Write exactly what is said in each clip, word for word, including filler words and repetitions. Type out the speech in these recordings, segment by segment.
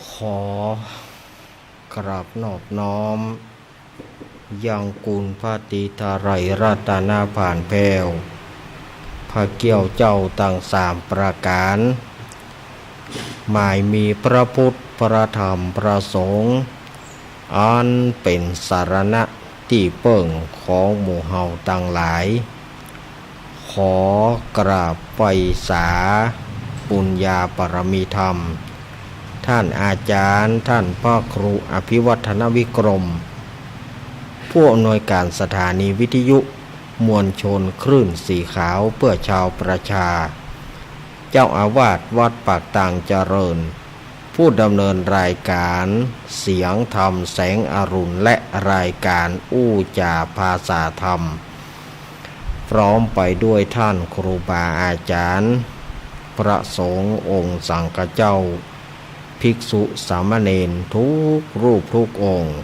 ขอ กราบนอบน้อม ยังคุณพระตรีไตรรัตนผาลแผ้ว พระเกี้ยวเจ้าตังสามประก๋าน หมายมีพระพุทธ พระธรรม พระสงฆ์ อันเป๋นสรณะตี้เปิ้งของหมู่เฮาตังหลาย ขอกราบไหว้สาบุญญาบารมีธรรม ท่านอาจารย์ ท่านพระครูอภิวัฒนวิกรม ผู้อำนวยการสถานีวิทยุมวลชนคลื่นสีขาวเพื่อชาวประชา เจ้าอาวาสวัดปากตางเจริญ ผู้ดำเนินรายการเสียงธรรมแสงอรุณ และรายการอู้จ๋าภาษาธรรม พร้อมไปด้วยท่านครูบาอาจารย์ พระสงฆ์องค์สังฆเจ้า ภิกษุสามเณรทุกรูปทุกองค์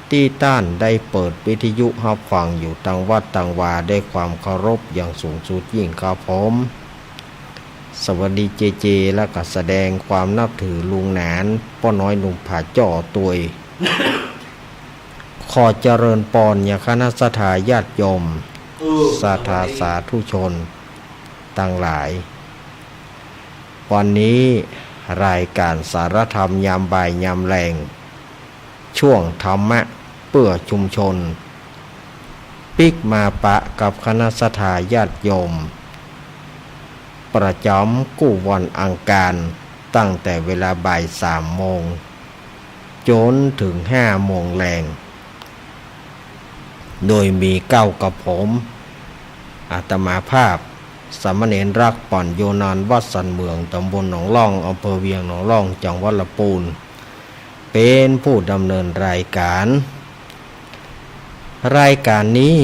ตี้ต้านได้เปิดวิทยุฮับฟังอยู่ตังวัดตังวา ด้วยความเคารพอย่างสูงสุดยิ่งครับผม สวัสดีเจเจ และก็แสดงความนับถือลุงหนาน ป้อน้อยหนุ่มผาจ้อตวย ขอเจริญปอนยังคณะศรัทธาญาติโยม เออ ศรัทธาสาธุชนตังหลาย วันนี้รายการสารธรรมยามบ่ายยามแลง ช่วงธรรมะเปื้อชุมชน ปิ๊กมาปะกับคณะศรัทธาญาติโยม ประจ๋ำกู้วันอังคาร ตั้งแต่เวลาบ่ายสามโมง จ๋นเถิงห้าโมงแลง โดยมีเก้ากับผม อาตมาภาพ สามเณรรัก ปั๋ญโญนาน วัดสันเมือง ตำบลหนองล่อง อำเภอเวียงหนองล่อง จังหวัดลำปูน เป๋นผู้ดำเนินรายการ รายการนี้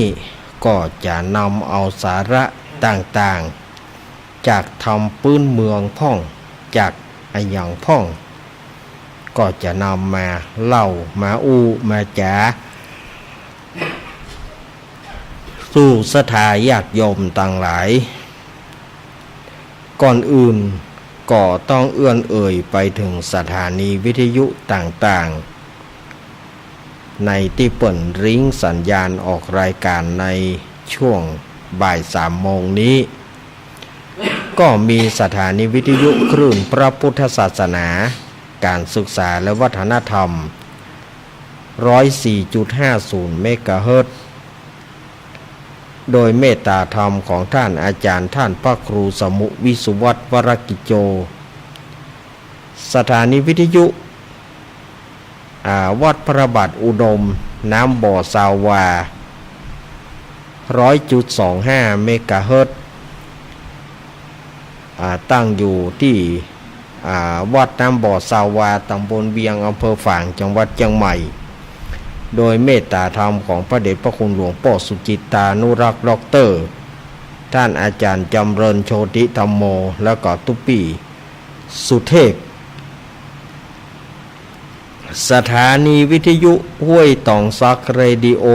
ก็จะนำเอาสาระต่างๆ จากธรรมปื๊นเมืองพ่อง จากอะหยังพ่อง ก็จะนำมาเล่า มาอู้ มาจ๋า สู่ศรัทธาญาติโยมตังหลาย ก่อนอื่นก็ต้องเอื้อนเอ่ยไปเถิงสถานีวิทยุต่างๆ ในตี้เปิ้นริ้งสัญญาณออกรายการในช่วงบ่ายสามโมงนี้ ก็มีสถานีวิทยุคลื่นพระพุทธศาสนา การศึกษาและวัฒนธรรม ร้อยสี่จุดห้าศูนย์ เมกะเฮิรตซ์ โดยเมตตาธรรมของท่านอาจารย์ท่านพระครูสมุห์ วิสุวัฒน์ วรกิจโจ สถานีวิทยุ อ่า วัดพระบาทอุดม น้ำบ่อซาวา ร้อยจุดสองห้า เมกะเฮิรตซ์ อ่า ตั้งอยู่ตี้ อ่า วัดน้ำบ่อซาวา ตำบลเวียง อำเภอฝาง จังหวัดเจียงใหม่ โดยเมตตาธรรมของพระเดชพระคุณหลวงป้อสุจิตตานุรักษ์ ด็อกเตอร์ ท่านอาจารย์จำเริญ โชติธัมโม แล้วก็ตุ๊ปี้ สุเทพ สถานีวิทยุห้วยตองสัก เรดิโอ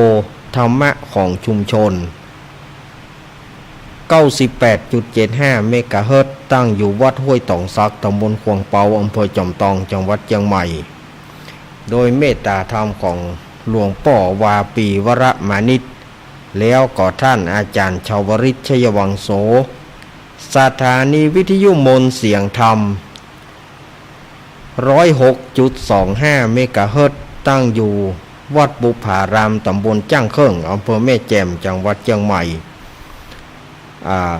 ธรรมะของชุมชน เก้าสิบแปดจุดเจ็ดห้า เมกะเฮิรตซ์ ตั้งอยู่วัดห้วยตองสัก ตำบลขวางเปา อำเภอจอมตอง จังหวัดเจียงใหม่ โดยเมตตาธรรมของหลวงป้อวาปี วรมานิช แล้วก็ท่านอาจารย์ชาวริต ชัยวังโส สถานีวิทยุมนต์เสียงธรรม ร้อยหกจุดสองห้า เมกะเฮิรตซ์ ตั้งอยู่วัดบุพพาราม ตำบลจ้างเคิ่ง อำเภอแม่แจ่ม จังหวัดเจียงใหม่ อ่า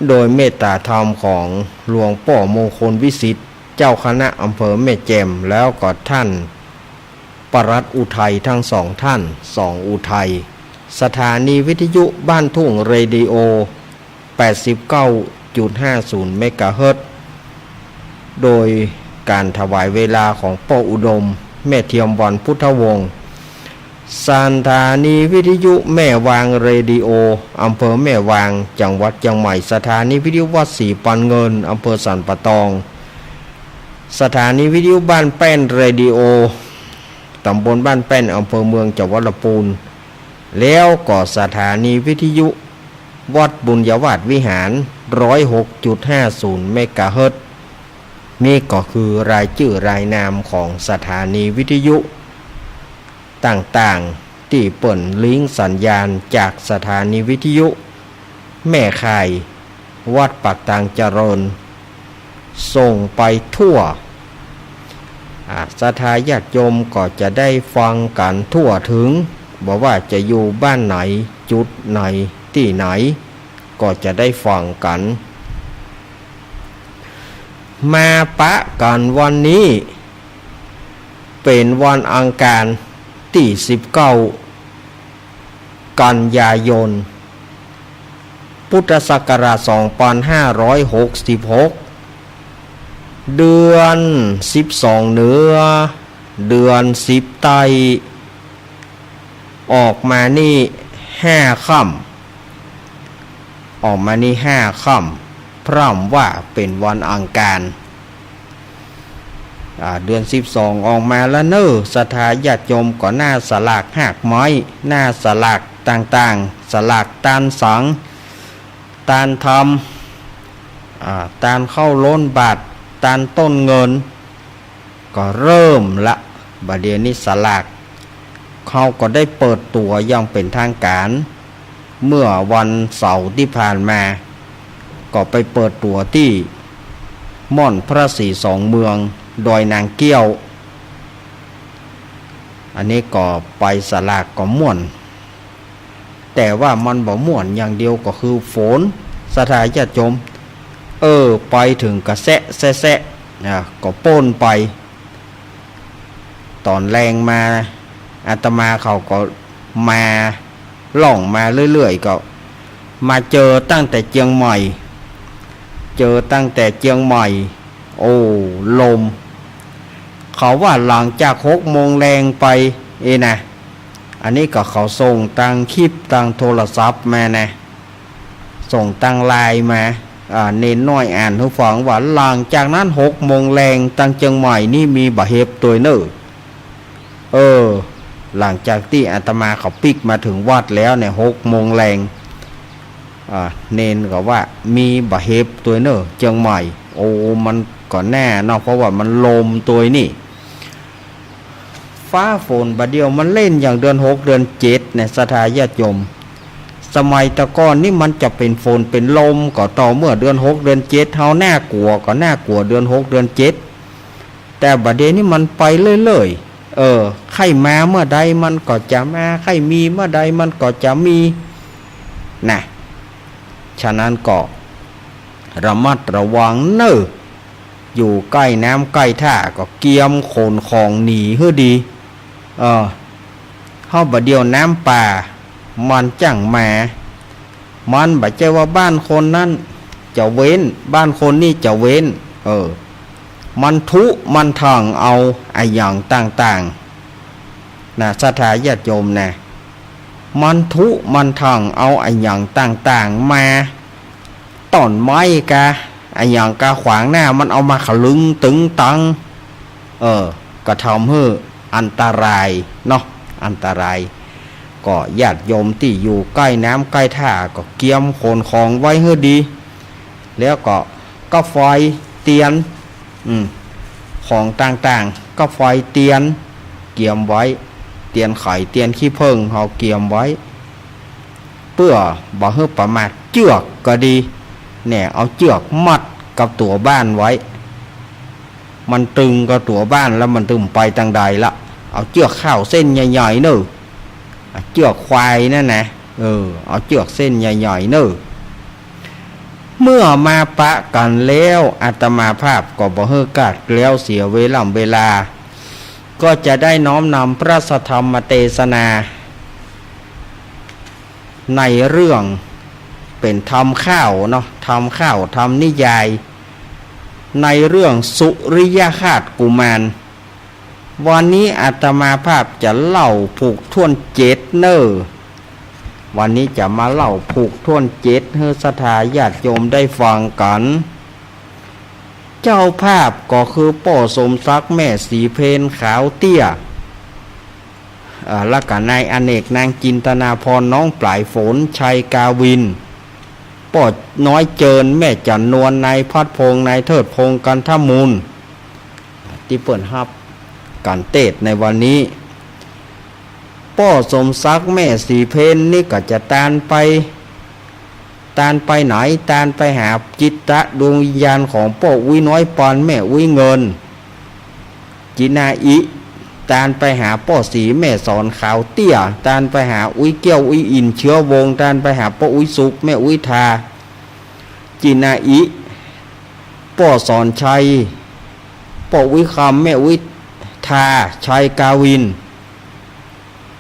โดยเมตตาธรรมของหลวงป้อมงคลวิสิทธิ์ เจ้าคณะอำเภอแม่แจ่ม แล้วก็ท่าน ปลัดอุทัยทั้งสองท่าน สองอุทัย สถานีวิทยุบ้านทุ่ง เรดิโอ แปดสิบเก้าจุดห้าศูนย์ เมกะเฮิรตซ์ โดยการถวายเวลาของป้ออุดม แม่เทียมวรรณพุทธวงศ์ สถานีวิทยุแม่วาง เรดิโอ อำเภอแม่วาง จังหวัดเจียงใหม่ สถานีวิทยุวัดศรีปันเงิน อำเภอสันป่าตอง สถานีวิทยุบ้านแป้น เรดิโอ ตำบลบ้านแป้น อำเภอเมือง จังหวัดลำปูน แล้วก็สถานีวิทยุวัดบุญญาวาสวิหาร ร้อยหกจุดห้าศูนย์ เมกะเฮิรตซ์ นี่ก็คือรายจื้อรายนามของสถานีวิทยุต่างๆ ตี้เปิ้นลิงก์สัญญาณจากสถานีวิทยุแม่ข่ายวัดปากตางเจริญ ส่งไปทั่ว อ่า ศรัทธาญาติโยมก็จะได้ฟังกั๋นทั่วถึง บ่ว่าจะอยู่บ้านไหน จุดไหน ตี้ไหน ก็จะได้ฟังกั๋น มาปะกั๋นวันนี้ เป๋นวันอังคารตี้สิบเก้า กันยายน พุทธศักราชสองปันห้าร้อยหกสิบหก เดือนสิบสองเหนือ เดือนสิบใต้ ออกมานี่ห้าค่ำ ออกมานี่ห้าค่ำ พร่ำว่าเป๋นวันอังคาร อ่า เดือนสิบสองออกมาแล้วเน่อ ศรัทธาญาติโยมก็หน้าสลากฮากไม้ หน้าสลากต่างๆ สลากตานสัง ตานธรรม อ่า ตานข้าวล้นบาตร ตานต้นเงิน ก็เริ่มละ บ่าเดี่ยวนี้สลาก เขาก็ได้เปิดตั๋วอย่างเป๋นทางก๋าน เมื่อวันเสาร์ตี้ผ่านมา ก็ไปเปิดตั๋วตี้ม่อนพระศรีสองเมือง ดอยนางแก้ว อันนี้ก็ไปสลากก็ม่วน แต่ว่ามันบ่ม่วนอย่างเดียวก็คือฝน ศรัทธาญาติโยม เออ ไปเถิงก็แซะแซะแซะ อ่า ก็ป๊นไป ต๋อนแลงมา อาตมาเขาก็มาล่องมาเรื่อยๆ ก็มาเจอตั้งแต่เจียงใหม่ เจอตั้งแต่เจียงใหม่ โอ้ ลม เขาว่าหลังจากหกโมงแลงไป เอนะ อันนี้ก็เขาส่งตางคลิปตางโทรศัพท์มานะ ส่งตางไลน์มา อ่า เณรน้อยอ่านหื้อฟังว่า หลังจากนั้นหกโมงแลงตางเจียงใหม่นี่มีบ่าเห็บตวยเน่อ เออ หลังจากตี้อาตมาเขาปิ๊กมาเถิงวัดแล้วเนี่ย หกโมงแลง อ่า เณรก็ว่ามีบ่าเห็บตวยเน่อเจียงใหม่ โอ้ มันก็แน่เนาะ เพราะว่ามันลมตวยนี่ ฟ้าฝนบ่าเดี่ยวมันเล่นอย่างเดือนหกเดือนเจ็ดเนี่ย ศรัทธาญาติโยม สมัยแต่ก่อนนี่มันจะเป๋นฝนเป๋นลมก็ต่อเมื่อเดือนหกเดือนเจ็ด เฮาน่ากลัวก็น่ากลัวเดือนหกเดือนเจ็ด แต่บ่าเดี่ยวนี้มันไปเรื่อยๆ เออ ใค่มาเมื่อใดมันก็จะมา ใค่มีเมื่อใดมันก็จะมี นะ ฉะนั้นก็ระมัดระวังเน่อ อยู่ใก้น้ำใก้ท่าก็เกียมขนของหนีหื้อดี เออ เฮาบ่าเดี่ยวน้ำป่ามันจั้งมา มันบ่ใจ้ว่าบ้านคนนั้นจะเว้น บ้านคนนี้จะเว้น เออ มันทุมันถังเอาอะหยังต่างๆ นะ ศรัทธาญาติโยมนะ มันทุมันถังเอาอะหยังต่างๆ มา ต้นไม้กา อะหยังกาขวางหน้า มันเอามาขะลึงตึงตัง เออ ก็ทำหื้ออันตรายเนาะ อันตราย ก็ญาติโยมตี้อยู่ใก้น้ำใก้ท่าก็เกียมขนของไว้หื้อดี แล้วก็ กาไฟ เตียน อืม ของต่างๆ กาไฟ เตียน เกียมไว้ เตียนไข เตียนขี้เผิ้ง เฮาเกียมไว้ เปื้อบ่หื้อประมาท เจื้อกก็ดี แน่ เอาเจื้อกมัดกับตั๋วบ้านไว้ มันตึงกับตั๋วบ้านแล้วมันตึงไปตางใดละ เอาเจื้อกข้าวเส้นใหญ่ๆ เน่อ เจื้อกควายนั่นนะ เออ เอาเจื้อกเส้นใหญ่ๆ เน่อ เมื่อมาปะกั๋นแล้ว อาตมาภาพก็บ่หื้อกั๋นแล้วเสียเวล่ำเวลา ก็จะได้น้อมนำพระสัทธรรมเตสนา ในเรื่องเป๋นธรรมค่าวเนาะ ธรรมค่าว ธรรมนิยาย ในเรื่องสุริยคราสกุมาร วันนี้อาตมาภาพจะเล่าผูกถ้วนเจ็ดเน่อ วันนี้จะมาเล่าผูกถ้วนเจ็ดหื้อศรัทธาญาติโยมได้ฟังกั๋น เจ้าภาพก็คือป้อสมศักดิ์ แม่ศรีเพญ ขาวเตี้ย เอ่อ แล้วก็นายอเนก นางจินตนาพร น้องปลายฝน ชัยกาวิน ป้อน้อยเจิญ แม่จันนวล นายพัดพงษ์ นายเทิดพงษ์ กันทมูล ตี้เปิ้นฮับก๋านเตสน์ในวันนี้ ป้อสมศักดิ์แม่ศรีเพญนี่ก็จะตานไป ตานไปไหน ตานไปหาจิตตะดวงวิญญาณของป้ออุ๊ยน้อยปานแม่อุ๊ยเงิน จินาอิ ตานไปหาป้อศรีแม่สอนขาวเตี้ย ตานไปหาอุ๊ยแก้วอุ๊ยอินเชื้อวงศ์ ตานไปหาป้ออุ๊ยสุขแม่อุ๊ยทา จินาอิ ป้อสอนชัย ป้ออุ๊ยคำแม่อุ๊ยทา ชัยกาวิน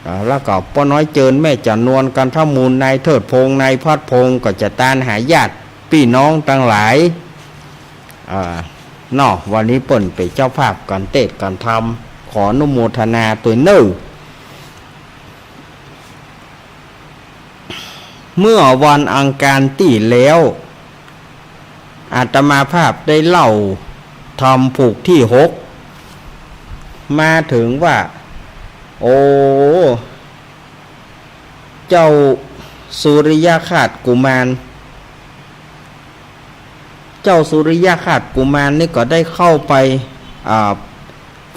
อ่า แล้วก็ป้อน้อยเจิญแม่จันนวล กันทมูล นายเทิดพงษ์ นายพัดพงษ์ ก็จะตานหาญาติปี้น้องตังหลาย อ่า เนาะ วันนี้เปิ้นเป๋นเจ้าภาพก๋านเตสน์ก๋านธรรม ขออนุโมทนาตวยเน่อ เมื่อวันอังคารตี้แล้ว อาตมาภาพได้เล่าธรรมผูกตี้หก มาเถิงว่า โอ้ เจ้าสุริยคราชกุมาร เจ้าสุริยคราชกุมารนี่ก็ได้เข้าไป อ่า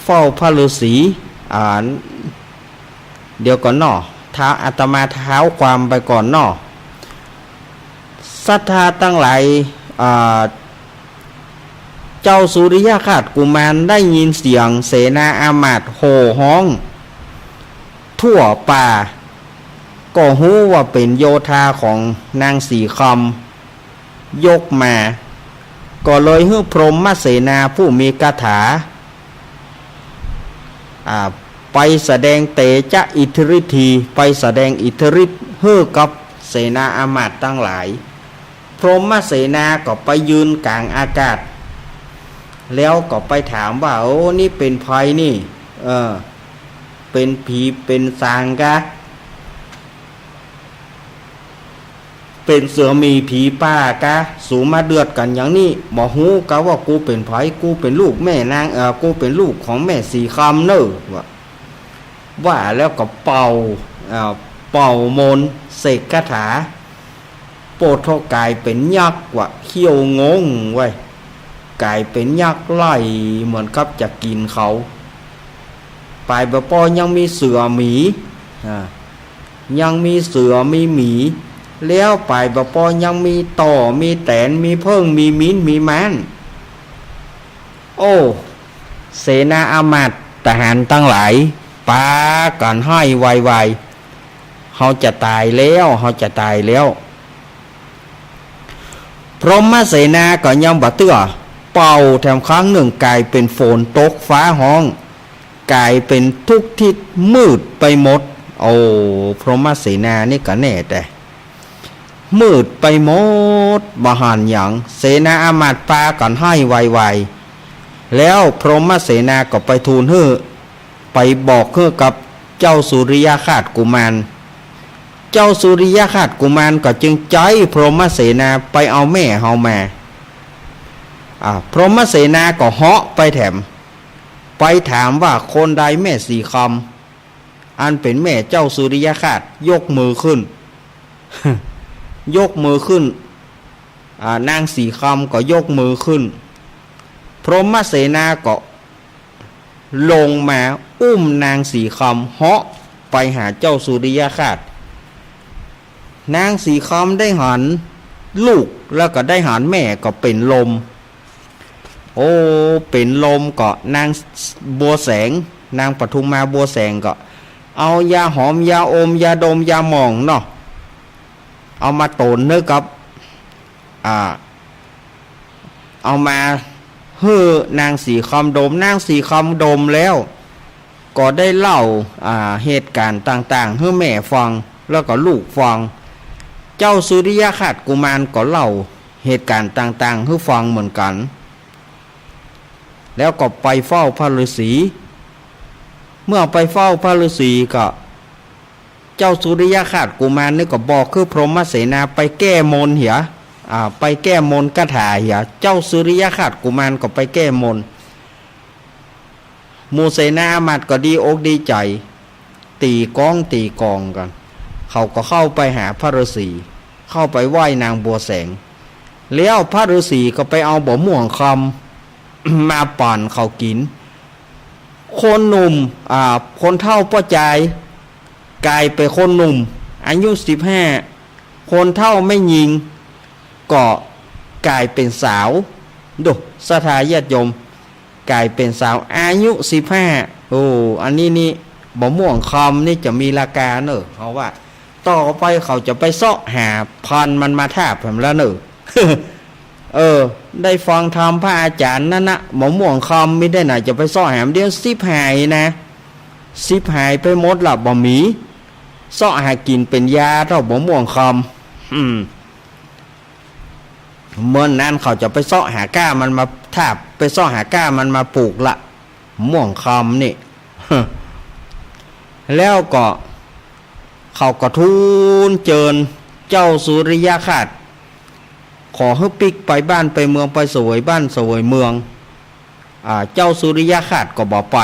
เฝ้าพระฤาษี อ่า เดี๋ยวก่อนเนาะ ถ้าอาตมาเท้าความไปก่อนเนาะ ศรัทธาตังหลาย อ่า เจ้าสุริยคราชกุมารได้ยินเสียงเสนาอามาตย์โห่ฮ้องทั่วป่า ก็ฮู้ว่าเป๋นโยธาของนางสีคำ ยกมา ก็เลยหื้อพรหมเสนาผู้มีคาถา อ่า ไปแสดงเตจะอิทธิฤทธี ไปแสดงอิทธิฤทธิ์หื้อกับเสนาอามาตย์ตังหลาย พรหมเสนาก็ไปยืนก๋างอากาศ แล้วก็ไปถามว่า โอ้ นี่เป๋นใผนี่ เออ เป๋นผีเป๋นสางกา เป๋นเสือหมีผีป่ากา สูมาเดือดกั๋นอย่างนี้ บ่ฮู้กาว่ากูเป๋นใผ กูเป๋นลูกแม่นาง เอ่อ กูเป๋นลูกของแม่สีคำเน่อ ว่า ว่าแล้วก็เป่า เอ่อ เป่ามนต์เสกคาถา โปดโธ่ ก๋ายเป๋นยักษ์ว่า เขี้ยวงงเว้ย ก๋ายเป๋นยักษ์ไล่เหมือนกับจะกิ๋นเขา ป๋ายบ่ปอยังมีเสือหมี อ่า ยังมีเสือมีหมี แล้วป๋ายบ่ปอยังมีต่อมีแตน มีเผิ้ง มีมิน มีม้าน โอ้ เสนาอามาตย์ทหารตังหลาย ปากั๋นไห้วายวาย เฮาจะต๋ายแล้ว เฮาจะต๋ายแล้ว พรหมเสนาก็ยังบ่เตื้อ เป่าแถมครั้งนึ่ง ก๋ายเป๋นฝนตก ฟ้าฮ้อง ก๋ายเป๋นทุกทิศมืดไปหมด โอ้ พรหมเสนานี่ก็แน่แต๊ มืดไปหมด บ่หันหยัง เสนาอามาตย์ปากั๋นไห้วายวาย แล้วพรหมเสนาก็ไปทูลหื้อ ไปบอกหื้อกับเจ้าสุริยคราชกุมาร เจ้าสุริยคราชกุมารก็จึงใจ๊พรหมเสนาไปเอาแม่เฮามา อ่า พรหมเสนาก็เหาะไปแถม ไปถามว่าคนใดแม่สีคำ อันเป๋นแม่เจ้าสุริยคราช ยกมือขึ้น ยกมือขึ้น อ่า นางสีคำก็ยกมือขึ้น พรหมเสนาก็ลงมาอุ้มนางสีคำเหาะไปหาเจ้าสุริยคราช นางสีคำได้หันลูกแล้วก็ได้หันแม่ก็เป๋นลม โอ้ เป๋นลมก็นางบัวแสง นางปทุมมาบัวแสงก็เอายาหอม ยาอม ยาดม ยาหม่องเนาะ เอามาตนหื้อกับ อ่า เอามาหื้อนางสีคำดม นางสีคำดมแล้ว ก็ได้เล่า อ่า เหตุก๋ารณ์ต่างๆ หื้อแม่ฟัง แล้วก็ลูกฟัง เจ้าสุริยคราชกุมารก็เล่าเหตุก๋ารณ์ต่างๆ หื้อฟังเหมือนกั๋น แล้วก็ไปเฝ้าพระฤาษี เมื่อไปเฝ้าพระฤาษีก็ เจ้าสุริยคราชกุมารนี่ก็บอกหื้อพรหมเสนาไปแก้มนต์เหีย อ่า ไปแก้มนต์คาถาเหีย เจ้าสุริยคราชกุมารก็ไปแก้มนต์ หมู่เสนาอามาตย์ก็ดีอกดีใจ๋ ตี๋ก้องตี๋กองกั๋น เขาก็เข้าไปหาพระฤาษี เข้าไปไหว้นางบัวแสง แล้วพระฤาษีก็ไปเอาบ่อม่วงคำมาป้อนเขากิ๋น คนหนุ่ม อ่า คนเฒ่าป้อจาย ก๋ายเป๋นคนหนุ่ม อายุสิบห้า คนเฒ่าแม่ญิง ก็ก๋ายเป๋นสาว ดู ศรัทธาญาติโยม ก๋ายเป๋นสาว อายุสิบห้า โอ้ อันนี้นี่ บ่ม่วงคำนี่จะมีราคาเน่อ เฮาว่า ต่อไปเขาจะไปเซาะหาพันธุ์มันมาทาบแหมแล้วเน่อ เออ ได้ฟังธรรมพระอาจารย์นั้นนะ บ่ม่วงคำมีได้ไหนจะไปเซาะหา เดี๋ยวสิบหายนะ สิบหายไปหมดละ บ่มี เซาะหากิ๋นเป๋นยาเต้าบ่ม่วงคำ อืม เมื่อนั้นเขาจะไปเซาะหาก้ามันมาทาบ ไปเซาะหาก้ามันมาปลูกละ ม่วงคำนี่ แล้วก็ เขาก็ทูลเจิญเจ้าสุริยคราส ขอหื้อปิ๊กไปบ้านไปเมือง ไปเสวยบ้านเสวยเมือง อ่า เจ้าสุริยคราสก็บ่ไป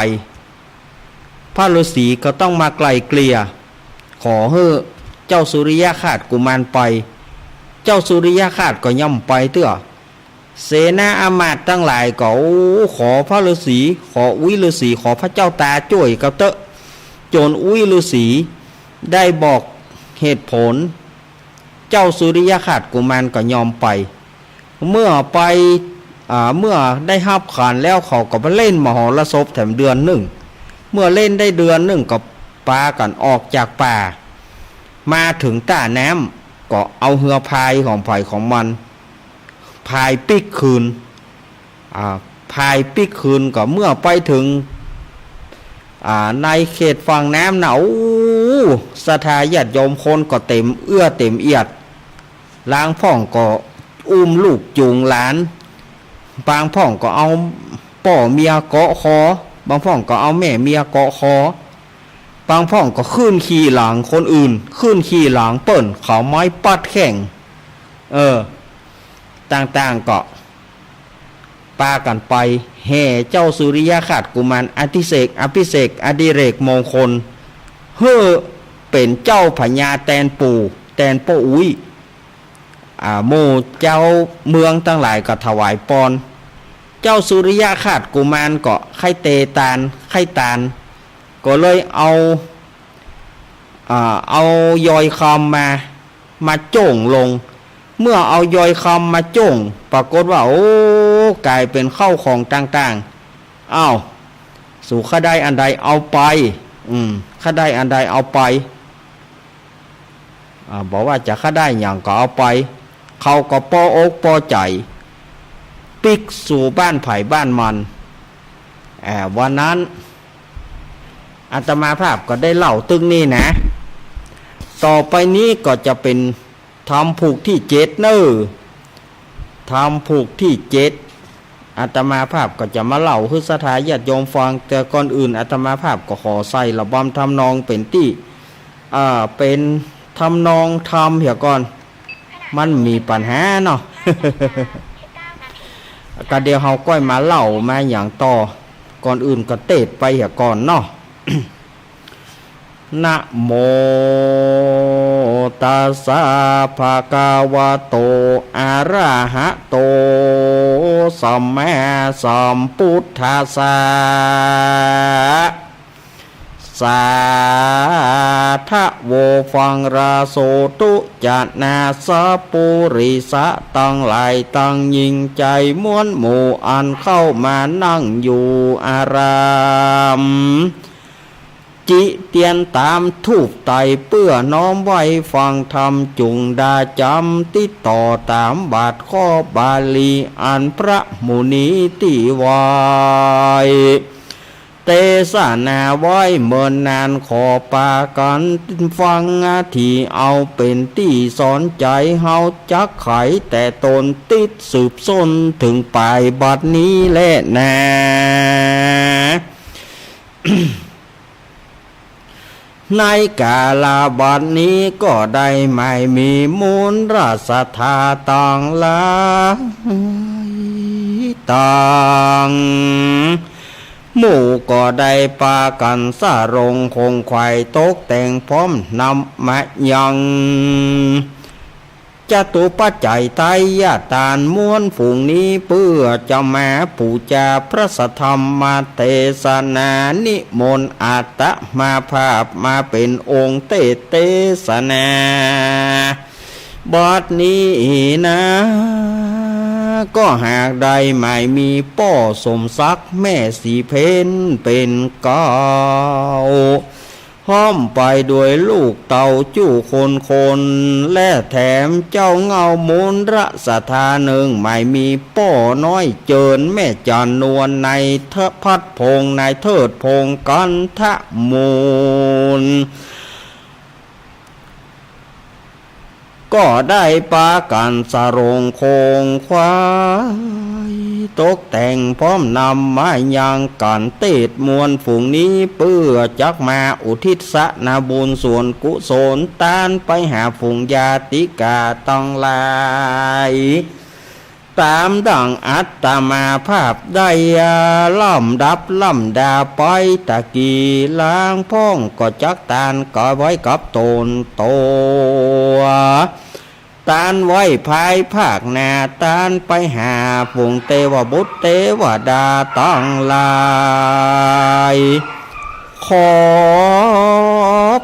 พระฤาษีก็ต้องมาไกล่เกลี่ย ขอหื้อเจ้าสุริยคราสกุมารไป เจ้าสุริยคราสก็ย่อมไปเตื้อ เสนาอามาตย์ตังหลายก็ โอ้ ขอพระฤาษี ขออุ๊ยฤาษี ขอพระเจ้าต๋าจ้วยเกาเต๊อะ จ๋นอุ๊ยฤาษีได้บอกเหตุผล เจ้าสุริยคราสกุมารก็ยอมไป เมื่อไป อ่า เมื่อได้ฮับขันแล้วเขาก็ไปเล่นมหรสพแถมเดือนนึ่ง เมื่อเล่นได้เดือนนึ่งก็ปากั๋นออกจากป่า มาเถิงต้าน้ำ ก็เอาเฮือพายของใผของมัน พายปิ๊กคืน อ่า พายปิ๊กคืนก็เมื่อไปเถิง อ่า ในเขตฝั่งน้ำนะ โอ้ ศรัทธาญาติโยมคนก็เต๋มเอื้อเต๋มเอียด ลางพ่องก็อุ้มลูกจูงหลาน บางพ่องก็เอาป้อเมียเกาะคอ บางพ่องก็เอาแม่เมียเกาะคอ บางพ่องก็ขึ้นขี่หลังคนอื่น ขึ้นขี่หลังเปิ้น เขาไม้ปัดแข้ง เออ ต่างๆ ก็ปากั๋นไปแห่เจ้าสุริยคราสกุมารอภิเษก อภิเษกอดิเรกมงคล หื้อเป๋นเจ้าพญาแตนปู่ แตนป้ออุ๊ย อ่า หมู่เจ้าเมืองตังหลายก็ถวายปอน เจ้าสุริยคราสกุมารก็ใค่เตตาน ใค่ตาน ก็เลยเอา อ่า เอายอยคำมา มาโจ้งลง เมื่อเอายอยคำมาโจ้ง ปรากฏว่า โอ้ ก๋ายเป๋นข้าวของต่างๆ อ้าว สูข้าได้อันใดเอาไป อืม ข้าได้อันใดเอาไป อ่า บอกว่าจะข้าได้หยังก็เอาไป เขาก็ปออกปอใจ๋ ปิ๊กสู่บ้านใผบ้านมัน อ่า วันนั้น อาตมาภาพก็ได้เล่าตึงนี้นะ ต่อไปนี้ก็จะเป๋นธรรมผูกตี้เจ็ดเน่อ ธรรมผูกตี้เจ็ด อาตมาภาพก็จะมาเล่าหื้อศรัทธาญาติโยมฟัง แต่ก่อนอื่นอาตมาภาพก็ขอใส่ระบำทำนองเป๋นตี้ เอ่อ เป๋นทำนองธรรมเหียก่อน มันมีปัญหาเนาะ ก็เดี๋ยวเฮาก้อยมาเล่ามาหยังต่อ ก่อนอื่นก็เตสน์ไปเหียก่อนเนาะ นะโมตัสสะ ภะคะวะโต อะระหะโต สัมมาสัมพุทธัสสะ สาธะโว ฟังราโสธุ จะนาสะปุริสะตังหลายตังหญิงจายม้วนหมู่อันเข้ามานั่งอยู่อาราม จิเตียนตามธูปไตรเปื้อน้อมไหว้ฟังธรรมจุ่งดาจ๋ำ ติดต่อต๋ามบาทข้อบาลีอันพระมุนีตี้ไหว้เตสนาไว้เมินนาน ขอปากั๋นฟังตี้เอาเป๋นตี้สอนใจ๋ เฮาจักไขแต่ต้นติดสืบส้นเถิงป๋ายบัดนี้แลนา ในกาละบัดนี้ก็ได้หมายมีมูลศรัทธาตังหลายตังหมู่ก็ได้ปากั๋นสะรงคงไขว่ตกแต่งพร้อมนำมายัง จตุปัจจัยไตรยทานมวลฝูงนี้ เปื้อจะมาปู๋จาพระสัทธรรมเตสนา นิมนต์อาตมาภาพมาเป๋นองค์เตสน์เตสนา บัดนี้นา ก็หากได้หมายมีป้อสมศักดิ์แม่ศรีเพ็ญเป๋นเกล้า พร้อมไปด้วยลูกเต้าจุคนคน และแถมเจ้าเง่ามูลละศรัทธานึ่งหมายมีป้อน้อยเจิญแม่จันนวล นายพัดพงษ์ นายเทิดพงษ์ กันทะมูล ก็ได้ปากั๋นสรงโครงไขว้ ตกแต่งพร้อมนำมายังกั๋นเตสน์มวลฝูงนี้ เปื้อจักมาอุทิศสนบุญส่วนกุศลตานไปหาฝูงญาติกาตังหลาย ต๋ามดั่งอาตมาภาพได้ลำดับลำดาไปตะกี้ ลางพ่องก็จักตานก๋อไว้กับต๋นตั๋ว ตานไว้ภายภาคหน้า ตานไปหาฝูงเตวบุตรเตวดาตังหลาย ขอ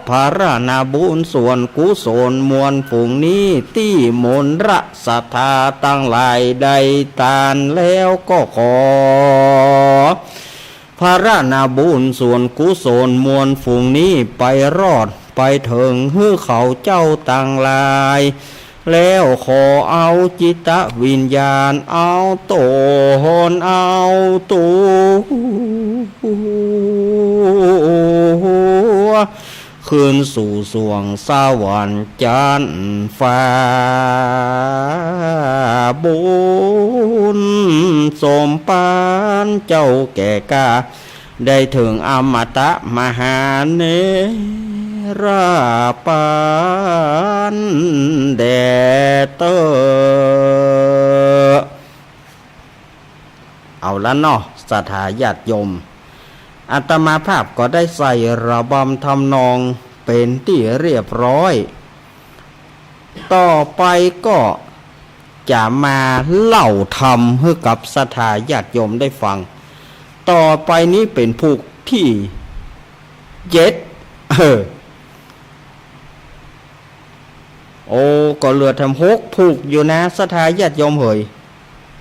ผะรณบุญส่วนกุศลมวลฝูงนี้ ตี้มูลละศรัทธาตังหลายได้ตานแล้วก็ขอ ผะรณบุญส่วนกุศลมวลฝูงนี้ไปรอดไปเถิงหื้อเขาเจ้าตังหลาย แล้วขอเอาจิตวิญญาณ เอาต๋น เอาตั๋ว คืนสู่สวงสวรรค์จั๊นฟ้า บุญสมปานเจ้าแก่กล้า ได้เถิงอมตะมหานิรปานแด่เต๊อะ เอาละเนาะ ศรัทธาญาติโยม อาตมาภาพก็ได้ใส่ระบำทำนองเป๋นตี้เรียบร้อย ต่อไปก็จะมาเล่าธรรมหื้อกับศรัทธาญาติโยมได้ฟัง ต่อไปนี้เป๋นผูกตี้เจ็ด เออ โอ้ ก็เหลือแถมหกผูกอยู่นะ ศรัทธาญาติโยมเหย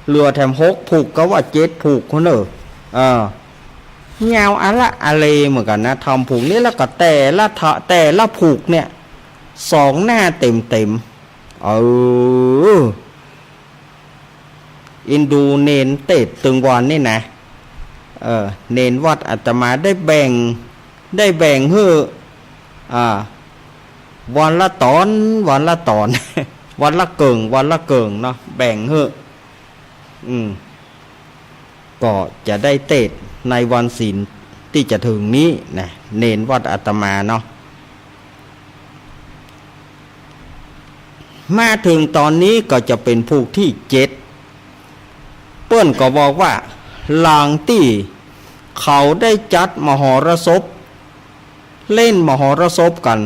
เหลือแถมหกผูก ก็ว่าเจ็ดผูกคนเนอะ เออ ยาวอะละอะเลเหมือนกั๋นนะ ธรรมผูกนี้ แล้วก็แต่ละทะ แต่ละผูกเนี่ย สองหน้าเต็มๆ เออ อินดูเณรเตสน์ตึงวันนี่นะ เออ เณรวัดอาตมาได้แบ่ง ได้แบ่งหื้อ อ่า วันละต๋อน วันละต๋อน วันละเกิ่ง วันละเกิ่งเนาะ แบ่งหื้อ อืม ก็จะได้เตสน์ในวันศีลตี้จะเถิงนี้นะ เณรวัดอาตมาเนาะ มาเถิงต๋อนนี้ก็จะเป๋นผูกตี้เจ็ด เปิ้นก็บอกว่า หลังตี้เขาได้จัดมหรสพ เล่นมหรสพกั๋น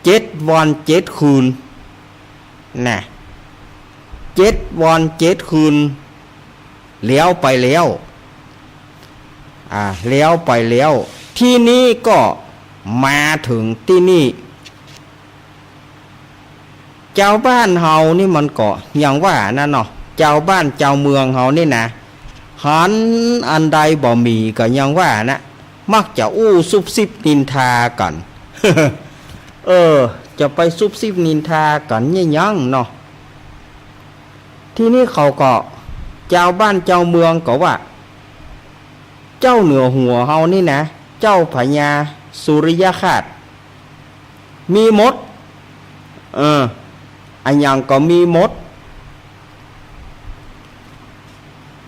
เจ็ดวันเจ็ดคืน นะ เจ็ดวันเจ็ดคืน แล้วไปแล้ว อ่า แล้วไปแล้ว ทีนี้ก็มาเถิงตี้นี่ จาวบ้านเฮานี่มันก็อย่างว่านั่นเนาะ จาวบ้านจาวเมืองเฮานี่นะ หันอันใดบ่มีก็อย่างว่านะ มักจะอู้ซุบซิบนินทากั๋น เออ จะไปซุบซิบนินทากั๋นเยียะหยังเนาะ ทีนี้เขาก็ จาวบ้านจาวเมืองก็ว่า เจ้าเหนือหัวเฮานี่นะ เจ้าพญาสุริยคราส มีหมด เออ อะหยังก็มีหมด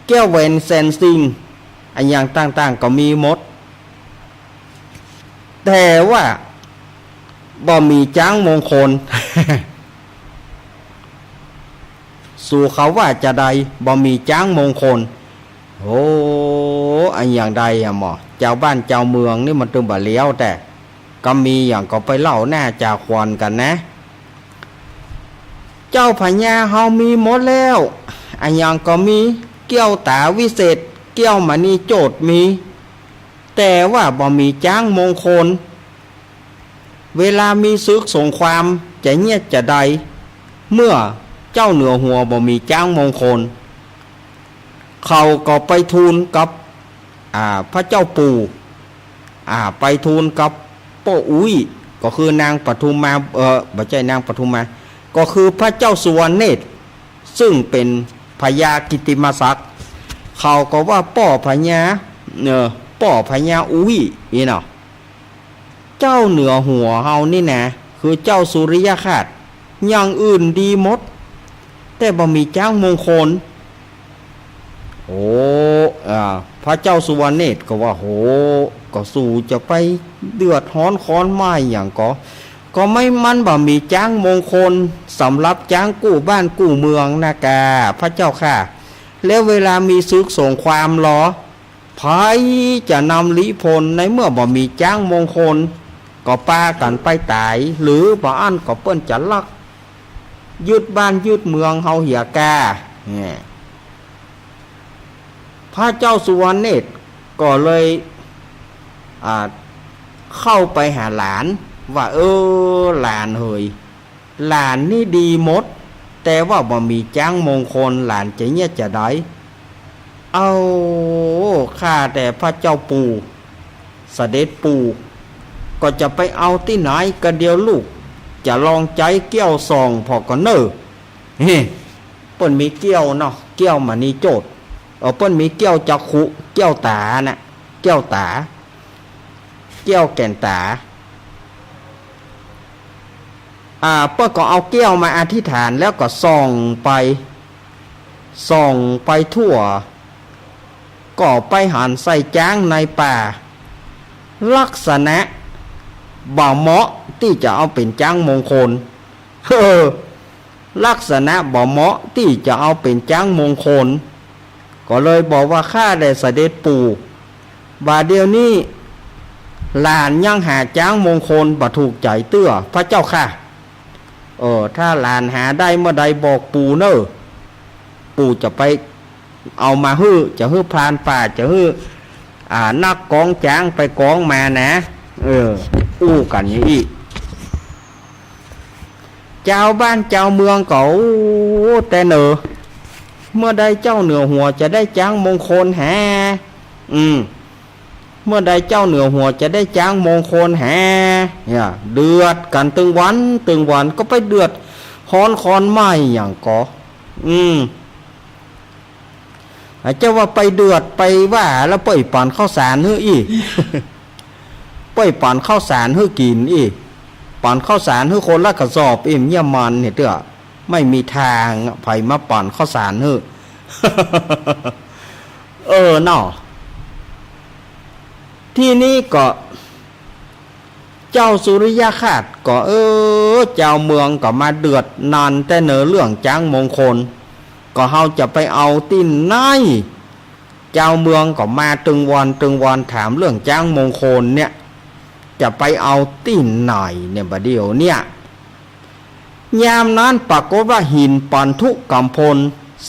แก้วแหวนแสนสิ่ง อะหยังต่างๆ ก็มีหมด แต่ว่าบ่มีจ๊างมงคล สูเขาว่าจาใด บ่มีจ๊างมงคล โอ้ อะหยังใดอะหมอ จาวบ้านจาวเมืองนี่มันตึงบ่าเลี้ยวแต๊ ก็มีหยังก็ไปเล่าหน้าจ่าขวัญกั๋นนะ เจ้าพญาเฮามีหมดแล้ว อะหยังก็มี แก้วต๋าวิเศษ แก้วมณีโจทย์มี แต่ว่าบ่มีจ๊างมงคล เวลามีศึกสงครามจะเยียะจาใด เมื่อเจ้าเหนือหัวบ่มีจ๊างมงคล เขาก็ไปทูลกับ อ่า พระเจ้าปู่ อ่า ไปทูลกับป้ออุ๊ย ก็คือนางปทุมมา เอ่อ บ่ใจ้นางปทุมมา ก็คือพระเจ้าสุวรรณเนตร ซึ่งเป๋นพญากิตติมศักดิ์ เขาก็ว่าป้อพญา เอ่อ ป้อพญาอุ๊ย อี้เนาะ เจ้าเหนือหัวเฮานี่นะ คือเจ้าสุริยคราส อย่างอื่นดีหมด แต่บ่มีจ๊างมงคล โอ้ อ่า พระเจ้าสุวรรณเนตรก็ว่า โห ก็สูจะไปเดือดฮ้อนคอนไหม้หยังก่อ ก็ไม่ มันบ่มีจ๊างมงคลสำหรับจ๊างกู้บ้านกู้เมืองนะกา พระเจ้าข้า แล้วเวลามีศึกสงครามลอ ใผจะนำลี้พล ในเมื่อบ่มีจ๊างมงคล ก็ปากั๋นไปต๋าย หรือบ่อั้นก็เปิ้นจะลักยึดบ้านยึดเมืองเฮาเหียกา เนี่ย พระเจ้าสุวรรณเนตรก็เลย อ่า เข้าไปหาหลานว่า เออ หลานเหย หลานนี่ดีหมด แต่ว่าบ่มีจ๊างมงคล หลานจะเยียะจาใด เอา ข้าแต่พระเจ้าปู่ เสด็จปู่ ก็จะไปเอาตี้ไหนกาเดียวลูก จะลองใจ๊แก้วส่องผ่อก่อนเน่อ เฮ้ เปิ้นมีแก้วเนาะ แก้วมณีโจทย์ เออ เปิ้นมีแก้วจักขุ แก้วต๋าน่ะ แก้วต๋า แก้วแก่นต๋า อ่า เปิ้นก็เอาแก้วมาอธิษฐานแล้วก็ส่องไป ส่องไปทั่ว ก็ไปหันใส่จ๊างในป่า ลักษณะบ่เหมาะตี้จะเอาเป๋นจ๊างมงคล เออ ลักษณะบ่เหมาะตี้จะเอาเป๋นจ๊างมงคล ก็เลยบอกว่า ข้าแต่เสด็จปู่ บ่าเดี่ยวนี้หลานยังหาจ๊างมงคลบ่ถูกใจ๋เตื้อ พระเจ้าข้า เออ ถ้าหลานหาได้เมื่อใดบอกปู่เน่อ ปู่จะไปเอามาหื้อ จะหื้อพรานป่า จะหื้อ อ่า นักกองจ๊างไปกองมานะ เออ อู้กั๋นอย่างอี้ จาวบ้านจาวเมืองก็ โอ้ แต่เน่อ เมื่อใดเจ้าเหนือหัวจะได้จ๊างมงคลแห อืม เมื่อใดเจ้าเหนือหัวจะได้จ๊างมงคลแห เนี่ย เดือดกั๋นตึงวันตึงวัน ก็ไปเดือดฮ้อนคอนไหม้หยังก่อ อืม อาจจะว่าไปเดือดไปว่าแล้วเป้ยป๋อนข้าวสารหื้ออี้ เป้ยป๋อนข้าวสารหื้อกิ๋นอี้ ป๋อนข้าวสารหื้อคนละกระสอบอี้ เยี่ยมมันเนี่ยเตื้อ ไม่มีทางอะ ใผมาป๋อนข้าวสารหื้อ เออเนาะ ทีนี้ก็ เจ้าสุริยคราสก็ เออ จาวเมืองก็มาเดือดนานแต่เน่อเรื่องจ๊างมงคล ก็เฮาจะไปเอาตี้ไหน จาวเมืองก็มาตึงวันตึงวันถามเรื่องจ๊างมงคลเนี่ย จะไปเอาตี้ไหนเนี่ย บ่าเดี่ยวเนี่ย ยามนั้นปรากฏว่าหินปันธุกำพล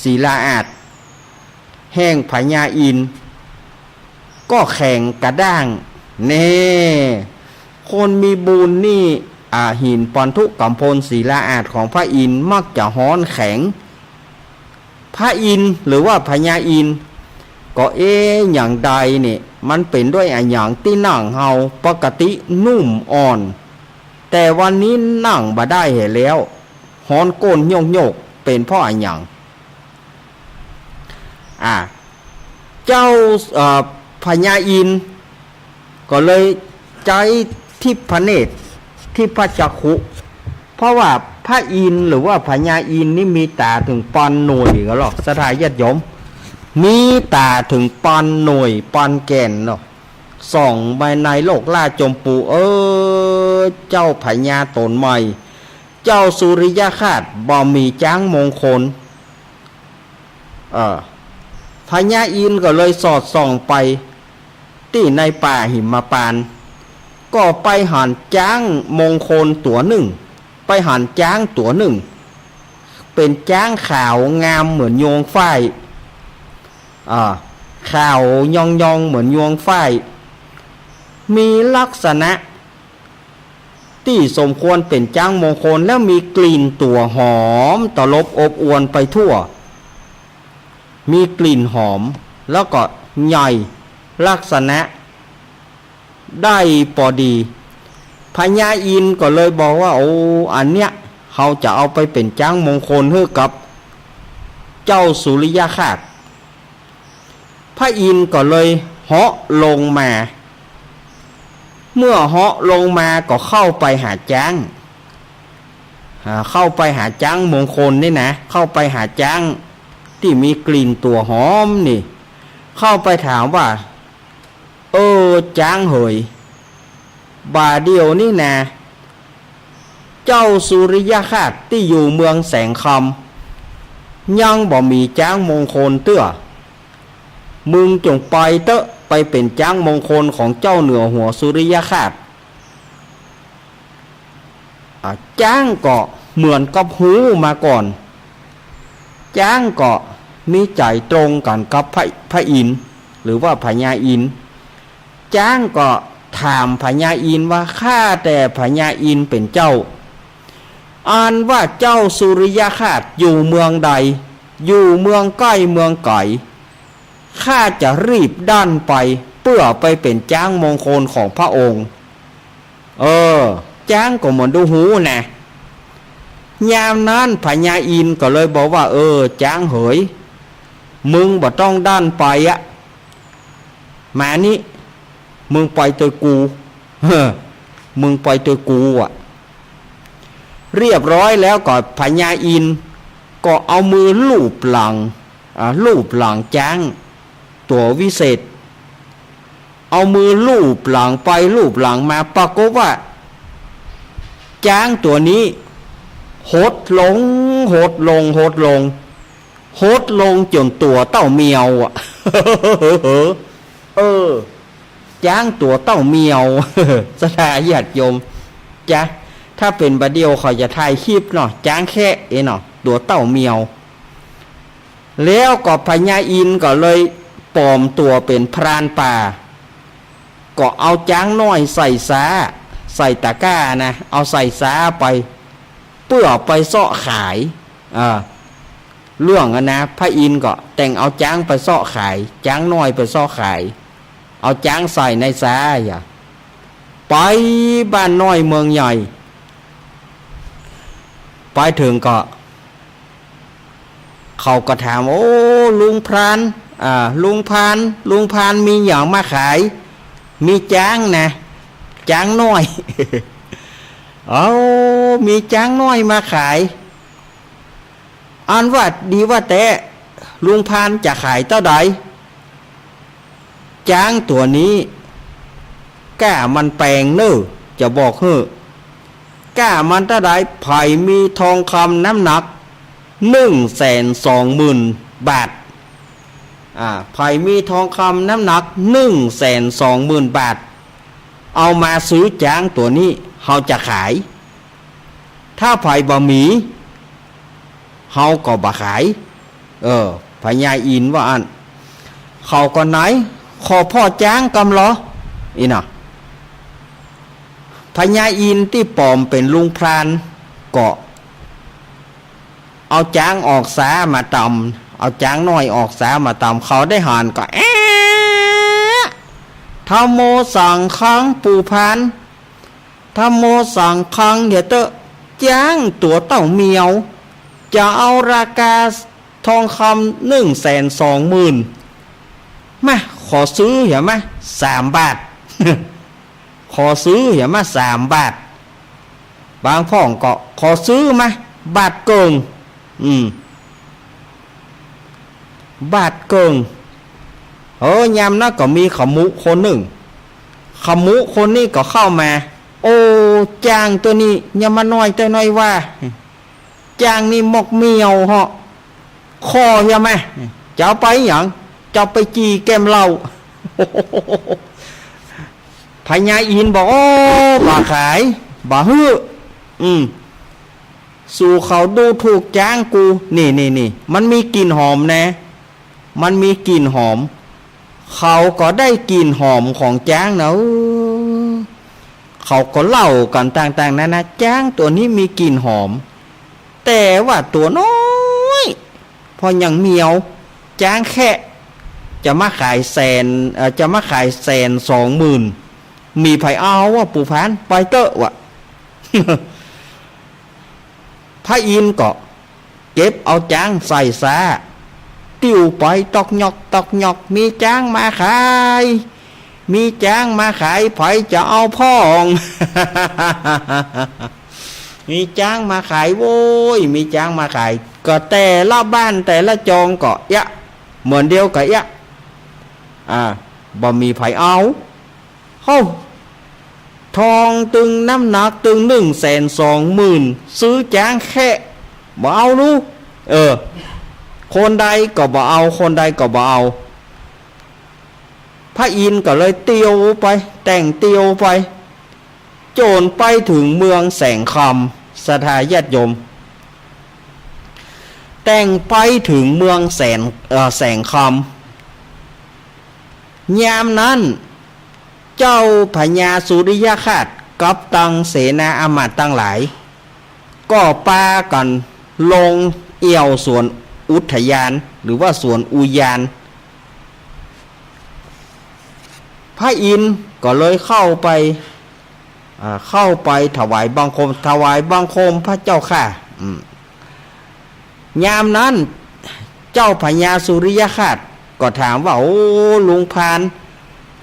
ศิลาอาสน์ แห่งพญาอินทร์ ก็แข็งกระด้าง แน่ คนมีบุญนี่ อ่า หินปันธุกำพลศิลาอาสน์ของพระอินทร์มักจะฮ้อนแข็ง พระอินทร์หรือว่าพญาอินทร์ก็เอ๊ะ อย่างใดเนี่ย มันเป๋นด้วยอะหยังตี้นั่งเฮาปกตินุ่มอ่อน แต่วันนี้นั่งบ่ได้เหียแล้ว ฮ้อนก้นโยกๆ เป๋นเพราะอะหยัง อ่า เจ้า เอ่อ พญาอินทร์ก็เลยใจ๊ทิพเนตร ทิพจักขุ เพราะว่าพระอินทร์หรือว่าพญาอินทร์นี่มีต๋าเถิงปานหน่วยก็หรอก ศรัทธาญาติโยม มีต๋าเถิงปานหน่วยปานแก่นเนาะ ส่องไปในโลกล่าจมปู เออ เจ้าพญาต๋นใหม่ เจ้าสุริยคราสบ่มีจ๊างมงคล เออ พญาอินทร์ก็เลยสอดส่องไปตี้ในป่าหิมพานต์ ก็ไปหันจ๊างมงคลตั๋วนึ่ง ไปหันจ๊างตั๋วนึ่ง เป๋นจ๊างขาวงามเหมือนยวงฝ้าย อ่า ขาวยองๆ เหมือนยวงฝ้าย มีลักษณะตี้สมควรเป๋นจ๊างมงคล แล้วมีกลิ่นตั๋วหอมตลบอบอวลไปทั่ว มีกลิ่นหอม แล้วก็ใหญ่ ลักษณะได้ปอดี พญาอินทร์ก็เลยบอกว่า โอ้ อันเนี้ย เฮาจะเอาไปเป๋นจ๊างมงคลหื้อกับเจ้าสุริยคราส พระอินทร์ก็เลยเหาะลงมา เมื่อเหาะลงมาก็เข้าไปหาจ๊าง อ่า เข้าไปหาจ๊างมงคลนี่นะ เข้าไปหาจ๊างตี้มีกลิ่นตั๋วหอมนี่ เข้าไปถามว่า เออ จ๊างเหย บ่าเดี่ยวนี้นะ เจ้าสุริยคราสตี้อยู่เมืองแสงคำ ยังบ่มีจ๊างมงคลเตื้อ มึงจงไปเต๊อะ ไปเป๋นจ๊างมงคลของเจ้าเหนือหัวสุริยคราส อ่า จ๊างก็เหมือนกับฮู้มาก่อน จ๊างก็มีใจ๋ตรงกั๋นกับพระ พระอินทร์ หรือว่าพญาอินทร์ จ๊างก็ถามพญาอินทร์ว่า ข้าแต่พญาอินทร์เป๋นเจ้า อันว่าเจ้าสุริยคราสอยู่เมืองใด อยู่เมืองใก้เมืองไก๋ ข้าจะรีบดันไป เปื้อไปเป๋นจ๊างมงคลของพระองค์ เออ จ๊างก็เหมือนดูฮู้นะ ยามนั้นพญาอินทร์ก็เลยบอกว่า เออ จ๊างเหย มึงบ่ต้องดันไปอะ มานี่ มึงไปตวยกู มึงไปตวยกูอะ เรียบร้อยแล้วก็พญาอินทร์ก็เอามือลูบหลัง อ่า ลูบหลังจ๊างตั๋ววิเศษ เอามือลูบหลังไปลูบหลังมา ปรากฏว่าจ๊างตั๋วนี้หดลง หดลง หดลง หดลงจ๋นตั๋วเต้าแมวอะ เออ จ๊างตั๋วเต้าแมว ศรัทธาญาติโยมจ๊ะ ถ้าเป๋นบ่าเดี่ยวเขาจะถ่ายคลิปเนาะ จ๊างแคะเอเนาะ ตั๋วเต้าแมว แล้วก็พญาอินทร์ก็เลยปลอมตั๋วเป๋นพรานป่า ก็เอาจ๊างน้อยใส่ซ้า ใส่ตะกร้านะ เอาใส่ซ้าไป เปื้อไปเซาะขาย อ่า เรื่องอันนะ พระอินทร์ก็แต่งเอาจ๊างไปเซาะขาย จ๊างน้อยไปเซาะขาย เอาจ๊างใส่ในซ้าอย่า ไปบ้านน้อยเมืองใหญ่ ไปเถิงก็ เขาก็ถาม โอ้ ลุงพราน อ่า ลุงพราน ลุงพรานมีหยังมาขาย มีจ๊างนะ จ๊างน้อย เอา มีจ๊างน้อยมาขาย อันว่าดีว่าแต๊ ลุงพรานจะขายเต้าใด จ๊างตั๋วนี้ ก้ามันแปงเน่อ จะบอกหื้อ ก้ามันเต้าใด ใผมีทองคำน้ำหนัก หนึ่งแสนสองหมื่นบาท อ่า ใผมีทองคำน้ำหนัก หนึ่งแสนสองหมื่นบาท เอามาซื้อจ๊างตั๋วนี้ เฮาจะขาย ถ้าใผบ่มี เฮาก็บ่ขาย เออ พญาอินทร์ว่าอั้น เขาก็ไหน ขอผ่อจ๊างกำลอ อี้นะ พญาอินทร์ตี้ปลอมเป๋นลุงพราน ก็เอาจ๊างออกซ้ามาตำ เอาจ๊างน้อยออกซ้ามาตำ เขาได้หันก็ แอะ ธัมโมสังฆัง ปู่พราน ธัมโมสังฆัง เดี๋ยวเต๊อะ จ๊างตั๋วเต้าแมว จะเอาราคาทองคำหนึ่งแสนสองหมื่น มา ขอซื้อเหียมา สามบาท ขอซื้อเหียมา สามบาท บางพ่องก็ ขอซื้อมา บาทเกิ่ง อืม บาทเกิ่ง เออ ยามนั้นก็มีขมุคนนึ่ง ขมุคนนี้ก็เข้ามา โอ้ จ๊างตั๋วนี้ อย่ามาน้อยเต๊อะน้อยว่า จ๊างนี่มกแมวเหาะ ขอเหียมา จะเอาไปหยัง จะเอาไปจี่แก้มเหล้า พญาอินทร์บอก โอ้ บ่ขาย บ่หื้อ อืม สูเขาดูถูกจ๊างกู นี่ นี่ นี่ มันมีกลิ่นหอมนะ มันมีกลิ่นหอม เขาก็ได้กลิ่นหอมของจ๊างนะ เออ เขาก็เล่ากั๋นต่างๆ นานา จ๊างตั๋วนี้มีกลิ่นหอม แต่ว่าตั๋วน้อย เพราะยังเมียว จ๊างแคะ จะมาขายแสน เอ่อ จะมาขายแสนสองหมื่น มีใผเอาวะ ปู่ผาน ไปเต๊อะวะ พระอินทร์ก็เก็บเอาจ๊างใส่ซ้า ติ้วไปต๊อกหยอกต๊อกหยอก มีจ๊างมาขาย มีจ๊างมาขาย ใผจะเอาพ่อง มีจ๊างมาขายโว้ย มีจ๊างมาขาย ก็แต่ละบ้านแต่ละจองก็เอ๊ะ เหมือนเดียวกั๋นเอ๊ะ อ่า บ่มีใผเอา เฮ้า ทองตึงน้ำหนักตึงหนึ่งแสนสองหมื่น ซื้อจ๊างแคะ บ่เอาลูก เออ คนใดก็บ่เอา คนใดก็บ่เอา พระอินทร์ก็เลยเตียวไป แต่งเตียวไป จ๋นไปเถิงเมืองแสงคำ ศรัทธาญาติโยม แต่งไปเถิงเมืองแสน เอ่อ แสงคำ ยามนั้น เจ้าพญาสุริยคราชกับตังเสนาอามาตย์ตังหลาย ก็ปากั๋นลงเอี่ยวสวนอุทยาน หรือว่าสวนอุยาน พระอินทร์ก็เลยเข้าไป อ่า เข้าไปถวายบังคม ถวายบังคมพระเจ้าข้า อืม ยามนั้น เจ้าพญาสุริยคราชก็ถามว่า โอ้ ลุงพราน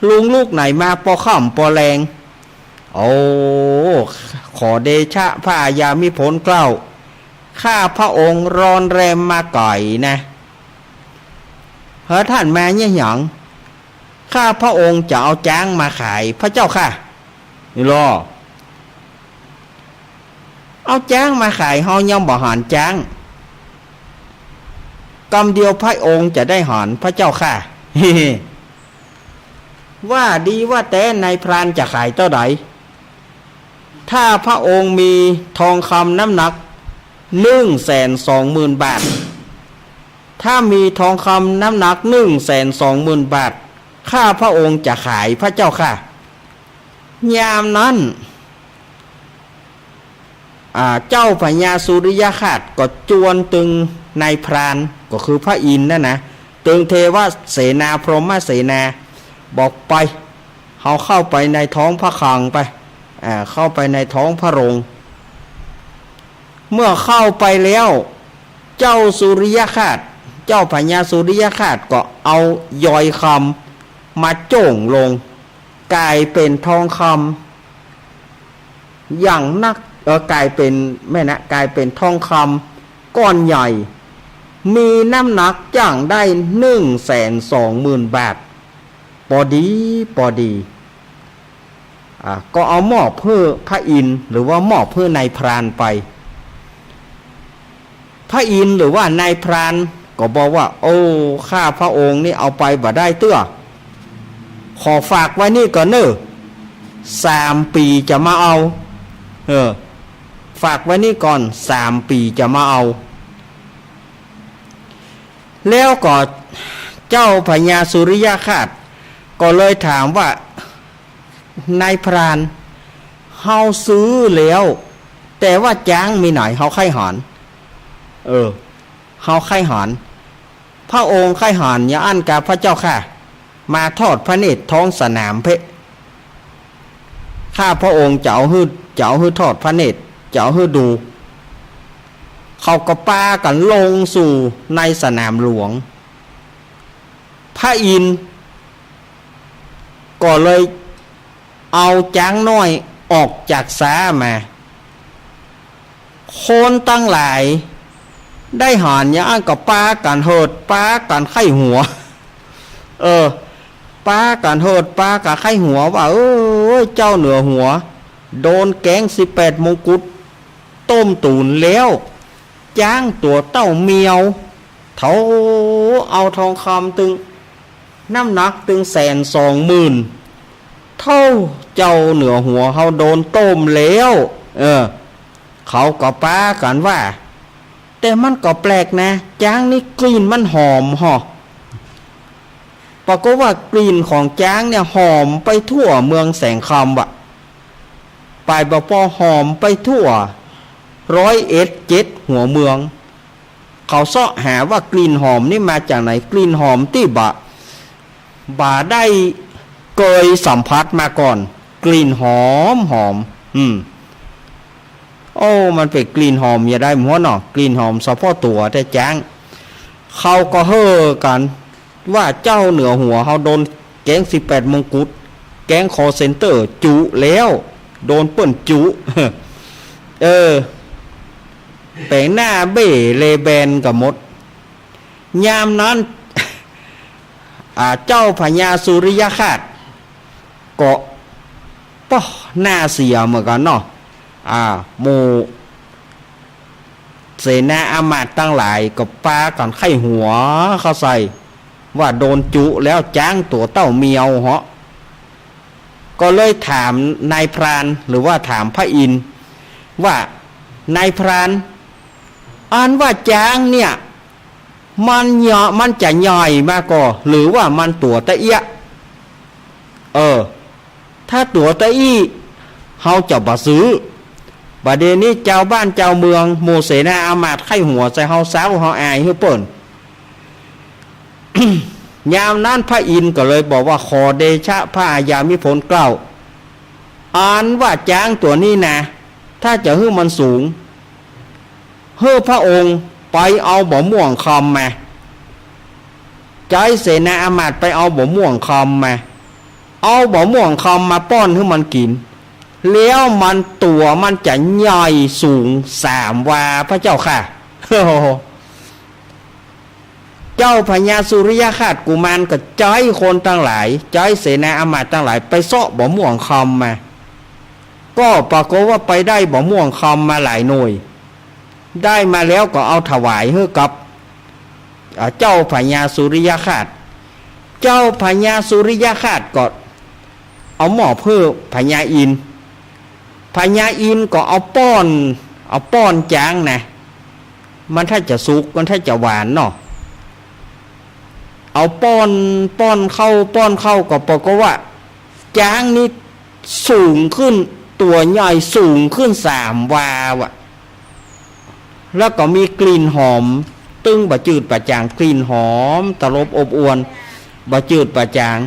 ลุงลุกไหนมาปอค่ำปอแลง โอ้ ขอเดชะพระอาญามิโผลเกล้า ข้าพระองค์ร่อนแรมมาไก๋นะ เฮ้อ ท่านมาเยียะหยัง ข้าพระองค์จะเอาจ๊างมาขายพระเจ้าข้า นี่ลอ เอาจ๊างมาขาย เฮายังบ่หันจ๊าง กำเดียวพระองค์จะได้หันพระเจ้าข้า ว่าดีว่าแต่นายพรานจะขายเต้าใด ถ้าพระองค์มีทองคำน้ำหนักหนึ่งแสนสองหมื่นบาท ถ้ามีทองคำน้ำหนักหนึ่งแสนสองหมื่นบาท ข้าพระองค์จะขายพระเจ้าข้า ยามนั้น อ่า เจ้าพญาสุริยคราชก็จวนตึงนายพราน ก็คือพระอินทร์นั่นนะ ตึงเทวเสนาพรหมเสนา บอกไป เฮาเข้าไปในท้องพระคลังไป อ่า เข้าไปในท้องพระโรง เมื่อเข้าไปแล้ว เจ้าสุริยคราช เจ้าพญาสุริยคราชก็เอายอยคำมาโจ้งลง ก๋ายเป๋นทองคำอย่างนัก เออ ก๋ายเป๋น แม่นนะ ก๋ายเป๋นทองคำก้อนใหญ่ มีน้ำหนักจ้างได้หนึ่งแสนสองหมื่นบาท ปอดี ปอดี อ่า ก็เอามอบหื้อพระอินทร์ หรือว่ามอบหื้อนายพรานไป พระอินทร์หรือว่านายพรานก็บอกว่า โอ้ ข้าพระองค์นี่เอาไปบ่ได้เตื้อ ขอฝากไว้นี่ก่อนเน่อ สามปี๋จะมาเอา เออ ฝากไว้นี่ก่อน สามปี๋จะมาเอา แล้วก็เจ้าพญาสุริยคราชก็เลยถามว่า นายพราน เฮาซื้อแล้ว แต่ว่าจ๊างมีไหน เฮาใค่หัน เออ เฮาใค่หัน พระองค์ใค่หันอย่างอั้นกาพระเจ้าข้า มาทอดพระเนตรท้องสนามเป๊ะ ข้าพระองค์จะเอาหื้อ จะเอาหื้อทอดพระเนตร จะเอาหื้อดู เขาก็ปากั๋นลงสู่ในสนามหลวง พระอินทร์ก็เลยเอาจ๊างน้อยออกจากซ้ามา คนตังหลายได้หันอย่างอั้นก็ปากั๋นเหิด ปากั๋นใค่หัว เออ ปากั๋นเหิด ปากั๋นใค่หัวว่า เอ้ย เจ้าเหนือหัว โดนแก๊งสิบแปดมงกุฎต้มตุ๋นแล้ว จ๊างตั๋วเต้าเมียว เฒ่าเอาทองคำตึง น้ำหนักตึงแสนสองหมื่น เฒ่า เจ้าเหนือหัวเฮาโดนต้มแล้ว เออ เขาก็ปากั๋นว่า แต่มันก็แปลกนะ จ๊างนี่กลิ่นมันหอมฮอ ปรากฏว่ากลิ่นของจ๊างเนี่ยหอมไปทั่วเมืองแสงคำว่ะ ไปบ่ปอหอมไปทั่วร้อยเอ็ดเจ็ดหัวเมือง เขาเซาะหาว่ากลิ่นหอมนี่มาจากไหน กลิ่นหอมตี้บ่า บ่าได้เกยสัมผัสมาก่อน กลิ่นหอมหอม อืม โอ้ มันเป๋นกลิ่นหอมจะใดหัวเนาะ กลิ่นหอมเฉพาะตั๋วแต๊จ๊าง เขาก็เฮ่อกั๋นว่าเจ้าเหนือหัวเฮาโดนแก๊งสิบแปดมงกุฎ แก๊งคอลเซ็นเตอร์จุแล้ว โดนเปิ้นจุ เออ แป๋งหน้าเบ้เลแบนกั๋นหมด ยามนั้น อ่า เจ้าพญาสุริยคราช ก็ ป๊อ หน้าเสียเหมือนกั๋นเนาะ อ่า หมู่เสนาอามาตย์ตังหลายก็ปากั๋นใค่หัวเข้าใส่ ว่าโดนจุแล้ว จ๊างตั๋วเต้าเมียวเหาะ ก็เลยถามนายพราน หรือว่าถามพระอินทร์ ว่า นายพราน อันว่าจ๊างเนี่ย มันเยาะ มันจะใหญ่มาก่อ หรือว่ามันตั๋วตะเอี้ยะ เออ ถ้าตั๋วตะอี้ เฮาจะบ่ซื้อ บ่าเดี่ยวนี้จาวบ้านจาวเมือง หมู่เสนาอามาตย์ใค่หัวใส่เฮาเซ้า เฮาอายหื้อเปิ้น ยามนั้นพระอินทร์ก็เลยบอกว่า ขอเดชะพระอาญามิภลเกล้า อันว่าจ๊างตั๋วนี้นะ ถ้าจะหื้อมันสูง หื้อพระองค์ไปเอาบ่าม่วงคำมา ใจ๊เสนาอามาตย์ไปเอาบ่าม่วงคำมา เอาบ่าม่วงคำมาป้อนหื้อมันกิ๋น แล้วมันตั๋วมันจะใหญ่สูงสามวา พระเจ้าข้า เจ้าพญาสุริยคราชกุมารก็ใจ๊คนตังหลาย ใจ๊เสนาอามาตย์ตังหลายไปเซาะบ่าม่วงคำมา ก็ปรากฏว่าไปได้บ่าม่วงคำมาหลายหน่วย ได้มาแล้วก็เอาถวายหื้อกับ อ่า เจ้าพญาสุริยคราช เจ้าพญาสุริยคราชก็เอามอบหื้อพญาอินทร์ พญาอินทร์ก็เอาป้อน เอาป้อนจ๊างนะ มันถ้าจะสุก มันถ้าจะหวานเนาะ เอาป้อน ป้อนเข้า ป้อนเข้า ก็ปรากฏว่า จ๊างนี่สูงขึ้น ตั๋วใหญ่สูงขึ้นสามวาว่ะ แล้วก็มีกลิ่นหอม ตึงบ่จืดบ่จ๋าง กลิ่นหอมตลบอบอวล บ่จืดบ่จ๋าง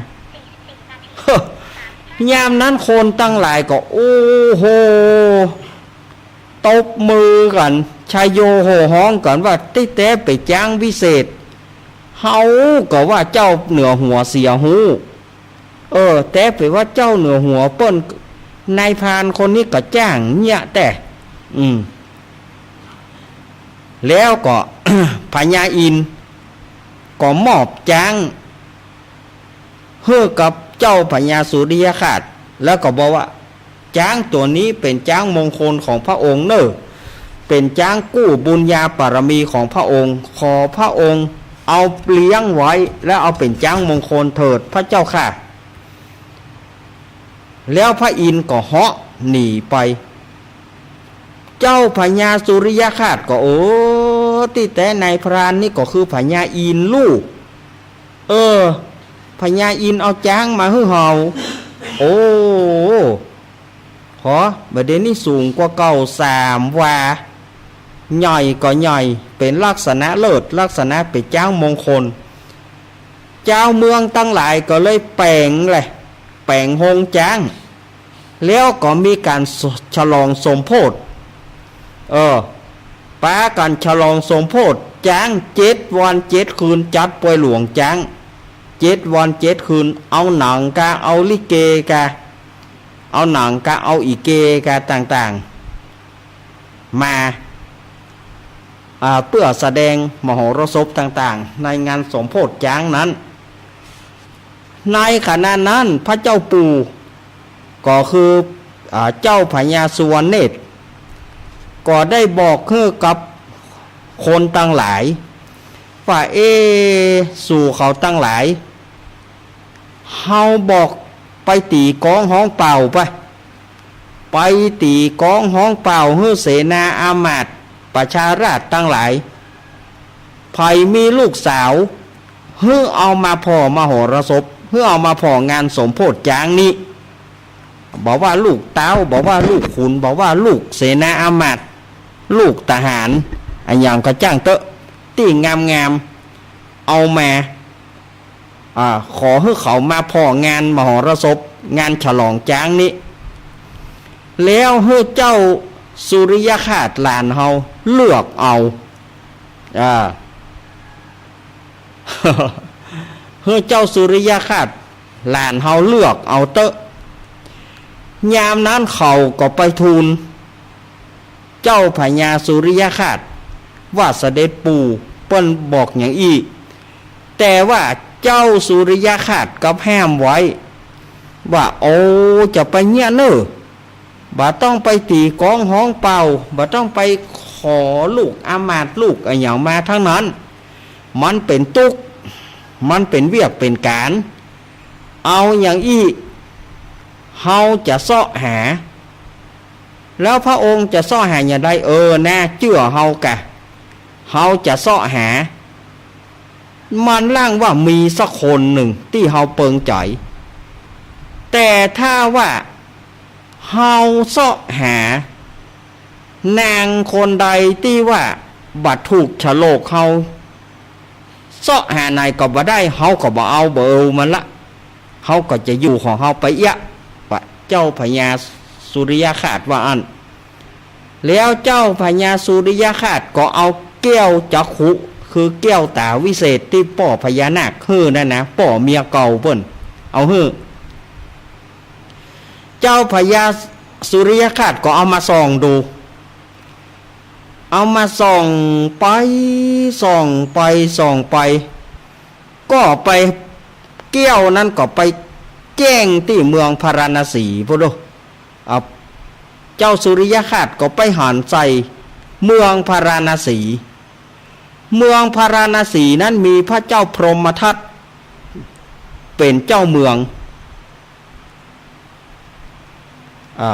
ยามนั้นคนตังหลายก็ โอ้โห ตบมือกั๋น ชัยโยโห่ฮ้องกั๋นว่า ตี้แต๊เป๋นจ๊างวิเศษ เฮาก็ว่าเจ้าเหนือหัวเสียฮู้ เออ แต๊เป๋นว่าเจ้าเหนือหัวเปิ้น นายพรานคนนี้ก็จ้างเยียะแต๊ อืม แล้วก็ พญาอินทร์ก็มอบจ๊าง หื้อกับเจ้าพญาสุริยคราช แล้วก็บอกว่า จ๊างตั๋วนี้เป๋นจ๊างมงคลของพระองค์เน่อ เป๋นจ๊างกู้บุญญาบารมีของพระองค์ ขอพระองค์เอาเลี้ยงไว้ แล้วเอาเป๋นจ๊างมงคลเถิดพระเจ้าข้า แล้วพระอินทร์ก็เหาะหนีไป เจ้าพญาสุริยคราชก็ โอ้ ตี้แต๊นายพรานนี่ก็คือพญาอินทร์ลูก เออ พญาอินทร์เอาจ๊างมาหื้อเฮา โอ้ หอ บ่าเดี่ยวนี้สูงกว่าเก่าสามวา ใหญ่ก็ใหญ่ เป๋นลักษณะเลิศ ลักษณะเป๋นจ๊างมงคล จาวเมืองตังหลายก็เลยแป๋งแหละ แป๋งโฮงจ๊าง แล้วก็มีก๋านฉลองสมโภช เออ ปากั๋นฉลองสมโภชจ๊าง เจ็ดวันเจ็ดคืน จัดปวยหลวงจ๊าง เจ็ดวันเจ็ดคืน เอาหนังกา เอาลิเกกา เอาหนังกา เอาอีเกกาต่างๆ มา อ่า เปื้อแสดงมโหรสพต่างๆ ในงานสมโภชจ๊างนั้น ในขณะนั้นพระเจ้าปู่ ก็คือ อ่า เจ้าพญาสุวรรณเนตร ก็ได้บอกหื้อกับคนตังหลาย ว่า เอ สูเขาตังหลาย เฮาบอก ไปตี๋กองฮ้องเป่าไป ไปตี๋กองฮ้องเป่าหื้อเสนาอามาตย์ประชาราษฎร์ตังหลาย ใผมีลูกสาว หื้อเอามาผ่อมหรสพ หื้อเอามาผ่องานสมโพธิจ๊างนี้ บ่ว่าลูกเต๊า บ่ว่าลูกขุน บ่ว่าลูกเสนาอามาตย์ ลูกทหาร อะหยังก็จ้างเต๊อะ ตี้งามๆ เอามา อ่า ขอหื้อเขามาผ่องานมหรสพ งานฉลองจ๊างนี้ แล้วหื้อเจ้าสุริยคราสหลานเฮาเลือกเอา อ่า หื้อเจ้าสุริยคราสหลานเฮาเลือกเอาเต๊อะ ยามนั้นเขาก็ไปทูล เจ้าพญาสุริยคราสว่า เสด็จปู่ เปิ้นบอกอย่างอี้ แต่ว่าเจ้าสุริยคราสกลับห้ามไว้ ว่า โอ้ จะไปเยียะเน่อ บ่ต้องไปตี๋กองฮ้องเป่า บ่ต้องไปขอลูกอามาตย์ลูกอะหยังมาตังนั้น มันเป๋นตุ๊กข์ มันเป๋นเวียกเป๋นก๋าน เอาอย่างอี้ เฮาจะเซาะหา แล้วพระองค์จะเซาะหาอย่างใด เออ นะ เจื้อเฮากะ เฮาจะเซาะหา มันล่างว่ามีสักคนนึ่งตี้เฮาเปิงใจ๋ แต่ถ้าว่าเฮาเซาะหานางคนใดตี้ว่าบ่ถูกโฉลกเฮา เซาะหาไหนก็บ่ได้ เฮาก็บ่เอา บ่เอามันละ เฮาก็จะอยู่ของเฮาไปเอี้ยะ ว่าเจ้าพญาสุริยคราสว่าอั้น แล้วเจ้าพญาสุริยคราสก็เอาแก้วจักขุ คือแก้วต๋าวิเศษตี้ป้อพญานาคหื้อนั่นนะ ป้อเมียเก่าเปิ้นเอาหื้อ เจ้าพญาสุริยคราสก็เอามาส่องดู เอามาส่องไป ส่องไป ส่องไป ก็ไป แก้วนั้นก็ไปแจ้งตี้เมืองพาราณสีพุ้นโล อ่า เจ้าสุริยคราสก็ไปหันใส่เมืองพาราณสี เมืองพาราณสีนั้นมีพระเจ้าพรหมทัตเป๋นเจ้าเมือง อ่า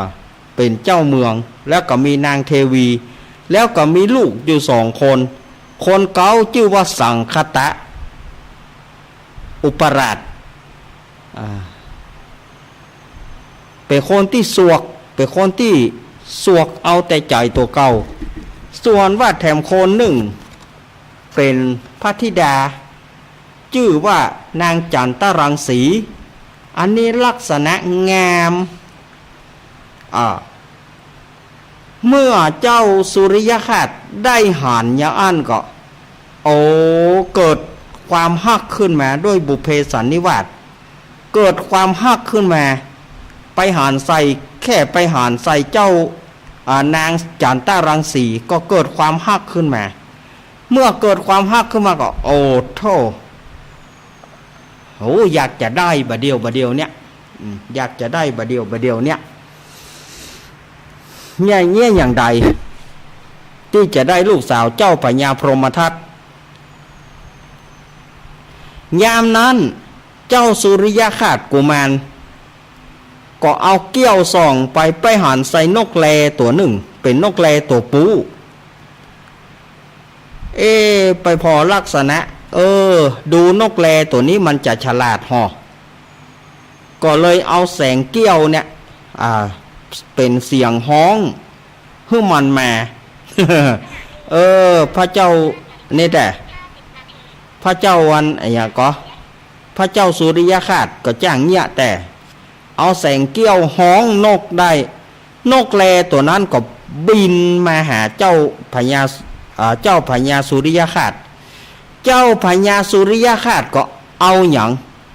เป๋นเจ้าเมือง แล้วก็มีนางเทวี แล้วก็มีลูกอยู่สองคน คนเก๊าจื้อว่าสังคตะ อุปราช อ่า เป๋นคนตี้สวก เป๋นคนตี้สวกเอาแต่ใจ๋ตั๋วเก่า ส่วนว่าแถมคนนึ่งเป๋นพระธิดา จื้อว่านางจันตรังสี อันนี้ลักษณะงาม อ่า เมื่อเจ้าสุริยคราสได้หันอย่างอั้นก็ โอ้ เกิดความฮักขึ้นมาด้วยบุพเพสันนิวาส เกิดความฮักขึ้นมา ไปหันใส่ แค่ไปหันใส่เจ้า อ่า นางจันตรังสีก็เกิดความฮักขึ้นมา เมื่อเกิดความฮักขึ้นมาก็ โอ้โธ่ โห อยากจะได้บ่าเดี่ยวบ่าเดี่ยวเนี่ย อืม อยากจะได้บ่าเดี่ยวบ่าเดี่ยวเนี่ย เนี่ย เนี่ยอย่างใด ตี้จะได้ลูกสาวเจ้าพญาพรหมทัต ยามนั้นเจ้าสุริยคราสกุมาร ก็เอาแก้วส่องไป ไปหันใส่นกแลตั๋วนึ่ง เป๋นนกแลตั๋วปู เอ๊ะ ไปผ่อลักษณะ เออ ดูนกแลตั๋วนี้มันจะฉลาดห่อ ก็เลยเอาแสงแก้วเนี่ย อ่า เป๋นเสียงฮ้องหื้อมันมา เออ พระเจ้า นี่แต๊ พระเจ้าอัน อะหยังก็ พระเจ้าสุริยคราสก็จ้างเยียะแต๊ เอาแสงแก้วฮ้องนกได้ นกแลตั๋วนั้นก็บินมาหาเจ้าพญา อ่า เจ้าพญาสุริยคราส เจ้าพญาสุริยคราสก็เอาหยัง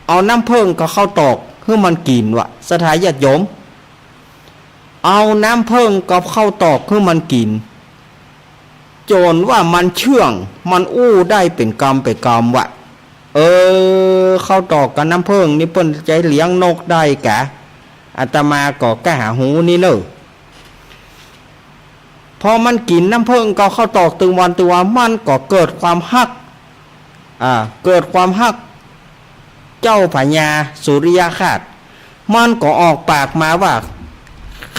เอาน้ำเผิ้งกับข้าวตอกหื้อมันกิ๋นวะ ศรัทธาญาติโยม เอาน้ำเผิ้งกับข้าวตอกหื้อมันกิ๋น จ๋นว่ามันเชื่อง มันอู้ได้เป๋นกำเป๋นกำวะ เออ ข้าวตอกกับน้ำเผิ้งนี่เปิ้นใจ๊เลี้ยงนกได้กา อาตมาก็ก้าหาฮู้นี่เน่อ พอมันกิ๋นน้ำเผิ้งกับข้าวตอกตึงวันตึงวัน มันก็เกิดความฮัก อ่า เกิดความฮัก เจ้าพญาสุริยคราส มันก็ออกปากมาว่า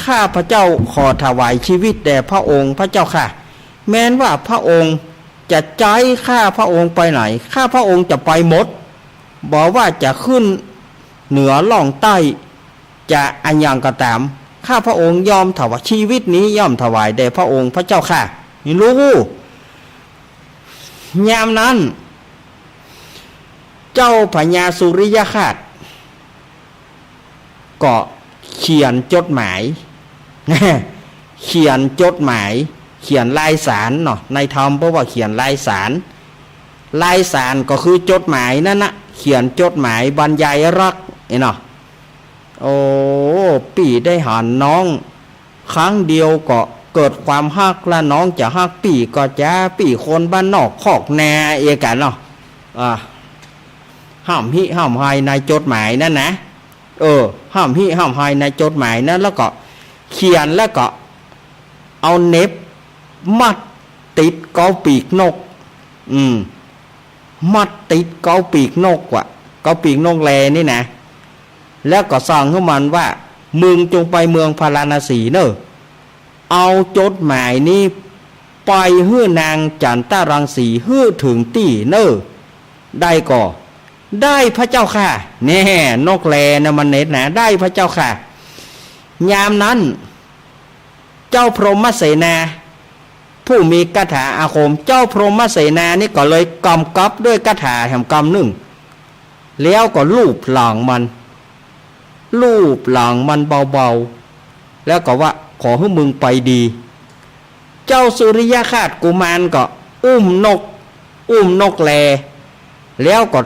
ข้าพเจ้าขอถวายชีวิตแด่พระองค์พระเจ้าข้า แม้นว่าพระองค์จะใจ๊ข้าพระองค์ไปไหน ข้าพระองค์จะไปหมด บ่ว่าจะขึ้นเหนือล่องใต้ จะอะหยังก็ต๋าม ข้าพระองค์ยอมถวาย ชีวิตนี้ย่อมถวายแด่พระองค์พระเจ้าข้า นี่ลูก ยามนั้น เจ้าพญาสุริยคราส ก็เขียนจดหมาย เขียนจดหมาย เขียนลายสารเนาะ ในธรรมเปิ้นว่าเขียนลายสาร ลายสารก็คือจดหมายนั้นนะ เขียนจดหมายบรรยายฮัก เนาะ โอ้ ปี้ได้หันน้อง ครั้งเดียวก็เกิดความฮักละ น้องจะฮักปี้ก็จา ปี้คนบ้านนอกคอกนาเอียกั๋นเนาะ อ่า ฮ่ำฮิฮ่ำไฮในจดหมายนั้นนะ เออ ฮ่ำฮิฮ่ำไฮในจดหมายนั้น แล้วก็เขียน แล้วก็เอาเหน็บมัดติดเก๊าปีกนก อืม มัดติดเก๊าปีกนกว่ะ เก๊าปีกนกแลนี่นะ แล้วก็สั่งหื้อมันว่า มึงจงไปเมืองพาราณสีเน่อ เอาจดหมายนี้ไปหื้อนางจันตะรังสีหื้อเถิงตี้เน่อ ได้ก่อ ได้พระเจ้าข้า แน่ นกแลนะมันเหน็บนะ ได้พระเจ้าข้า ยามนั้น เจ้าพรหมเสนา ผู้มีคาถาอาคม เจ้าพรหมเสนานี่ก็เลยกำกับด้วยคาถาแหมกำนึ่ง แล้วก็ลูบหลังมัน ลูบหลังมันเบาๆ แล้วก็ว่า ขอหื้อมึงไปดี เจ้าสุริยคราสกุมารก็อุ้มนก อุ้มนกแล แล้วก็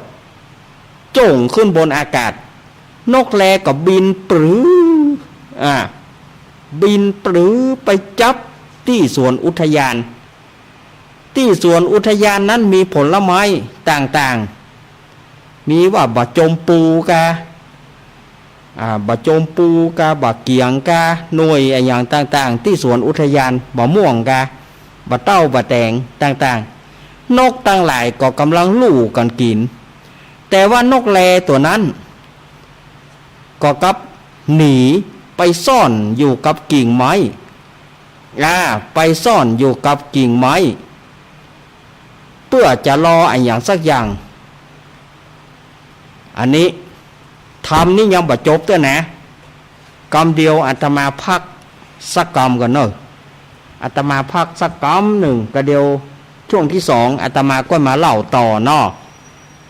โจ่งขึ้นบนอากาศ นกแลก็บินปรือ อ่า บินปรือไปจับตี้สวนอุทยาน ตี้สวนอุทยานนั้นมีผลไม้ต่างๆ มีว่าบ่าจมปูกา อ่า บ่าจมปูกา บ่าเกียงกา หน่วยอะหยังต่างๆ ตี้สวนอุทยาน บ่าม่วงกา บ่าเต้า บ่าแต๋งต่างๆ นกตังหลายก็ก่ำลังลู่กั๋นกิ๋น แต่ว่านกแลตั๋วนั้น ก็กลับหนีไปซ่อนอยู่กับกิ่งไม้ อ่า ไปซ่อนอยู่กับกิ่งไม้ เปื้อจะรออะหยังสักอย่าง อันนี้ธรรมนี่ยังบ่จบเตื้อนะ กำเดียวอาตมาพักสักกำก่อนเน่อ อาตมาพักสักกำนึ่ง ก็เดี๋ยวช่วงตี้สองอาตมาก็มาเล่าต่อเนาะ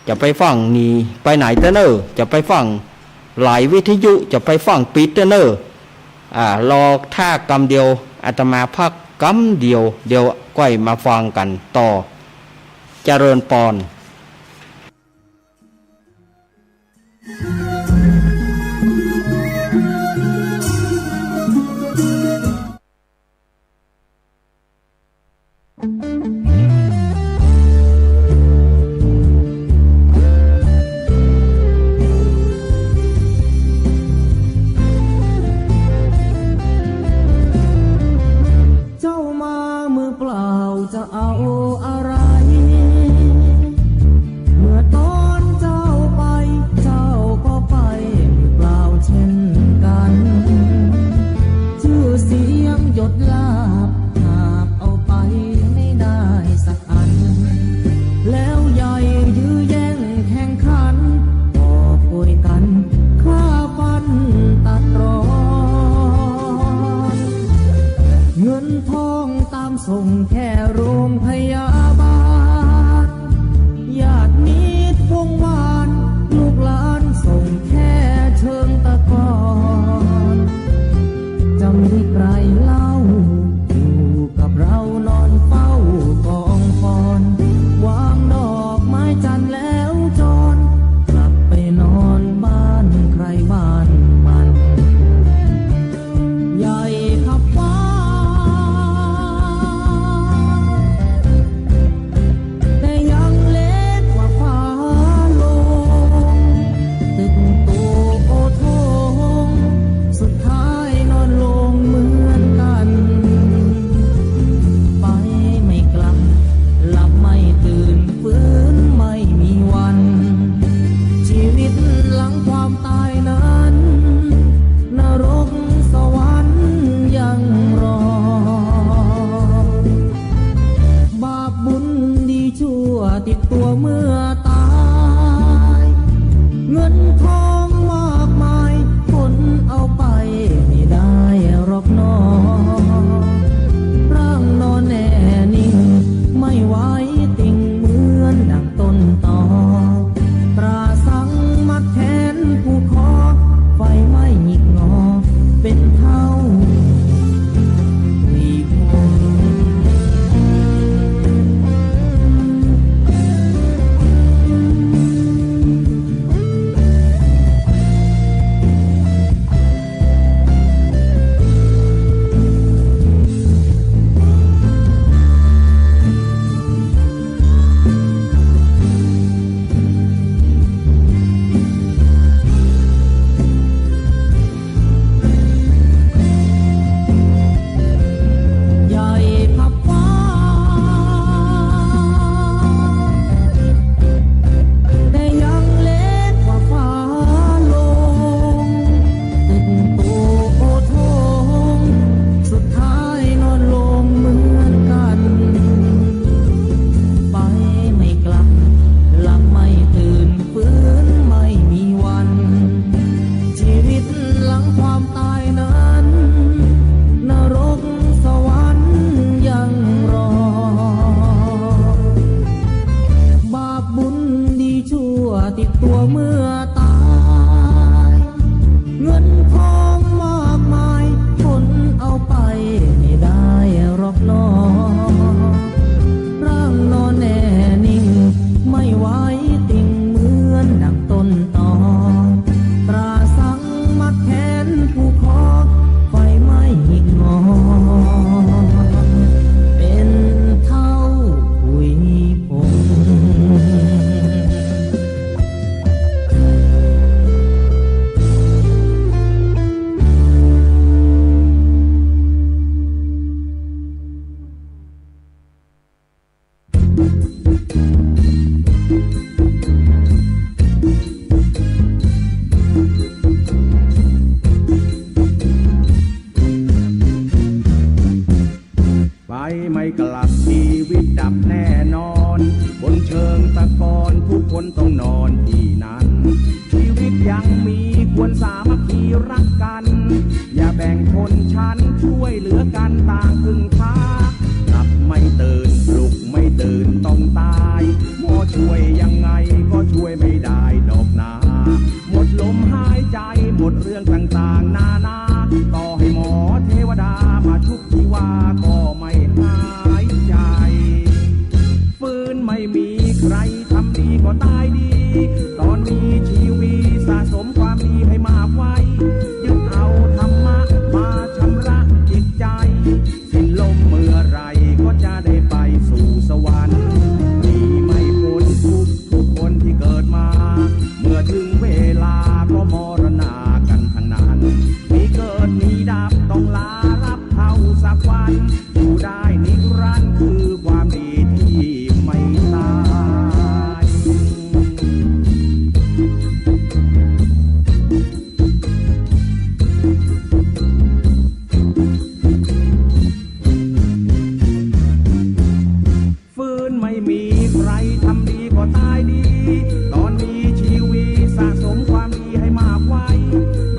จะไปฟังนี่ไปไหนเตื้อเน่อ จะไปฟังหลายวิทยุ จะไปฟังปิดเตื้อเน่อ อ่า รอถ้ากำเดียว อาตมาพักกำเดียว เดี๋ยวก้อยมาฟังกั๋นต่อ เจริญปอน เจ้ามามือเปล่าจะเอาอะไร เมื่อตอนเจ้าไป เจ้าก็ไปมือเปล่าเช่นกัน ชื่อเสียงยศลาภหาบเอาไปไม่ได้สักอัน แล้วใหญ่ยื้อแย่งแข่งขัน กอบโกยกั๋นฆ่าฟันตัดรอน เงินทองตามส่งแค่โรงพยาบาล ญาติมิตรวงวาน ลูกหลานส่งแค่เชิงตะกอน จะมีใครเล่า อยู่กับเรานอนเฝ้ากองฟอน วางดอกไม้จันทร์แล้วจร กลับไปนอนบ้านใครบ้านมัน ใหญ่ขับฟ้า ว่าเมื่อตาย เงินทองมากมาย คนเอาไปไม่ได้หรอกหนอ ร่างนอนแน่นิ่ง ไม่ไหวติง เหมือนดังต้นตอ ตราสังมัดแขนผูกคอ ไฟไหม้หงิกงอ เป็นเท่าขุยผง ไปไม่กลับ ชีวิตดับแน่นอน บนเชิงตะกอน ทุกคนต้องนอนที่นั่น ชีวิตยังมี ควรสามัคคีรักกัน อย่าแบ่งชนชั้น ช่วยเหลือกันต่างพึ่งพา หลับไม่ตื่น ปลุกไม่ตื่น ต้องตาย หมอช่วยยังไงก็ช่วยไม่ได้ดอกนา หมดลมหายใจ หมดเรื่องต่างๆนานา ต่อให้หมอเทวดามาชุบชีวาก็ไม่หายใจ ฟื้นไม่มีใครทำดีก็ตายดี ตอนมีชีวิตสะสมความดีให้มากไว้ ยึดเอาธรรมะมาชำระจิตใจ สิ้นลมเมื่อไหร่ก็จะได้ไปสู่สวรรค์ หนีไม่พ้นทุกข์ทุกคนที่เกิดมา เมื่อถึงเวลาก็มรณากันทั้งนั้น มีเกิดมีดับต้องลารับเท่าสักวัน อยู่ได้นิรันดร์คือความดีที่ไม่ตาย ฟื้นไม่มีใครทำดีก็ตายดี ตอนมีชีวิตสะสมความดีให้มากไว้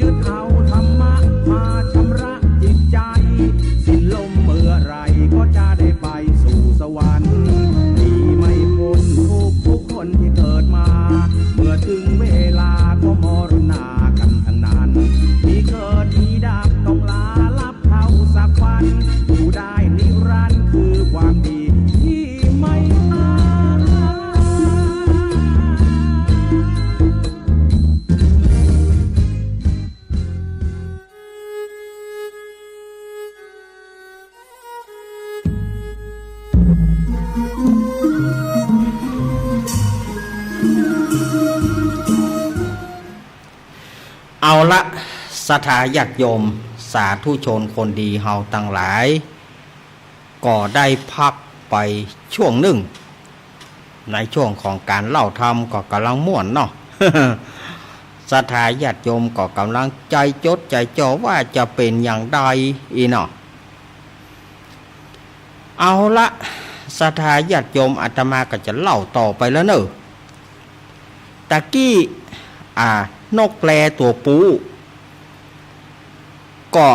ยึดเอาธรรมะมาชำระจิตใจ สิ้นลมเมื่อไหร่ก็จะได้ไปสู่สวรรค์ หนีไม่พ้นทุกข์ทุกคนที่เกิดมา เมื่อถึงเวลาก็มรณากันทั้งนั้น มีเกิดมีดับต้องลารับ เท่าสักวัน อยู่ได้นิรันดร์คือความดีที่ไม่ตาย เอาละ ศรัทธาญาติโยม สาธุชนคนดีเฮาตังหลาย ก็ได้พักไปช่วงหนึ่ง ในช่วงของการเล่าธรรมก็กำลังม่วนเนาะ ศรัทธาญาติโยมก็กำลังใจ๋จดใจ๋จ่อว่าจะเป๋นอย่างใดอี้เนาะ เอาละ ศรัทธาญาติโยม อาตมาก็จะเล่าต่อไปแล้วเน่อ ตะกี้ อ่า นกแลตั๋วปู๋ ก็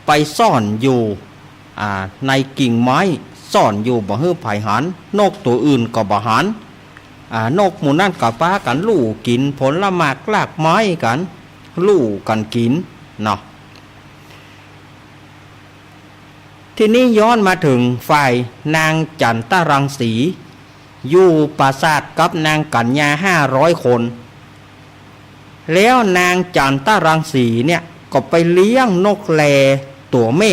ไปซ่อนอยู่ อ่า ในกิ่งไม้ ซ่อนอยู่บ่หื้อใผหัน นกตั๋วอื่นก็บ่หัน อ่า นกหมู่นั้นก็ปากั๋นลู่กิ๋นผลหมากรากไม้กั๋น ลู่กั๋นกิ๋นเนาะ ทีนี้ย้อนมาเถิงฝ่ายนางจันตะรังสี อยู่ปราสาทกับนางกัญญาห้าร้อยคน แล้วนางจันตะรังสีเนี่ยก็ไปเลี้ยงนกแลตั๋วแม่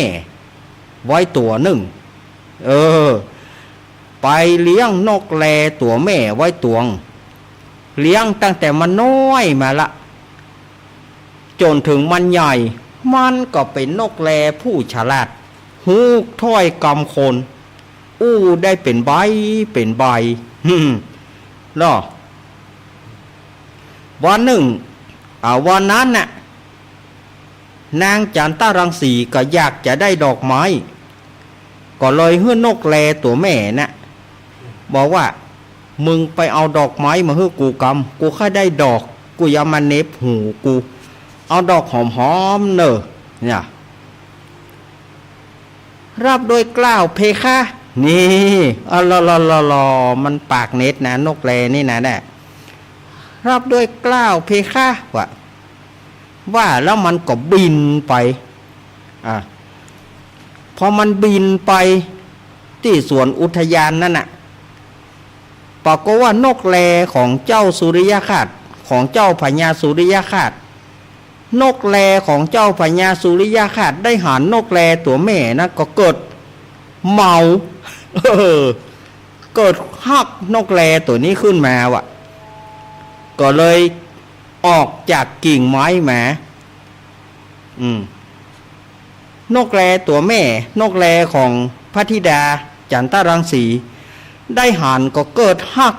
ไว้ตั๋วนึ่ง เออ ไปเลี้ยงนกแลตั๋วแม่ไว้ตั๋วนึ่ง เลี้ยงตั้งแต่มันน้อยมาละ จ๋นเถิงมันใหญ่ มันก็เป๋นนกแลผู้ฉลาด ฮู้ถ้อยกำคน อู้ได้เป๋นใบเป๋นใบ เนาะ วันนึ่ง อ่า วันนั้นน่ะ นางจันตะรังสีก็อยากจะได้ดอกไม้ ก็เลยหื้อนกแลตั๋วแม่น่ะ บอกว่า มึงไปเอาดอกไม้มาหื้อกูกำ กูใค่ได้ดอก กูจะเอามาเหน็บหูกู เอาดอกหอมๆ เน่อ เนี่ย รับด้วยเกล้าเพคะ นี่ อะลอลอลอลอ มันปากเหน็ดนะ นกแลนี่นะเนี่ย รับด้วยเกล้าเพคะ ว่า ว่าแล้วมันก็บินไป อ่ะ พอมันบินไปตี้สวนอุทยานนั้นน่ะ ปรากฏว่านกแลของเจ้าสุริยคราส ของเจ้าพญาสุริยคราส นกแลของเจ้าพญาสุริยคราสได้หันนกแลตั๋วแม่นั้นก็เกิดเมา เออ เกิดฮักนกแลตั๋วนี้ขึ้นมาว่ะ ก็เลยออกจากกิ่งไม้มา อืม นกแลตั๋วแม่ นกแลของพระธิดาจันตะรังสี ได้หันก็เกิดฮัก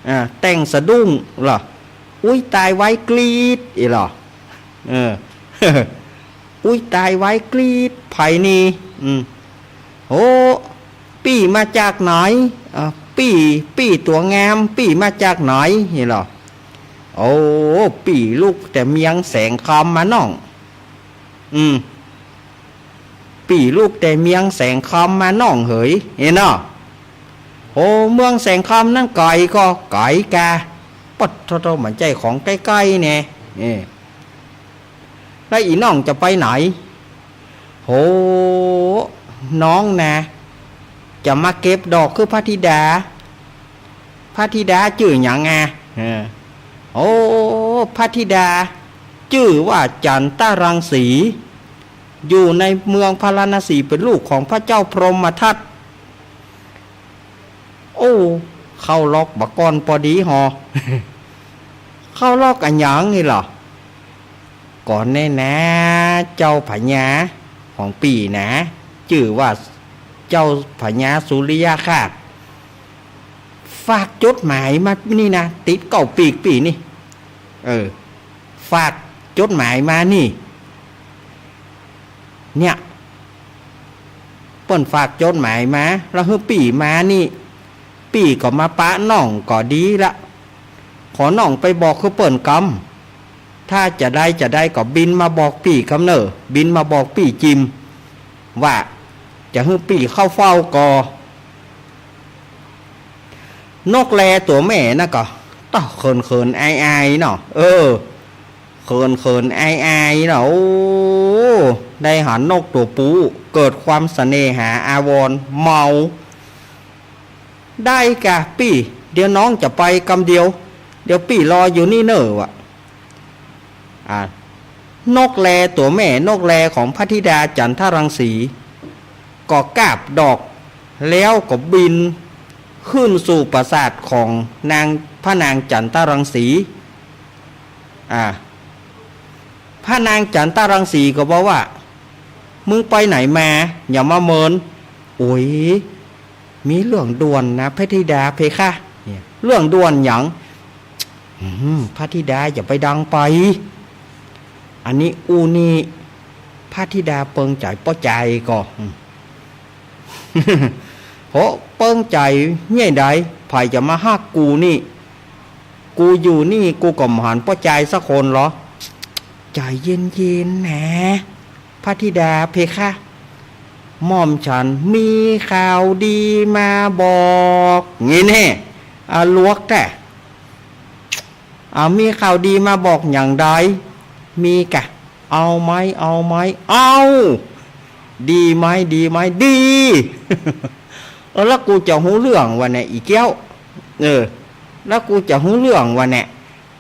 อ่า แต่งสะดุ้งเหรอ อุ๊ยตายไว้กรี๊ดอีหรอ เออ อุ๊ยตายไว้กรี๊ด ใผนี่ อืม โอ้ ปี้มาจากไหน อ่า ปี้ ปี้ตั๋วงาม ปี้มาจากไหนนี่เหรอ โอ้ ปี้ลุกแต่เมืองแสงคำมาน้อง อืม ปี้ลุกแต่เมืองแสงคำมาน้องเหย เห็นเนาะ โอ้ เมืองแสงคำนั้นไก๋ก่อ ไก๋กา ปัดโธ่ๆ บ่ใจ้ของใก้ๆ แน่ เออ แล้วอี่น้องจะไปไหน โห น้องนะ จะมาเก็บดอกคือพระธิดา พระธิดาจื้อหยังอะ เออ โอ้ พระธิดาจื้อว่าจันตะรังสี อยู่ในเมืองพาราณสี เป๋นลูกของพระเจ้าพรหมทัต โอ้ เข้าล็อกบ่าก่อนปอดีฮอ เข้าล็อกอะหยังนี่เหรอ ก่อนแน่นะ เจ้าพญาของปี้นะ จื้อว่าเจ้าพญาสุริยคราส ฝากจดหมายมานี่นะ ติดเก๊าปีกปี้นี่ เออ ฝากจดหมายมานี่ เนี่ย เปิ้นฝากจดหมายมา แล้วหื้อปี้มานี่ ปี้ก็มาปะน้องก็ดีละ ขอน้องไปบอกคือเปิ้นกำ ถ้าจะได้จะได้ก็บินมาบอกปี้กำเน่อ บินมาบอกปี้จิม ว่าจะหื้อปี้เข้าเฝ้าก่อ นกแลตั๋วแม่นั้นก็ ต๊ะ เขินๆ อายๆ เนาะ เออ เขินๆ อายๆ เนาะ โอ้ ได้หันนกตั๋วปู๋ เกิดความเสน่หาอาวรณ์ เมา ได้กาปี้ เดี๋ยวน้องจะไปกำเดียว เดี๋ยวปี้รออยู่นี่เน่อว่ะ อ่า นกแลตั๋วแม่ นกแลของพระธิดาจันทรังสี ก็กาบดอก แล้วก็บินขึ้นสู่ปราสาทของนาง พระนางจันทรังสี อ่า พระนางจันทรังสีก็บอกว่า มึงไปไหนมา อย่ามาเมิน โอ้ย มีเรื่องด่วนนะพระธิดาเพคะ เนี่ย เรื่องด่วนหยัง อืม พระธิดาอย่าไปดังไป อันนี้อู้นี่ พระธิดาเปิงใจ๋ป้อจายก่อ อืม โห เปิงใจ๋เยียะใด ใผจะมาฮักกูนี่ กูอยู่นี่ กูก็บ่หันป้อจายสักคนเหรอ ใจ๋เย็นๆ นะ พระธิดาเพคะ หม่อมฉันมีข่าวดีมาบอก งี้แน่ อ่ะ หลวกแต๊ อ่ะ มีข่าวดีมาบอกอย่างใด มีกะ เอาไหม เอาไหม เอา ดีไหม ดีไหม ดี เออ แล้วกูจะฮู้เรื่องวะเนี่ย อี่เกี้ยว เออ แล้วกูจะฮู้เรื่องวะเนี่ย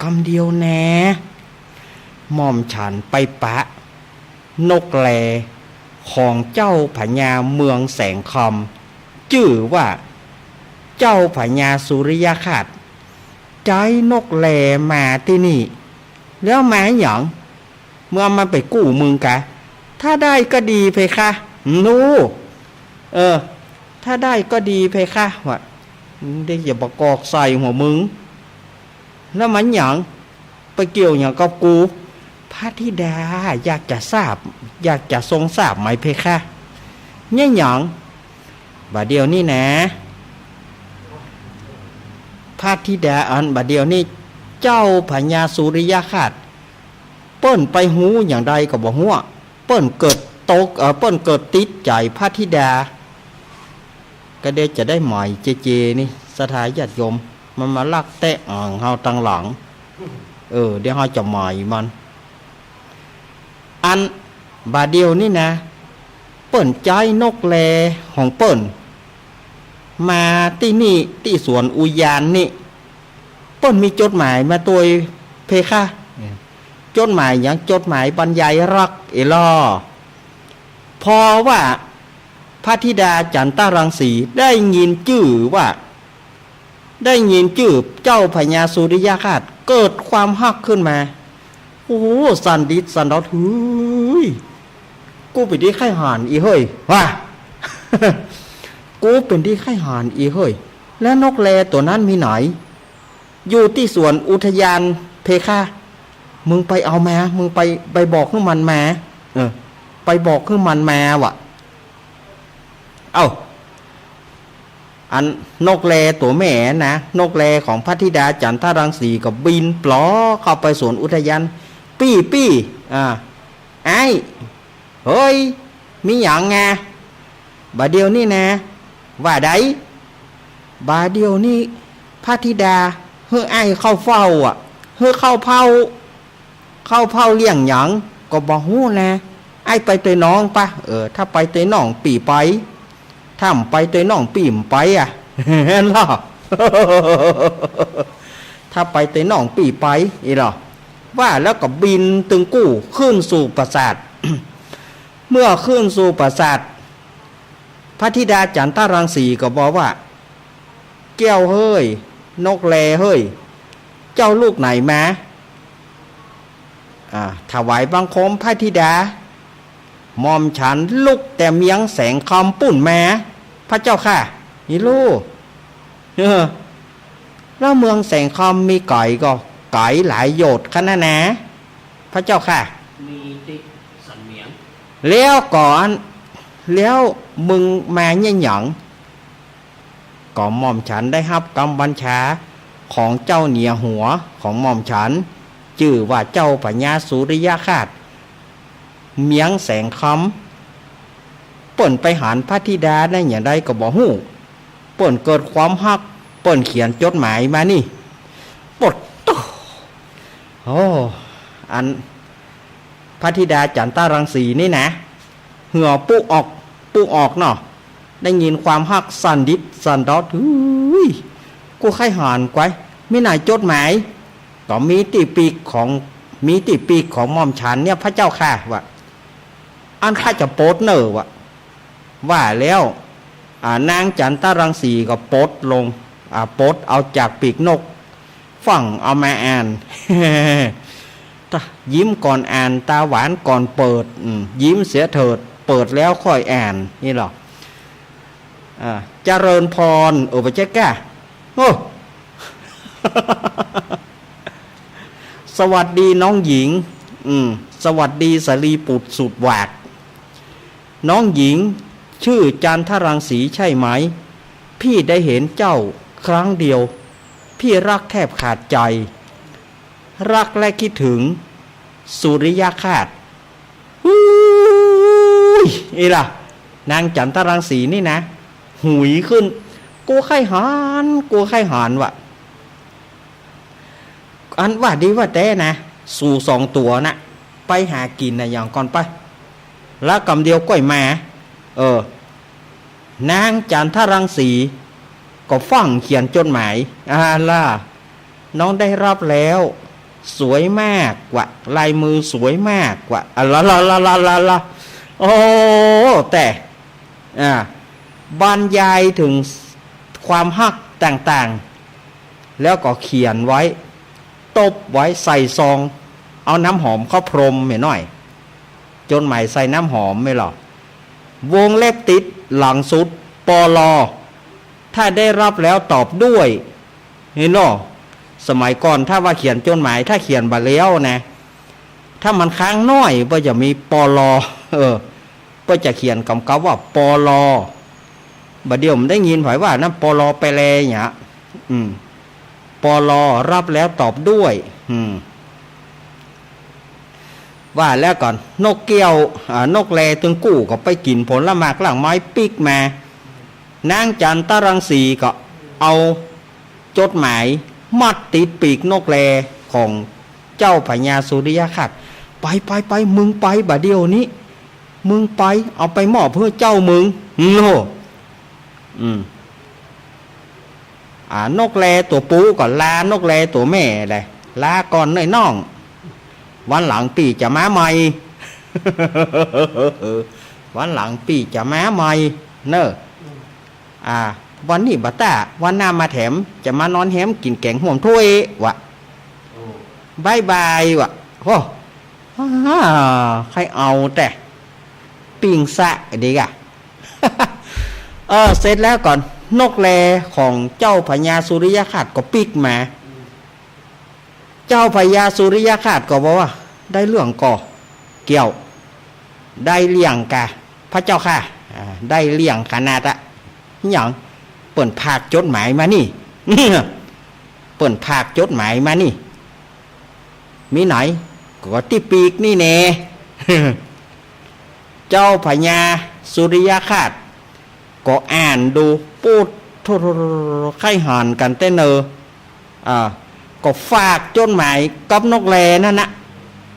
กำเดียวแน่ หม่อมฉันไปปะ นกแลของเจ้าพญาเมืองแสงคำ จื้อว่าเจ้าพญาสุริยคราส ใจ๊นกแลมาตี้นี่ แล้วมาหยัง เมื่อมันไปกู้มึงกะ ถ้าได้ก็ดีเพคะ หนู เออ ถ้าได้ก็ดีเพคะ ว่า เดี๋ยวอย่าประกอกใส่หัวมึง แล้วมันหยัง ไปเกี่ยวหยังกับกู พระธิดาอยากจะทราบ อยากจะทรงทราบไหมเพคะ เนี่ยหยัง บ่าเดี่ยวนี้นะ พระธิดา อันบ่าเดี่ยวนี้ เจ้าพญาสุริยคราส เปิ้นไปฮู้อย่างใดก็บ่ฮู้ เปิ้นเกิดตก เอ่อ เปิ้นเกิดติดใจ๋พระธิดา ก็เดี๋ยวจะได้หมายเจเจนี่ ศรัทธาญาติโยม มันมาลักแต๊อ่างเฮาตังหลัง เออ ได้ฮอดจ๋อมหมายมัน อันบ่าเดี่ยวนี้นะ เปิ้นใจ๊นกแลของเปิ้น มาตี้นี่ ตี้สวนอุยานนี่ เปิ้นมีจดหมายมาตวยเพคะ จดหมายหยัง จดหมายบรรยายฮักเอลอ เพราะว่าพระธิดาจันตรังสีได้ยินจื้อว่า ได้ยินจื้อเจ้าพญาสุริยคราสเกิดความฮักขึ้นมา โอ้โห สั่นดิดสั่นดอด เฮ้ย กูเป๋นตี้ใค่หันอีเฮ้ย ว่า กูเป๋นตี้ใค่หันอีเฮ้ย แล้วนกแลตั๋วนั้นมีไหน อยู่ตี้สวนอุทยานเพคะ มึงไปเอามา มึงไป ไปบอกหื้อมันมา เออ ไปบอกหื้อมันมาว่ะ เอ้า อันนกแลตั๋วแม่นะ นกแลของพระธิดาจันตรังสีก็บินปลอเข้าไปสวนอุทยาน ปี้ ปี้ อ่า อ้าย เฮ้ย มีหยังอะ บ่าเดี่ยวนี้นะ ว่าใด บ่าเดี่ยวนี้ พระธิดาหื้ออ้ายเข้าเฝ้าอะ หื้อเข้าเฝ้า เข้าเฝ้าเรื่องหยังก็บ่ฮู้นะ อ้ายไปตวยน้องปะ เออ ถ้าไปตวยน้องปี้ไป ถ้าบ่ไปตวยน้องปี้บ่ไปอะ หันลอ ถ้าไปตวยน้องปี้ไป อีหลอ ว่าแล้วก็บินตึงกู้ขึ้นสู่ปราสาท เมื่อขึ้นสู่ปราสาท พระธิดาจันตรังสีก็บอกว่า แก้วเฮ้ย นกแลเฮ้ย เจ้าลุกไหนมา อ่า ถวายบังคมพระธิดา หม่อมฉันลุกแต่เมืองแสงคำปู้นมา พระเจ้าข้า นี่ลูก เออ แล้วเมืองแสงคำมีไก๋ก่อ ไก๋หลายโยชน์คะนานา พระเจ้าข้า มีตี้สันเมือง แล้วก่อน แล้วมึงมาเยียะหยัง ก็หม่อมฉันได้ฮับกำบัญชาของเจ้าเหนือหัวของหม่อมฉัน จื้อว่าเจ้าพญาสุริยคราส เมืองแสงคำ เปิ้นไปหันพระธิดาได้อย่างใดก็บ่ฮู้ เปิ้นเกิดความฮัก เปิ้นเขียนจดหมายมานี่ ปดโต้ โอ้ อัน พระธิดาจันตรังสีนี่นะ เหื่อปุ๊ออก ปุ๊ออกเนาะ ได้ยินความฮักสั่นดิดสั่นดอด เฮ้ย กูใค่หันไกว มีไหนจดหมาย ก็มีตี้ปีกของ มีตี้ปีกของหม่อมฉันเนี่ย พระเจ้าข้า ว่า อันข้าจะปลดเน่อ ว่า ว่าแล้ว อ่า นางจันตรังสีก็ปลดลง อ่า ปลดเอาจากปีกนก ฟั่งเอามาอ่าน ยิ้มก่อนอ่าน ตาหวานก่อนเปิด อืม ยิ้มเสียเถิด เปิดแล้วค่อยอ่าน นี่หรอ อ่า เจริญพร เออ บ่ใจ้ก้า โอ้ สวัสดีน้องหญิง อืม สวัสดีสารีบุตรสุดหวาก น้องหญิงชื่อจันทรังสีใช่ไหม พี่ได้เห็นเจ้าครั้งเดียว พี่รักแทบขาดใจ รักและคิดถึงสุริยคราส ฮู้ย อีหล่ะ นางจันทรังสีนี่นะ หุยขึ้น กูใค่หัน กูใค่หันว่ะ อันว่าดีว่าแต๊นะ สูสองตั๋วนะ ไปหากิ๋นนะอย่างก่อนไป แล้วกำเดียวก้อยมา เออ นางจันทรังสีก็ฟั่งเขียนจดหมาย อ่าล่ะ น้องได้รับแล้ว สวยมากว่ะ ลายมือสวยมากว่ะ อ่ะละละละละละละ โอ้ แต่ อ่า บรรยายถึงความฮักต่างๆ แล้วก็เขียนไว้ ตบไว้ใส่ซอง เอาน้ำหอมเข้าพรมแม่น้อย จดหมายใส่น้ำหอมแม่นหรอ วงเล็บติดหลังสุด ปล. ถ้าได้รับแล้วตอบด้วย เห็นหรอ สมัยก่อนถ้าว่าเขียนจดหมาย ถ้าเขียนบ่าแล้วนะ ถ้ามันค้างน้อย ก็จะมี ปล. เออ ก็จะเขียนกำกับว่า ปล. บ่าเดี่ยวมันได้ยินไผว่านั้น ปล. ไปแล เนี่ย อืม ปล. รับแล้วตอบด้วย อืม ว่าแล้วก่อน นกแก้ว อ่า นกแลตึงกู้ก็ไปกิ๋นผลหมากรากไม้ปิ๊กมา นางจันทรังสีก็เอาจดหมายมัดติดปีกนกแลของ เจ้าพญาสุริยคราส ไป ไป ไป มึงไปบ่าเดี่ยวนี้ มึงไป เอาไปมอบหื้อเจ้ามึง โน่ อืม อ่า นกแลตั๋วปู๋ก็ลานกแลตั๋วแม่แหละ ลาก่อนเน่อน้อง วันหลังปี้จะมาใหม่ วันหลังปี้จะมาใหม่ เน่อ อ่า วันนี้บ่ต้า วันหน้ามาแถม จะมานอนแฮมกิ๋นแก๋งฮ่วมถ้วย วะ บ๊ายบาย วะ โอ้ อ่า ใค่เอาแต่ ปิ้งซะดีกะ เออ เสร็จแล้วก่อน นกแลของเจ้าพญาสุริยคราสก็ปิ๊กมา เจ้าพญาสุริยคราสก็บอกว่า ได้เรื่องก่อ เกี่ยว ได้เรื่องก่ะ พระเจ้าข้า อ่า ได้เรื่องขนาดอะ หยัง เปิ้นพากจดหมายมานี่ เปิ้นพากจดหมายมานี่ มีไหน ก็ตี้ปีกนี่แน่ เจ้าพญาสุริยคราสก็อ่านดู ปุ๊ดโธ่ ใค่หันกั๋นแต๊เน่อ อ่า ก็ฝากจดหมายกับนกแลนั่นนะ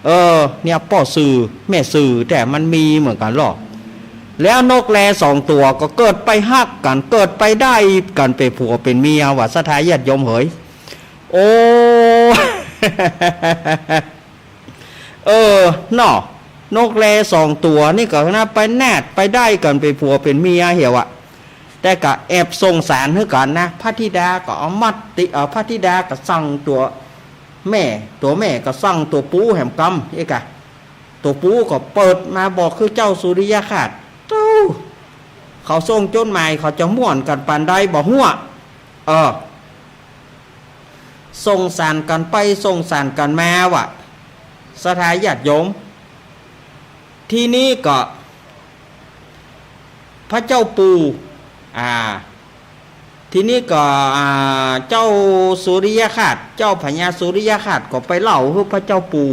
เออ เนี่ย ป้อสื่อ แม่สื่อ แต่มันมีเหมือนกั๋นลอ แล้วนกแลสองตั๋วก็เกิดไปฮักกั๋น เกิดไปได้กั๋นเป๋นผัวเป๋นเมีย ว่าศรัทธาญาติโยมเหย โอ้ เออ เนาะ นกแลสองตั๋วนี่ก็นะ ไปแนดไปได้กั๋นเป๋นผัวเป๋นเมียเหียวอะ แต่ก็แอบส่งสารหื้อกั๋นนะ พระธิดาก็เอามัดติ เอ่อ พระธิดาก็สั่งตั๋วแม่ ตั๋วแม่ก็สั่งตั๋วปู๋แหมกำ เอ๊ะกะ ตั๋วปู๋ก็เปิดมาบอกคือเจ้าสุริยคราส เจ้า เขาส่งจดหมาย เขาจะม่วนกั๋นปานใดบ่ฮู้ เออ ส่งสารกั๋นไป ส่งสารกั๋นมา วะ ศรัทธาญาติโยม ทีนี้ก็ พระเจ้าปู่ อ่า ทีนี้ก็ อ่า เจ้าสุริยคราส เจ้าพญาสุริยคราสก็ไปเล่าหื้อพระเจ้าปู่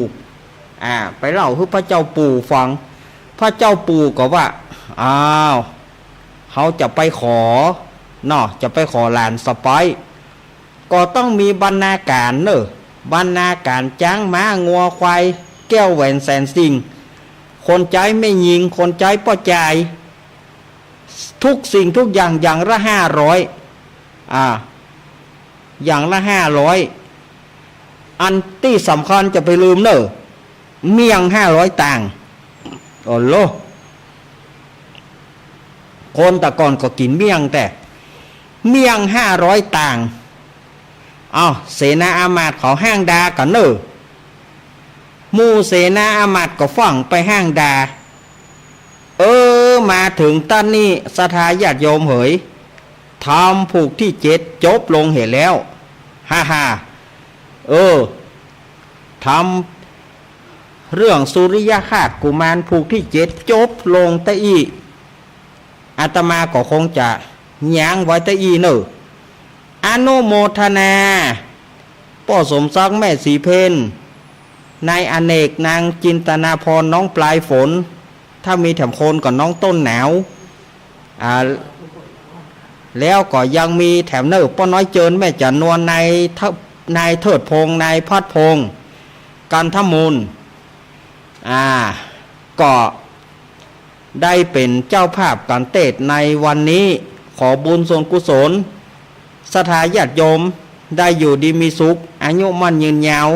อ่า ไปเล่าหื้อพระเจ้าปู่ฟัง พระเจ้าปู่ก็ว่า อ้าว เฮาจะไปขอ เนาะ จะไปขอหลานสะใภ้ ก็ต้องมีบรรณาการเน่อ บรรณาการจ๊างม้างัวควาย แก้วแหวนแสนสิ่ง คนใจ๊แม่ญิง คนใจ๊ป้อจาย ทุกสิ่งทุกอย่าง อย่างละห้าร้อย อ่า อย่างละห้าร้อย อันตี้สำคัญจะไปลืมเน่อ เมี่ยงห้าร้อยตางค์ โอ้โห คนแต่ก่อนก็กิ๋นเมี่ยงแต่ เมี่ยงห้าร้อยตางค์ เอ้า เสนาอามาตย์เขาห้างดากั๋นเน่อ หมู่เสนาอามาตย์ก็ฟั่งไปห้างดา เออ มาเถิงต้านนี้ ศรัทธาญาติโยมเหย ธรรมผูกตี้เจ็ดจบลงเหียแล้ว ฮ่าฮ่า เออ ธรรมเรื่องสุริยคราสกุมารผูกตี้เจ็ดจบลงแต๊อี้ อาตมาก็คงจะยั้งไว้แต๊อี้เน่อ อนุโมทนา ป้อสมศักดิ์ แม่ศรีเพ็ญ นายอเนก นางจินตนาภรณ์ น้องปลายฝน ถ้ามีแถมคนก็น้องต้นหนาว อ่า แล้วก็ยังมีแถมเน่อ ป้อน้อยเจิญ แม่จั๋นนวล นายเทิด นายเทิดพงษ์ นายพัดพงษ์ กันทมูล อ่า ก็ได้เป๋นเจ้าภาพก๋านเตศน์ในวันนี้ ขอบุญส่วนกุศล ศรัทธาญาติโยมได้อยู่ดีมีสุข อายุมั่นยืนยาว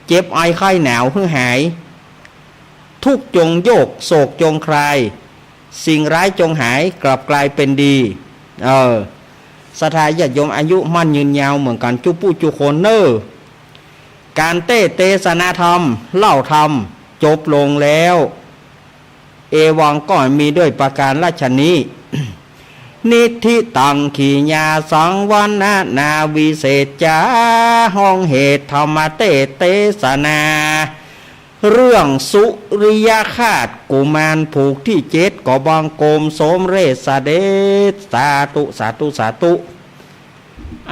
เจ็บไอไข้หนาวหื้อหาย ทุกข์จงโยก โศกจงคลาย สิ่งร้ายจงหาย กลับกลายเป๋นดี เออ ศรัทธาญาติโยมอายุมั่นยืนยาวเหมือนกั๋นจุ๊ผู้จุ๊คนเน่อ ก๋านเตศน์เตสนาธรรม เล่าธรรม จบลงแล้ว เอวังก็มีด้วยประการฉะนี้ นิทธิตัง ขีณาสังวรณนา วิเศษจา ฮ้องเหตุธรรมเตศน์เตสนา เรื่องสุริยคราสกุมารผูกตี้เจ็ด ก็บังคมสมเร็จเสด็จ สาธุ สาธุ สาธุ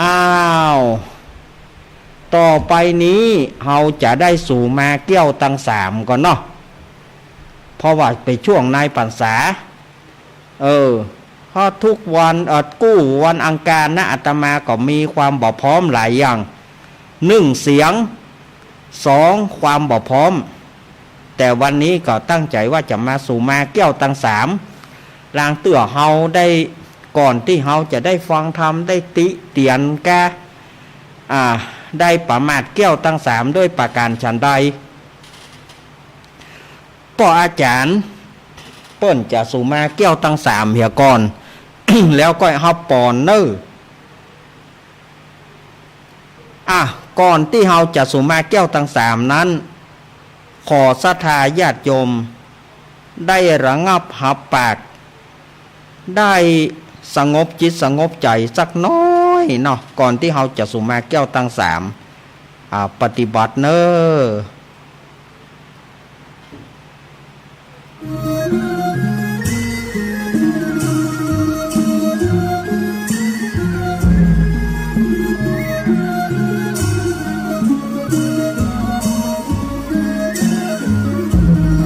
อ้าว ต่อไปนี้เฮาจะได้สูมาเกี้ยวตังสามก่อนเนาะ เพราะว่าเป๋นช่วงในพรรษา เออ เพราะทุกวัน เอ่อ กู้วันอังคารนะ อาตมาก็มีความบ่พร้อมหลายอย่าง นึ่งเสียง สอง ความบ่พร้อม แต่วันนี้ก็ตั้งใจ๋ว่าจะมาสุมาแก้วตังสาม ลางเตื้อเฮาได้ ก่อนตี้เฮาจะได้ฟังธรรม ได้ติเตียนกา อ่า ได้ประมาทแก้วตังสามด้วยประก๋านฉันใด ป้ออาจ๋ารย์เปิ้นจะสุมาแก้วตังสามเหียก่อน แล้วก้อยฮับปอนเน่อ อ่ะ ก่อนตี้เฮาจะสุมาแก้วตังสามนั้น ขอศรัทธาญาติโยมได้ระงับหับปาก ได้สงบจิตสงบใจ๋สักน้อยเนาะ ก่อนตี้เฮาจะสุมาแก้วตังสาม อ่า ปฏิบัติเน่อ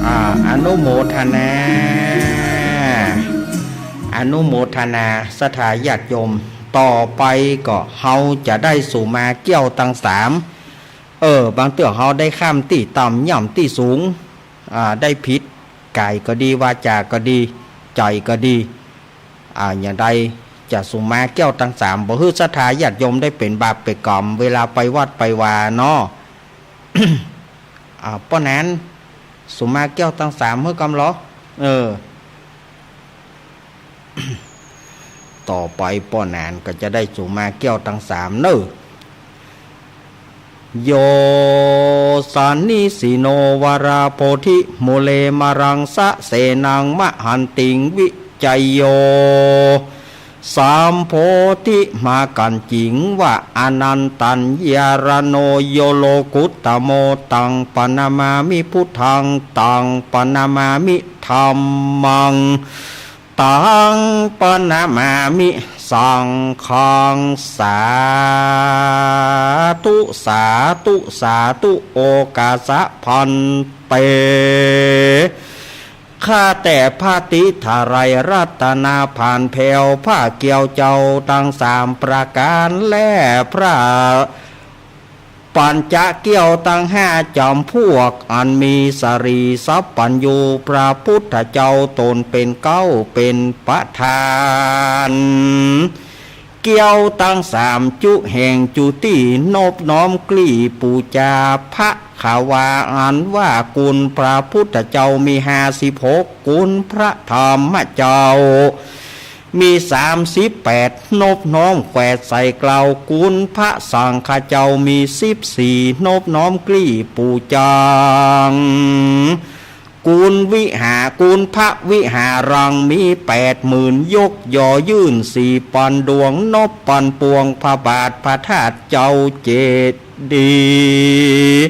อ่า อนุโมทนา อนุโมทนาศรัทธาญาติโยม ต่อไปก็เฮาจะได้สุมาแก้วตังสาม เออ บางเตื้อเฮาได้ข้ามตี้ต่ำย่ำตี้สูง อ่า ได้ผิดก๋ายก็ดี วาจาก็ดี ใจ๋ก็ดี อ่า อย่างใดจะสุมาแก้วตังสาม บ่หื้อศรัทธาญาติโยมได้เป๋นบาปเป๋นก๋รรม เวลาไปวัดไปวาเนาะ อ่า ป้อหนาน สุมาแก้วตังสามหื้อกำลอ เออ ต่อไปป้อหนานก็จะได้สุมาแก้วตังสามเน่อ โย สานิสิโน วาราโพธิ มูเล มะรัง สะเสนัง มะหันติง วิจัยโย สามโพธิ มากั๋นจิง วะ อนันตัญญาราโน โย โลกุตตะโม ตัง ปะนะมามิ พุทธัง ตัง ปะนะมามิ ธัมมัง ตัง ปะนะมามิ สังฆัง สาธุ สาธุ สาธุ โอกาสะ ภันเต ข้าแต่พระติทะไลรัตนาผ่านแผวพระแก้วเจ้าตังสามประก๋าน และพระ ปัญจแก้วตังห้าจ๋ำพวก อันมีสรีสัพพัญญู พระพุทธเจ้าต๋นเป๋นเก๊าเป๋นประธาน แก้วตังสามจุแห่งจุตี้นบน้อมกลี้ปู๋จาพระขาวา อันว่ากุณพระพุทธเจ้ามีห้าสิบหก กุณพระธรรมเจ้า มีสามสิบแปด นบน้อมแขวดใส่เกล้า กุณพระสังฆเจ้ามีสิบสี่ นบน้อมกลี้ปู๋จัง กุณวิหา กุณพระวิหารังมีแปดหมื่น ยกยอยื่นสี่ปันดวง นบปันปวงพระบาทพระธาตุเจ้าเจดีย์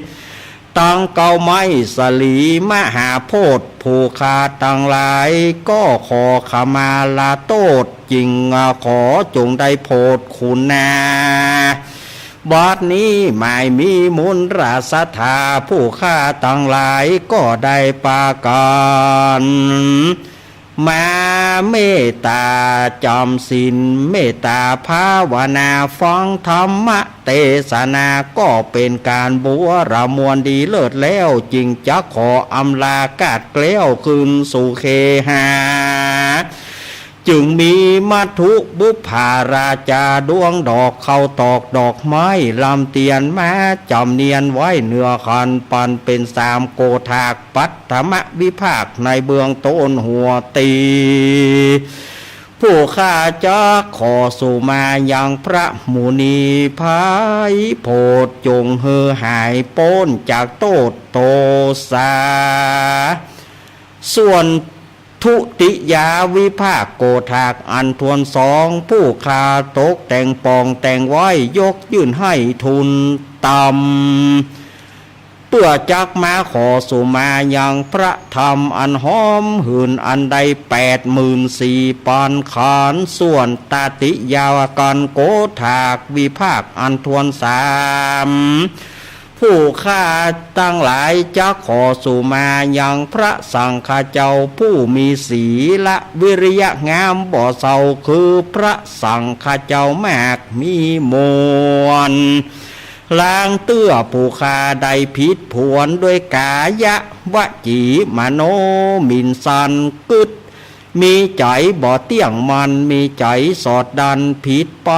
ตังเก๊าไม้สลีมหาโพธิ์ ผู้ข้าตังหลายก็ขอขมาลาโต้ษ จิ่งขอจงได้โผดขุณา บัดนี้หมายมีมูลราศรัทธา ผู้ข้าตังหลายก็ได้ปากั๋น มาเมตต๋าจ๋ำศีล เมตต๋าภาวนา ฟังธรรมเตสนา ก็เป๋นก๋านบูรมวลดีเลิศแล้ว จิ่งจะขออำลากาศแคล้วคืนสู่เคหา จึงมีมัทธุบุปผาราจา ดวงดอกข้าวตอกดอกไม้ ลำเตียนมาจ๋ำเนียนไว้เหนือขัน ปันเป๋นสามโกฏาก ปัตถมวิภาคในเบื้องต้นหัวตี้ ผู้ข้าจักขอสุมายังพระมุนีไพร่โผด จงหื้อหายป๊นจากโต้ษโตษา ส่วนทุติยวิภาคโกฏากอันถ้วนสอง ผู้ข้าตกแต่งปองแต่งไว้ ยกยื่นหื้อทูลต๋าม เปื้อจักมาขอสุมายังพระธรรมอันหอมหื่น อันได้แปดหมื่นสี่ปันขัน ส่วนตติยากันโกฏากวิภาคอันถ้วนสาม ผู้ข้าตังหลายจักขอสุมายังพระสังฆเจ้าผู้มีศีลวิริยะงามบ่เศร้า คือพระสังฆเจ้ามากมีมวล ลางเตื้อผู้ข้าได้ผิดผวนด้วยก๋ายะวจีมโนหมิ่นสันกึ๊ด มีใจ๋บ่เตี้ยงมั่น มีใจ๋สอดดันผิดไป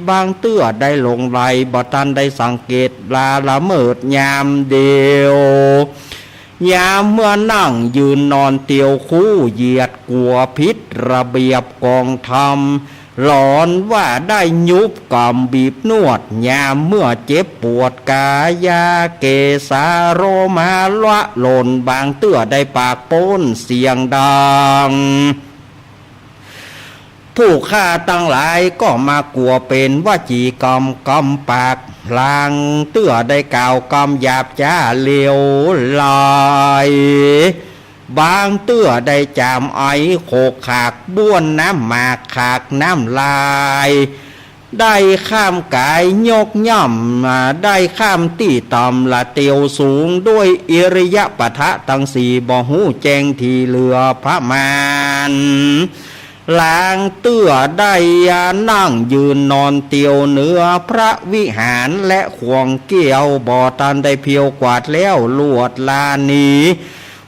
บางเตื้อได้หลงไหล บ่ตันได้สังเกต ลาละเมิดยามเดียว ยามเมื่อนั่งยืนนอนเตียวคู่เหยียดกั๋วผิดระเบียบกองธรรม หลอนว่าได้ยุบกำบีบนวด ยามเมื่อเจ็บปวดก๋ายาเกสาโลมาละหล่น บางเตื้อได้ปากป๊นเสียงดัง ผู้ข้าตังหลายก็มากั๋วเป๋นวจีกรรมกำปาก ลางเตื้อได้กล่าวกำหยาบจ๊าเลวไหล บางเตื้อได้จ๋ามไอโขกขาก บ้วนน้ำหมากขากน้ำลาย ได้ข้ามก๋ายยกย่ำ อ่า ได้ข้ามตี้ต่ำละเตียวสูง ด้วยอิริยาบถะตังสี่ บ่ฮู้แจ้งที่เหลือประมาณ ลางเตื้อได้นั่งยืนนอนเตียวเหนือพระวิหาร และข่วงเกี้ยว บ่ตันได้เผี้ยวกวาดแล้วลวดลาหนี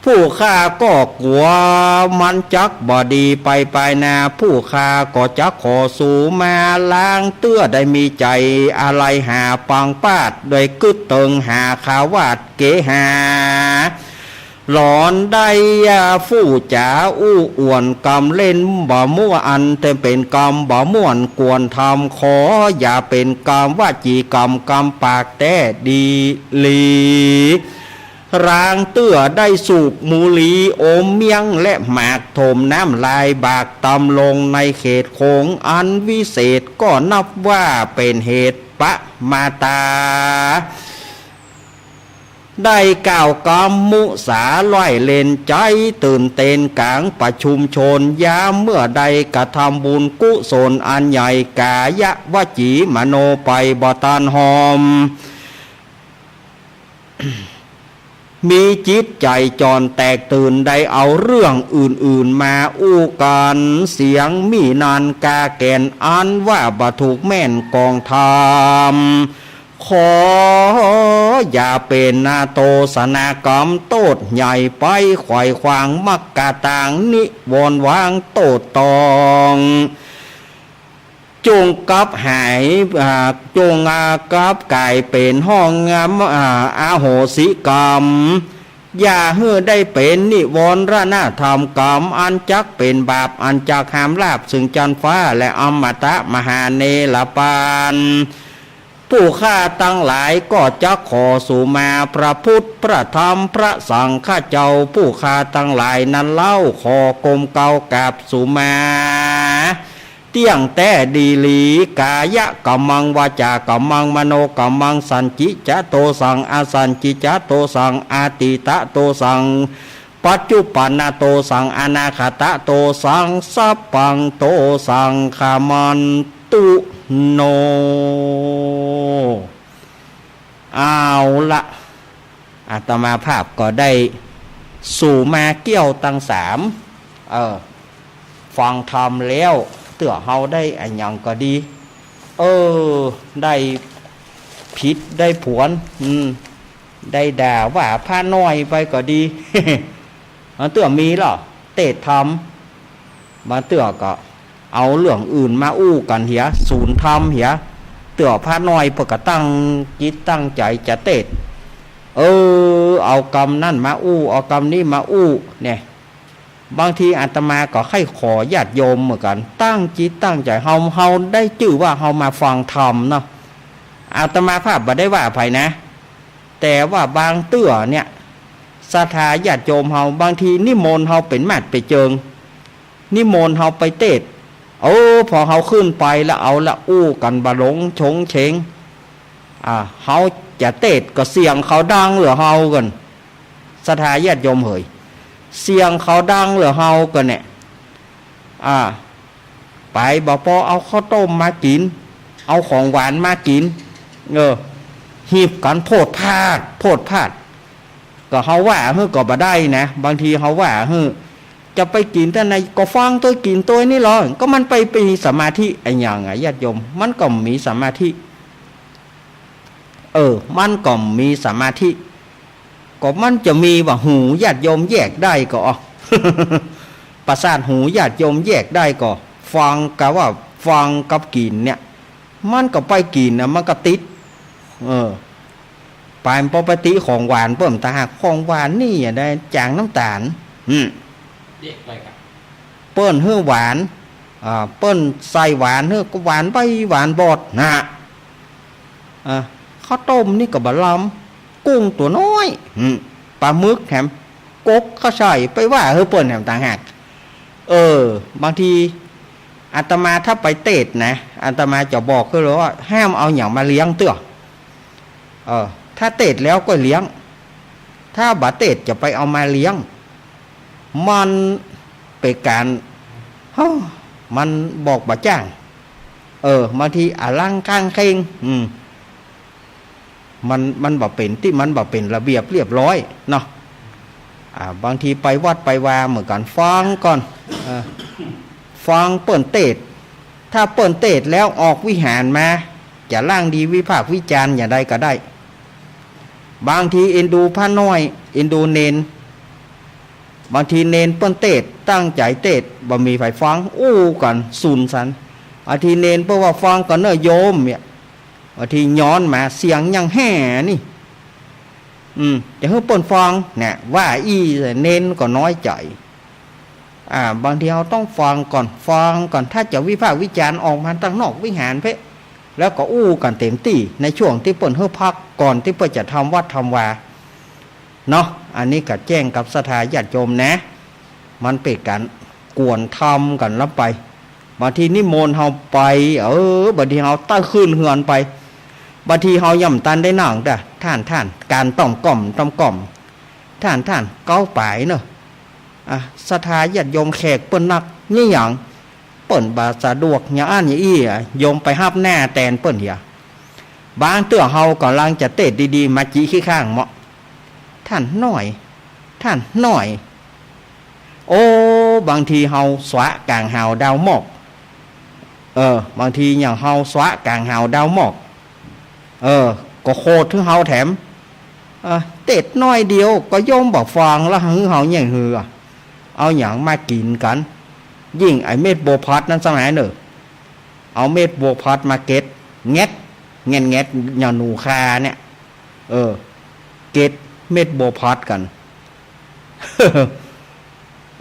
ผู้ข้าก็กั๋วมันจักบ่ดีไปปายหน้า ผู้ข้าก็จักขอสูมา ลางเตื้อได้มีใจ๋อาลัยหาปังปาด โดยกึ๊ดเติงหาขาวาดเกหา หลอนได้ฟู่จ๋าอู้อ่วนกำเล่นบ่ม่วน อันเต็มเป๋นกำบ่ม่วนกวนธรรม ขออย่าเป๋นกำวจีกรรมกำปากแต๊ดีหลี ลางเตื้อได้สูบบุหรี่อมเมี้ยง และหมากถมน้ำลายบากตำลงในเขตโขงอันวิเศษ ก็นับว่าเป๋นเหตุประมาตา ได้กล่าวกำมุสาล่อยเล่นใจ๋ตื่นเต้นก๋างประชุมชน ยามเมื่อได้กระทำบุญกุศลอันใหญ่ ก๋ายะวจีมโนไปบ่ตันหอม มีจิตใจ๋จ่อนแตกตื่น ได้เอาเรื่องอื่นๆ มาอู้กั๋น เสียงมีนันกาแก่น อันว่าบ่ถูกแม่นกองธรรม ขออย่าเป๋นนาโตสนากรรมโต้ษใหญ่ไป ไขว่ขวางมรรคตางนิวรณ์วางโต้ษตอง จงกลับหาย อ่า จง อ่า กลับก๋ายเป๋นห้อง อ่า อโหสิกรรม อย่าหื้อได้เป๋นนิวรณธรรมกรรม อันจักเป๋นบาป อันจักห้ามลาภเซิงจั๊นฟ้า และอมตะมหาเนรปาน ผู้ข้าตังหลายก็จักขอสูมา พระพุทธ พระธรรม พระสังฆเจ้า ผู้ข้าตังหลายนั้นเล่า ขอก้มเกล้ากราบสูมา เตี้ยงแต๊ดีหลี ก๋ายะกัมมัง วาจากัมมัง มโนกัมมัง สัญญิจจะโตสัง อสัญญิจจะโตสัง อตีตะโตสัง ปัจจุปันนโตสัง อนาคตะโตสัง สัพพังโตสัง ขมันตุโน เอาละ อาตมาภาพก็ได้สูมาเกี้ยวตังสาม เออ ฟังธรรมแล้ว เตื้อเฮาได้อะหยังก็ดี เออ ได้ผิดได้ผวน อืม ได้ด่าว่าพระน้อยไปก็ดี บางเตื้อมีละ เตศน์ธรรม บางเตื้อก็เอาเรื่องอื่นมาอู้กั๋นเหีย สูนธรรมเหีย เตื้อพระน้อยเปิ้นก็ตั้งจิตตั้งใจ๋จะเตศน์ เออ เอากำนั้นมาอู้ เอากำนี้มาอู้ เนี่ย บางทีอาตมาก็ใค่ขอญาติโยมเหมือนกั๋น ตั้งจิตตั้งใจ๋ เฮา เฮาได้จื้อว่าเฮามาฟังธรรมเนาะ อาตมาภาพบ่ได้ว่าใผนะ แต่ว่าบางเตื้อเนี่ย ศรัทธาญาติโยมเฮา บางทีนิมนต์เฮาเป๋นมาดเป๋นเจิง นิมนต์เฮาไปเตศน์ เออ พอเฮาขึ้นไปแล้วเอาละอู้กั๋นบ่หลงโฉงเฉง อ่า เฮาจะเตศน์ก็เสียงเขาดังเหลือเฮากั๋น ศรัทธาญาติโยมเหย เสียงเขาดังเหลือเฮากั๋นเนี่ย อ่า ไปบ่ปอเอาข้าวต้มมากิ๋น เอาของหวานมากิ๋น เออ หีบกั๋นโพดพาด โพดพาด ก็เฮาว่าหื้อก็บ่ได้นะ บางทีเฮาว่าหื้อ จะไปกิ๋นแต่ไหนก็ฟังตวยกิ๋นตวยนี่ลอ ก็มันไป ไปมีสมาธิอะหยังอะญาติโยม มันก็มีสมาธิ เออ มันก็มีสมาธิ ก็มันจะมีว่าหูญาติโยมแยกได้ก็ ประสาทหูญาติโยมแยกได้ก็ ฟังกับว่าฟังกับกิ๋นเนี่ย มันก็ไปกิ๋นนะ มันก็ติด เออ ปานปกติของหวานเปิ้นต่างหาก ของหวานนี่อะได้จ๋างน้ำต๋าล อืม เปิ้นหื้อหวาน อ่า เปิ้นใส่หวานหื้อก็หวานไปหวานบอดนะ อ่า ข้าวต้มนี่ก็บ่ลำ กุ้งตั๋วน้อย อืม ปลาหมึกแถม กบก็ใส่ไปว่าหื้อเปิ้นแถมต่างหาก เออ บางทีอาตมาถ้าไปเตศน์นะ อาตมาจะบอกหื้อเลยว่า ห้ามเอาหยังมาเลี้ยงเตื้อ เออ ถ้าเตศน์แล้วก็เลี้ยง ถ้าบ่เตศน์จะไปเอามาเลี้ยง มันเป๋นก๋าน เฮ้อ มันบอกบ่จ้าง เออ บางทีอะลังข้างเคง อืม มัน มันบ่เป๋นตี้ มันบ่เป๋นระเบียบเรียบร้อยเนาะ อ่า บางทีไปวัดไปวาเหมือนกั๋น ฟังก่อน เออ ฟังเปิ้นเตศน์ ถ้าเปิ้นเตศน์แล้วออกวิหารมา จะล่างดีวิพากษ์วิจารณ์อย่างใดก็ได้ บางทีเอ็นดูพระน้อย เอ็นดูเณร บางทีเณรเปิ้นเตศน์ ตั้งใจ๋เตศน์ บ่มีใผฟัง อู้กั๋นสุนสัน บางทีเณรเปิ้นว่า ฟังก่อนเน่อโยม เนี่ย บางทีย้อนมา เสียงหยังแฮ่นี่ อืม จะหื้อเปิ้นฟัง เนี่ย ว่าอี้ เณรก็น้อยใจ๋ อ่า บางทีเฮาต้องฟังก่อน ฟังก่อน ถ้าจะวิพากษ์วิจารณ์ออกมาตังนอกวิหารเป๊ะ แล้วก็อู้กั๋นเต๋มตี้ ในช่วงตี้เปิ้นหื้อพัก ก่อนตี้เปิ้นจะทำวัตรทำวา เนาะ อันนี้ก็แจ้งกับศรัทธาญาติโยมนะ มันเป๋นก๋านกวนธรรมกั๋นลำไป บางทีนิมนต์เฮาไป เออ บางทีเฮาเต๊อะขึ้นเฮือนไป บางทีเฮายังบ่ตันได้นั่งเตื้อ ท่าน ท่าน ก๋านต้อมก้อม ต้อมก้อม ท่าน ท่าน เก๊าป๋ายเน่อ อ่ะ ศรัทธาญาติโยมแขกเปิ้นนัก นี่หยัง เปิ้นบ่สะดวก อย่างอั้นอย่างอี้อะ โยมไปฮับหน้าแตนเปิ้นเหีย บางเตื้อเฮาก่ำลังจะเตศน์ดีๆ มาจิขี้ข้างเมาะ ท่านน้อย ท่านน้อย โอ้ บางทีเฮาสวะก๋างหาวดาวหมอก เออ บางทีอย่างเฮาสวะก๋างหาวดาวหมอก เออ ก็โขดหื้อเฮาแถม เออ เตศน์น้อยเดียวก็โยมบ่ฟัง แล้วหื้อเฮาแหย่งหื้อ เอาหยังมากิ๋นกั๋น ยิ่งไอ้เม็ดบัวผัดนั้นสมัยเน่อ เอาเม็ดบัวผัดมาเก็ด แง็ด แง็ด แง็ด อย่างหนูคาเนี่ย เออ เก็ดเม็ดบัวผัดกั๋น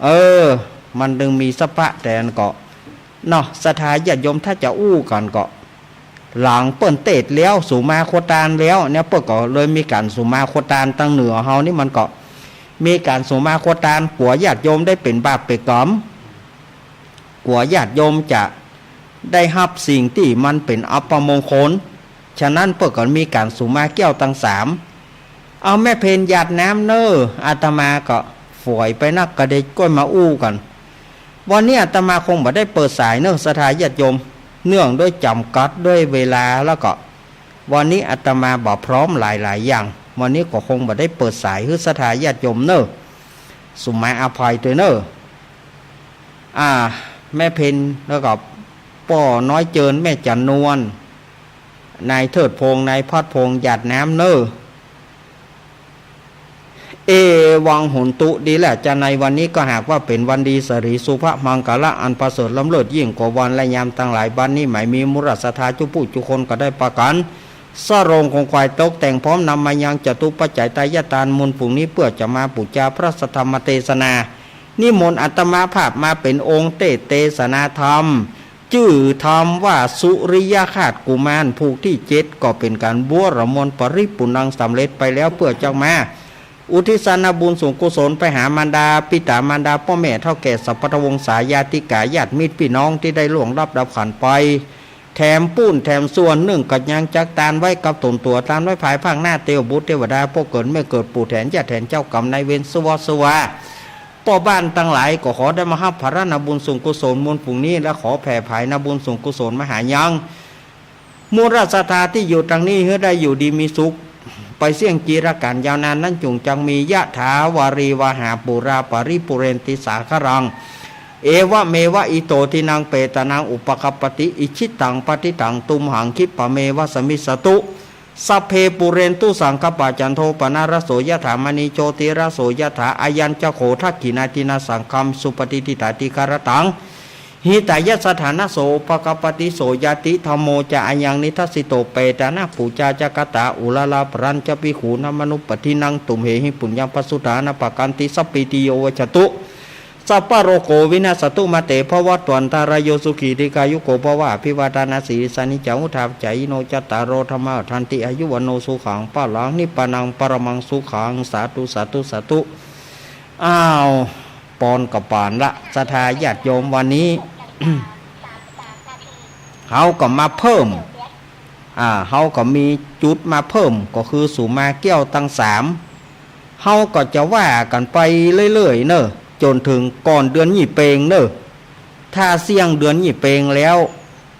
เออ มันจึงมีสภาพแต่อันก็ เนาะ ศรัทธาญาติโยมถ้าจะอู้กั๋นก็ หลังเปิ้นเตศน์แล้ว สูมาโคตานแล้วเนี่ย เปิ้นก็เลยมีก๋านสูมาโคตาน ตังเหนือเฮานี่มันก็มีก๋านสูมาโคตาน กั๋วญาติโยมได้เป๋นบาปเป๋นก๋รรม กั๋วญาติโยมจะได้ฮับสิ่งตี้มันเป๋นอัปมงคล ฉะนั้นเปิ้นก็มีก๋านสูมาแก้วตังสาม เอาแม่เพนหยาดน้ำเน่อ อาตมาก็ฝอยไปนัก ก็ได้ก้อยมาอู้กั๋น วันนี้อาตมาคงบ่ได้เปิดสายเน่อ ศรัทธาญาติโยม เนื่องด้วยจ๋ำกัดด้วยเวลา แล้วก็วันนี้อาตมาบ่พร้อมหลายๆ อย่าง วันนี้ก็คงบ่ได้เปิดสายหื้อศรัทธาญาติโยมเน่อ สุมาอภัยตวยเน่อ อ่า แม่เพน แล้วก็ป้อน้อยเจิญ แม่จันนวล นายเทิดพงษ์ นายพัดพงษ์ หยาดน้ำเน่อ เอวังโหนตุ ดีแล้วจ้า ในวันนี้ก็หากว่าเป๋นวันดี สะหรีสุภะมังกะละ อันประเสริฐล้ำเลิศยิ่งกว่าวันและยามตังหลาย บัดนี้หมายมีมูลศรัทธาจุผู้จุคนก็ได้ปากั๋น สะโรงขงขวายตกแต่งพร้อมนำมายังจตุปัจจัยตายทานมูลฝูงนี้ เปื้อจะมาปู๋จาพระสัทธรรมเตสนา นิมนต์อาตมาภาพมาเป๋นองค์เตสน์เตสนาธรรม จื้อธรรมว่าสุริยคราสกุมาร ผูกตี้เจ็ด ก็เป๋นก๋านบัวรมนปริปุณณังสำเร็จไปแล้ว เปื้อจักมาอุทิศสานาบุญส่วนกุศลไปหามารดาปิต๋ามารดาป้อแม่เฒ่าแก่สัพพะทวงศาญาติกาญาติมิตรปี้น้องตี้ได้ล่วงลับดับขันไป แถมปู้นแถมส่วนนึ่งก็ยังจักตานไว้กับต๋นตั๋ว ตานไว้ภายภาคหน้า เตวบุตรเตวดา ป้อเกิดแม่เกิด ปู่แถนญาติแถน เจ้ากรรมนายเวร สวสวา ป้อบ้านตังหลายก็ขอได้มาฮับผละนาบุญส่วนกุศลมูลฝูงนี้ และขอแผ่ผายนาบุญส่วนกุศลมาหายังมูลศรัทธาตี้อยู่ตังนี้ หื้อได้อยู่ดีมีสุขไปเสี้ยงจีรกาลยาวนานนั้น จุ่งจังมี ยะถาวาริวหาปูราปริปูเรนติสาคารัง เอวะเมวะอิโตทินังเปตานังอุปกัปปติ อิจฉิตังปัตถิตังตุมหังคิปะเมวะสะมิชฌะตุ สัพเพปูเรนตุสังกปปาจันโทปนรสโสยถามณีโชติรสโสยถา อายัญจะโขทักขิณาทินาสังคมสุปฏิทิตาติคารตัง หิตายะสถานโสปกปปติ โสญาติธัมโมจะอายังนิทัสสิโต เปตานาปูจาจะกตาอุราราปรัญจะภิกขุนามนุปปทินัง ตุมเหหิปุญญังปะสุทานาปะกันติ สัพพีติโยวิวัชชะตุ สัพพะโรโควินาสสะตุ มาเตภวัตวันตะราโย สุขีทีฆายุโกภวะ อภิวาทานาสีลิสสานิจัง วุฑฒาปะจายิโน จัตตาโรธัมมาวัฑฒันติ อายุวัณโณสุขังพะลัง นิพพานังปะระมังสุขัง สาธุ สาธุ สาธุ อ้าว ปอนกะป๋านละ ศรัทธาญาติโยม วันนี้ เฮาก็มาเพิ่ม อ่า เฮาก็มีจุดมาเพิ่ม ก็คือสุมาแก้วตังสาม เฮาก็จะว่ากั๋นไปเรื่อยๆ เน่อ จ๋นเถิงก่อนเดือนยี่เปงเน่อ ถ้าเสี้ยงเดือนยี่เปงแล้ว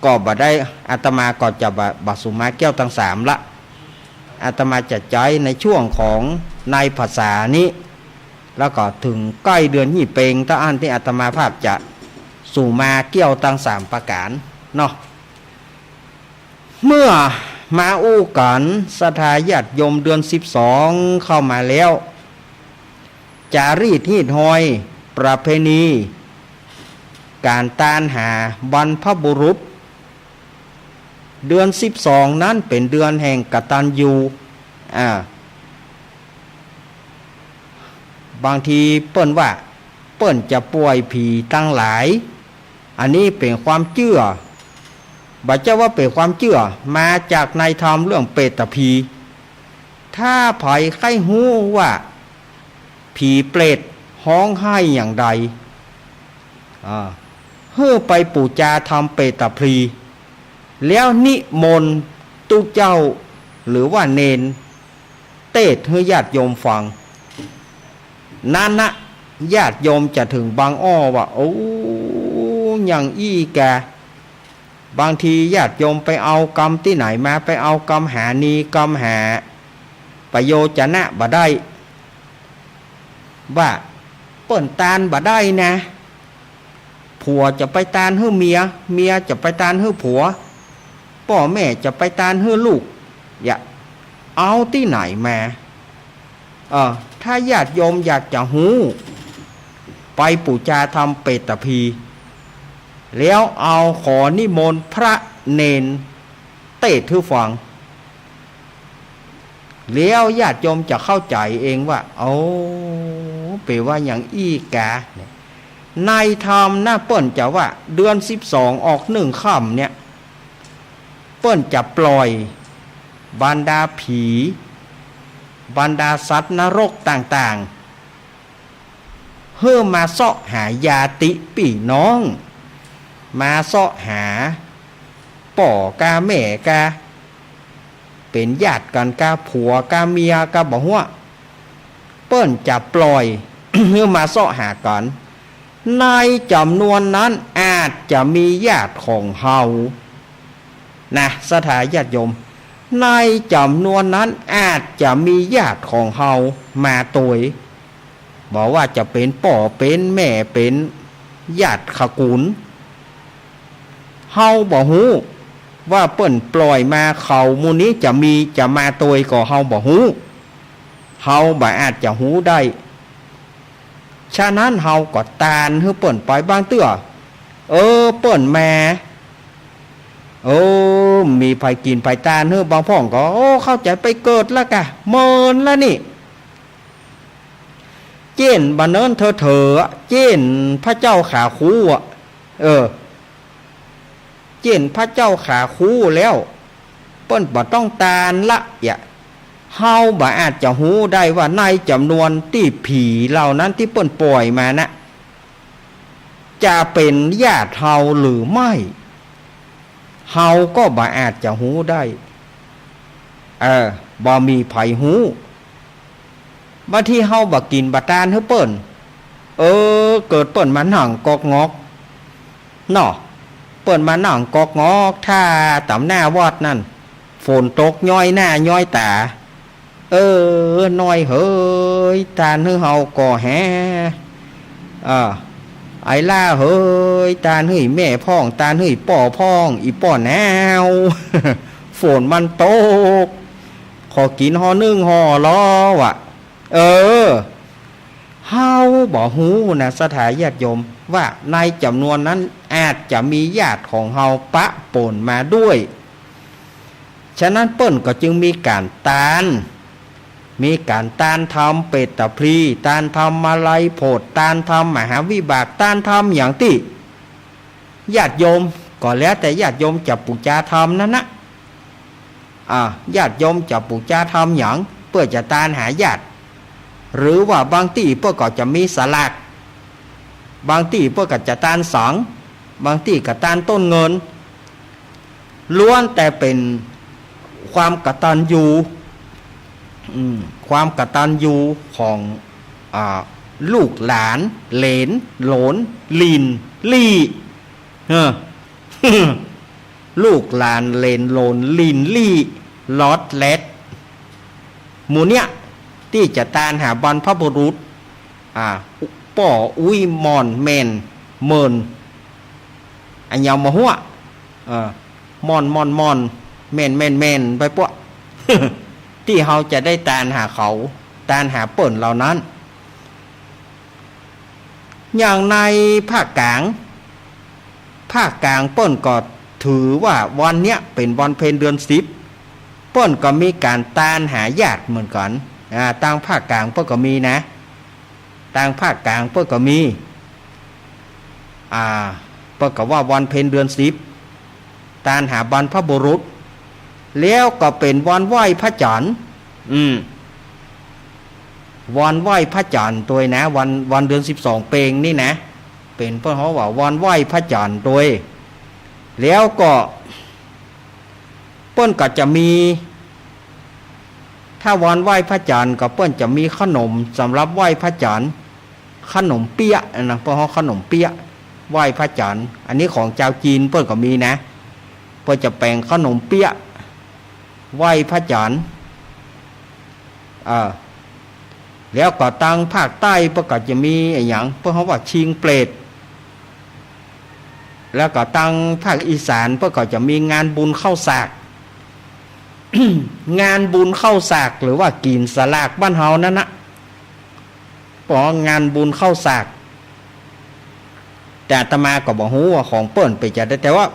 ก็บ่ได้ อาตมาก็จะบ่ บ่สุมาแก้วตังสามละ อาตมาจะใจ๊ในช่วงของในพรรษานี้ แล้วก็เถิงใก้เดือนยี่เปงเต้าอั้นตี้อาตมาภาพจะสุมาแก้วตังสามประก๋านเนาะ เมื่อมาอู้กั๋น ศรัทธาญาติโยม เดือนสิบสองเข้ามาแล้ว จารีตฮีตฮอย ประเพณี ก๋านตานหาบรรพบุรุษ เดือนสิบสองนั้นเป๋นเดือนแห่งกตัญญู อ่า บางทีเปิ้นว่า เปิ้นจะป่วยผีตังหลาย อันนี้เป๋นความเจื้อ บ่ใจ้ว่าเป๋นความเจื้อ มาจากในธรรมเรื่องเปตภี ถ้าใผใค่ฮู้ว่า ผีเปรตฮ้องไห้อย่างใด อ่า หื้อไปปู๋จาทำเปตภี แล้วนิมนต์ตุ๊เจ้า หรือว่าเณร เตสน์หื้อญาติโยมฟัง นั้นนะ ญาติโยมจะเถิงบังอ้อว่า โอ้ อย่างอี้กา บางทีญาติโยมไปเอากำตี้ไหนมา ไปเอากำหานี กำหาประโยชนะบ่ได้ ว่าเปิ้นตานบ่ได้นะ ผัวจะไปตานหื้อเมีย เมียจะไปตานหื้อผัว ป้อแม่จะไปตานหื้อลูก อย่าเอาตี้ไหนมา เออ ถ้าญาติโยมอยากจะฮู้ ไปปู๋จาทำเปตภี แล้วเอาขอนิมนต์พระเณรเตสน์หื้อฟัง แล้วญาติโยมจะเข้าใจ๋เองว่า โอ้ เป๋นว่าอย่างอี้กา ในธรรมนะ เปิ้นจะว่า เดือนสิบสองออกหนึ่งค่ำเนี่ย เปิ้นจะปล่อยบรรดาผี บรรดาสัตว์นรกต่างๆ หื้อมาเซาะหาญาติปี้น้อง มาเซาะหาป้อกาแม่กา เป๋นญาติกั๋นกา ผัวกาเมียกาบ่ฮู้ เปิ้นจะปล่อยหื้อมาเซาะหากั๋น ในจ๋ำนวนนั้นอาจจะมีญาติของเฮา นะ ศรัทธาญาติโยม ในจ๋ำนวนนั้นอาจจะมีญาติของเฮามาตวย บ่ว่าจะเป๋นป้อเป๋นแม่เป๋นญาติขะกู๋น เฮาบ่ฮู้ว่าเปิ้นปล่อยมาเขาหมู่นี้จะมีจะมาตวยก็เฮาบ่ฮู้ เฮาบ่อาจจะฮู้ได้ ฉะนั้นเฮาก็ตานหื้อเปิ้นไปบางเตื้อ เออ เปิ้นมา เออ มีใผกิ๋นใผตานหื้อ บางพ่องก็ โอ้ เข้าใจ๋ไปเกิดละกา เมินละนี่ เจ้นบ่าเนินเถิดเถอ เจ้นพระเจ้าขาคูอะ เออ เจ้นพระเจ้าขาคูแล้ว เปิ้นบ่ต้องตานละ อย่า เฮาบ่อาจจะฮู้ได้ว่าในจ๋ำนวนตี้ผีเหล่านั้นตี้เปิ้นปล่อยมานะ จะเป๋นญาติเฮาหรือไม่ เฮาก็บ่อาจจะฮู้ได้ เออ บ่มีใผฮู้ บางทีเฮาบ่กิ๋นบ่ตานหื้อเปิ้น เออ เกิดเปิ้นมานั่งก๊อกงอก เนาะ เปิ้นมานั่งก๊อกงอก ถ้าต๋ามหน้าวัดนั่น ฝนตกย้อยหน้าย้อยต๋า เออ น้อยเหย ตานหื้อเฮาก่อแฮ เออ ไอ้ล่าเหย ตานหื้อแม่พ่อง ตานหื้อป้อพ่อง อี่ป้อหนาว ฝนมันตก ก็กิ๋นห่อนึ่งห่อลอว่ะ เออ เฮาบ่ฮู้นะ ศรัทธาญาติโยม ว่าในจ๋ำนวนนั้นอาจจะมีญาติของเฮาปะป๋นมาด้วย ฉะนั้นเปิ้นก็จึงมีก๋านตาน มีก๋านตานทำเปตตาภีร์ ตานทำมาลัยโผด ตานทำมหาวิบาก ตานทำหยังตี้ ญาติโยม ก็แล้วแต่ญาติโยมจะปู๋จาทำนั้นนะ อ่า ญาติโยมจะปู๋จาทำหยัง เปื้อจะตานหาญาติ หรือว่าบางตี้เปิ้นก็จะมีสลาก บางตี้เปิ้นก็จะตานสัง บางตี้ก็ตานต้นเงิน ล้วนแต่เป๋นความกตัญญู อืม ความกตัญญูของ อ่า ลูกหลาน เหลน โหลน หลิ้น หลี้ เออ ลูกหลาน เหลน โหลน หลิ้น หลี้ หลอดแหลด หมู่เนี้ย ตี้จะตานหาบรรพบุรุษ อ่า ป้ออุ๊ยม่อนแม่นเมิน อะหยังบ่ฮู้ เออ ม่อนม่อนม่อน แม่นแม่นแม่นไปปะ ตี้เฮาจะได้ตานหาเขา ตานหาเปิ้นเหล่านั้น อย่างในภาคกลาง ภาคกลางเปิ้นก็ถือว่าวันเนี้ยเป๋นวันเพ็ญเดือนสิบ เปิ้นก็มีก๋านตานหาญาติเหมือนกั๋น อ่า ตางภาคกลางเปิ้นก็มีนะ ตางภาคกลางเปิ้นก็มี อ่า เปิ้นก็ว่าวันเพ็ญเดือนสิบ ตานหาบรรพบุรุษ แล้วก็เป๋นวันไหว้พระจั๋นทร์ อืม วันไหว้พระจั๋นทร์ตวยนะ วัน วันเดือนสิบสองเปงนี่นะ เป๋นเปิ้นฮ้องว่าวันไหว้พระจั๋นทร์ตวย แล้วก็ เปิ้นก็จะมี ถ้าวันไหว้พระจั๋นทร์ก็เปิ้นจะมีขนมสำหรับไหว้พระจั๋นทร์ ขนมเปี๊ยะนะ เปิ้นฮ้องขนมเปี๊ยะ ไหว้พระจั๋นทร์ อันนี้ของจาวจีนเปิ้นก็มีนะ เปิ้นจะแป๋งขนมเปี๊ยะ ไหว้พระจั๋นทร์ เออ แล้วก็ตางภาคใต้เปิ้นก็จะมีอะหยัง เปิ้นฮ้องว่าชิงเปรต แล้วก็ตางภาคอีสานเปิ้นก็จะมีงานบุญข้าวสาก งานบุญข้าวสาก หรือว่ากิ๋นสลากบ้านเฮานั้นนะ เปิ้นฮ้องงานบุญข้าวสาก แต่อาตมาก็บ่ฮู้ว่าของเปิ้นเป๋นจาใด แต่ว่า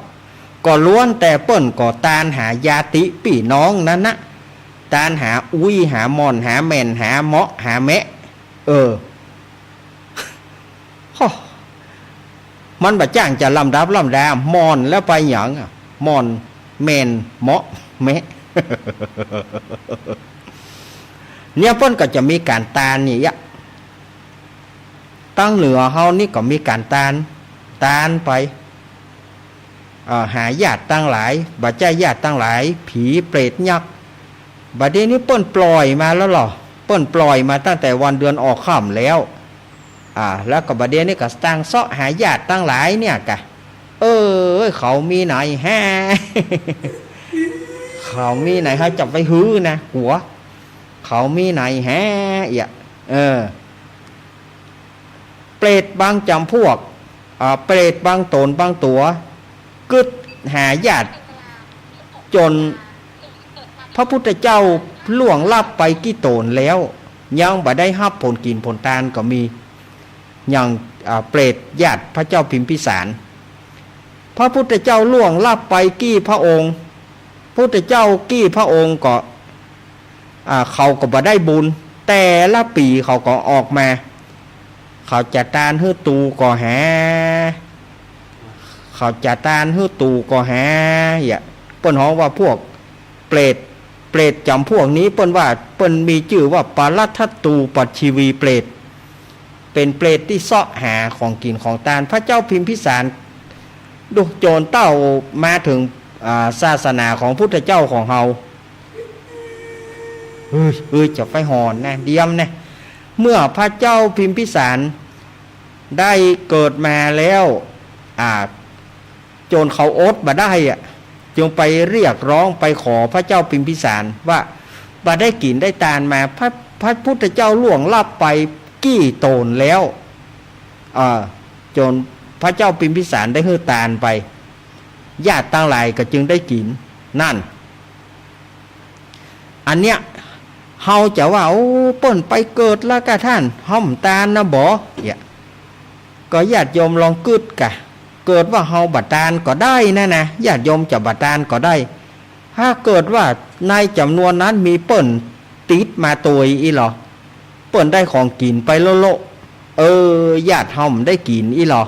ก็ล้วนแต่เปิ้นก็ตานหาญาติปี้น้องนั้นนะ ตานหาอุ๊ย หาม่อน หาแม่น หาเหมาะ หาแมะ เออ โอ้ มันบ่จ้างจะลำดับลำดา ม่อนแล้วไปหยังอะ ม่อน แม่น เหมาะ แมะ เนี่ยเปิ้นก็จะมีก๋านตานนี่ยะ ตางเหนือเฮานี่ก็มีก๋านตาน ตานไป เอ่อ หาญาติตังหลาย บ่ใจ้ญาติตังหลาย ผีเปรตยักษ์ บ่าเดี่ยวนี้เปิ้นปล่อยมาแล้วเหรอ เปิ้นปล่อยมาตั้งแต่วันเดือนออกค่ำแล้ว อ่า แล้วก็บ่าเดี่ยวนี้ก็ตางเซาะหาญาติตังหลายเนี่ยกะ เออ เขามีไหนฮะ เขามีไหนฮะ จะไปหื้อนะ กั๋ว เขามีไหนฮะ เอี่ย เออ เปรตบางจ๋ำพวก อ่า เปรตบางต๋นบางตั๋ว กึ๊ดหาญาติ จ๋นพระพุทธเจ้าล่วงลับไปกี่ต๋นแล้ว ยังบ่ได้ฮับผลกิ๋นผลตานก็มี อย่าง อ่า เปรตญาติพระเจ้าพิมพิสาร พระพุทธเจ้าล่วงลับไปกี่พระองค์ พุทธเจ้ากี่พระองค์ก็ อ่า เขาก็บ่ได้บุญ แต่ละปี๋เขาก็ออกมา เขาจะตานหื้อตูก็หา เขาจะตานหื้อตูก็หา เอี่ย เปิ้นฮ้องว่าพวกเปรต เปรตจ๋ำพวกนี้เปิ้นว่า เปิ้นมีจื้อว่าปรัตถตูปัชชีวีเปรต เป๋นเปรตตี้เซาะหาของกิ๋นของตาน พระเจ้าพิมพิสาร ดู จ๋นเต้ามาเถิง อ่า ศาสนาของพุทธเจ้าของเฮา เฮ้ย เฮ้ย จะไปหอนนะ เดียมนะ เมื่อพระเจ้าพิมพิสารได้เกิดมาแล้ว อ่า จ๋นเขาอดบ่ได้อะ จึงไปเรียกร้องไปขอพระเจ้าพิมพิสารว่า บ่ได้กิ๋นได้ตานมา พระ พระพุทธเจ้าล่วงลับไปกี่ต๋นแล้ว อ่า จ๋นพระเจ้าพิมพิสารได้หื้อตานไป ญาติตังหลายก็จึงได้กิ๋น นั่น อันเนี้ย เฮาจะว่า โอ้ เปิ้นไปเกิดแล้วก้าต้าน เฮาบ่ตานนะบ่ เนี่ย ก็ญาติโยมลองกึ๊ดก้า เกิดว่าเฮาบ่ตานก็ได้นะนะ ญาติโยมจะบ่ตานก็ได้ ถ้าเกิดว่าในจ๋ำนวนนั้นมีเปิ้นติดมาตวยอี้ลอ เปิ้นได้ของกิ๋นไปโละๆ เออ ญาติเฮาบ่ได้กิ๋นอี้ลอ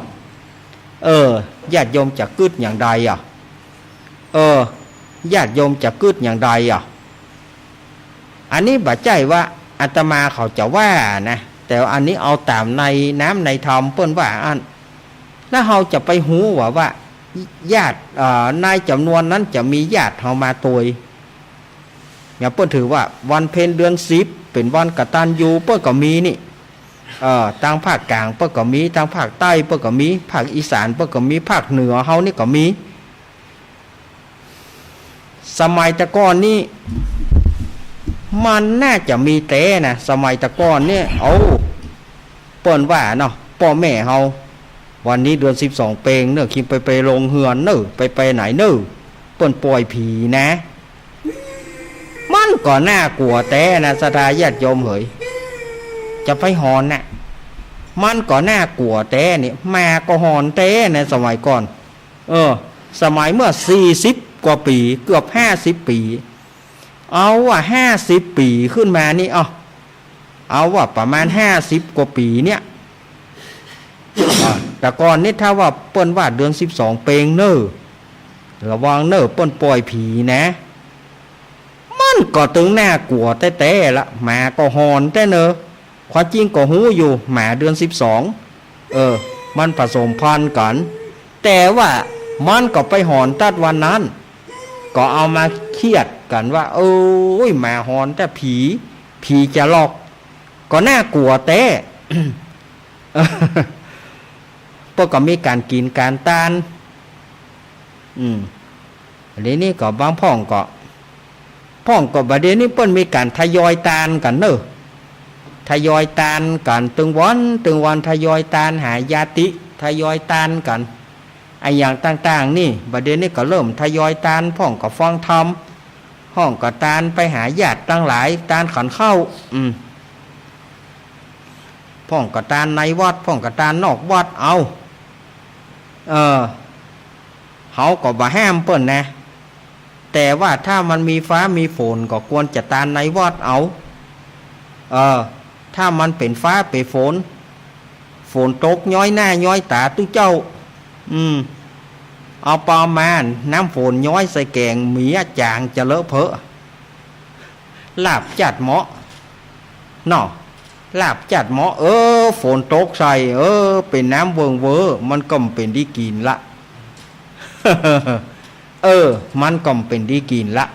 เออ ญาติโยมจะกึ๊ดอย่างใดอะ เออ ญาติโยมจะกึ๊ดอย่างใดอะ อันนี้บ่ใจ้ว่าอาตมาเขาจะว่านะ แต่อันนี้เอาต๋ามในน้ำในธรรมเปิ้นว่าอั้น แล้วเฮาจะไปฮู้ว่า ว่าญาติ เอ่อ ในจ๋ำนวนนั้นจะมีญาติเฮามาตวย อย่างเปิ้นถือว่าวันเพ็ญเดือนสิบเป๋นวันกตัญญู เปิ้นก็มีนี่ เอ่อ ตางภาคกลางเปิ้นก็มี ตางภาคใต้เปิ้นก็มี ภาคอีสานเปิ้นก็มี ภาคเหนือเฮานี่ก็มี สมัยแต่ก่อนนี่ มันน่าจะมีแต๊นะ สมัยแต่ก่อนเนี่ย เอ้า เปิ้นว่าเนาะ ป้อแม่เฮา วันนี้เดือนสิบสองเปงเน่อ คิงไปไปโฮงเฮือนเน่อ ไปไปไหนเน่อ เปิ้นป่อยผีนะ มันก็น่ากั๋วแต๊นะ ศรัทธาญาติโยมเหย จะไปหอนน่ะ มันก็น่ากั๋วแต๊นี่ หมาก็หอนแต๊นะ สมัยก่อน เออ สมัยเมื่อสี่สิบกว่าปี๋ เกือบห้าสิบปี๋ เอาว่าห้าสิบปี๋ขึ้นมานี่ เอา เอาว่าประมาณห้าสิบกว่าปี๋เนี่ย อ่า แต่ก่อนนี่ถ้าว่าเปิ้นว่าเดือนสิบสองเปงเน่อ ระวังเน่อ เปิ้นป่อยผีนะ มันก็ตึงน่ากั๋วแต๊ๆ ละ หมาก็หอนแต๊เน่อ ความจริงก็ฮู้อยู่ หมาเดือนสิบสอง เออ มันผสมพันธุ์กั๋น แต่ว่ามันก็ไปหอนตั๊ดวันนั้น ก็เอามาเคียดกั๋นว่า โอ๊ย หมาหอนแต๊ ผี ผีจะหลอก ก็น่ากั๋วแต๊ เปิ้นก็มีก๋านกิ๋นก๋านตาน อืม เดี๋ยวนี้ก็บางพ่องก็ พ่องก็บ่าเดี๋ยวนี้เปิ้นมีก๋านทยอยตานกั๋นเน่อ ทยอยตานกั๋นตึงวันตึงวัน ทยอยตานหาญาติ ทยอยตานกั๋น อะหยังต่างๆ นี่ บ่าเดี๋ยวนี้ก็เริ่มทยอยตาน พ่องก็ฟังธรรม พ่องก็ตานไปหาญาติตังหลาย ตานขันข้าว อืม พ่องก็ตานในวัด พ่องก็ตานนอกวัด เอา เออ เฮาก็บ่ห้ามเปิ้นนะ แต่ว่าถ้ามันมีฟ้ามีฝนก็ควรจะตานในวัดเอา เออ ถ้ามันเป๋นฟ้าเป๋นฝน ฝนตกย้อยหน้าย้อยต๋าตุ๊เจ้า อืม เอาประมาณน้ำฝนย้อยใส่แก๋งหมีอะ จ๋างจะเลอะเผอะ ลาบจัดเหมาะ เนาะ ลาบจัดเหมาะ เออ ฝนตกใส่ เออ เป๋นน้ำเวิงเวอ มันก็บ่เป๋นดีกิ๋นละ เออ มันก็บ่เป๋นดีกิ๋นละ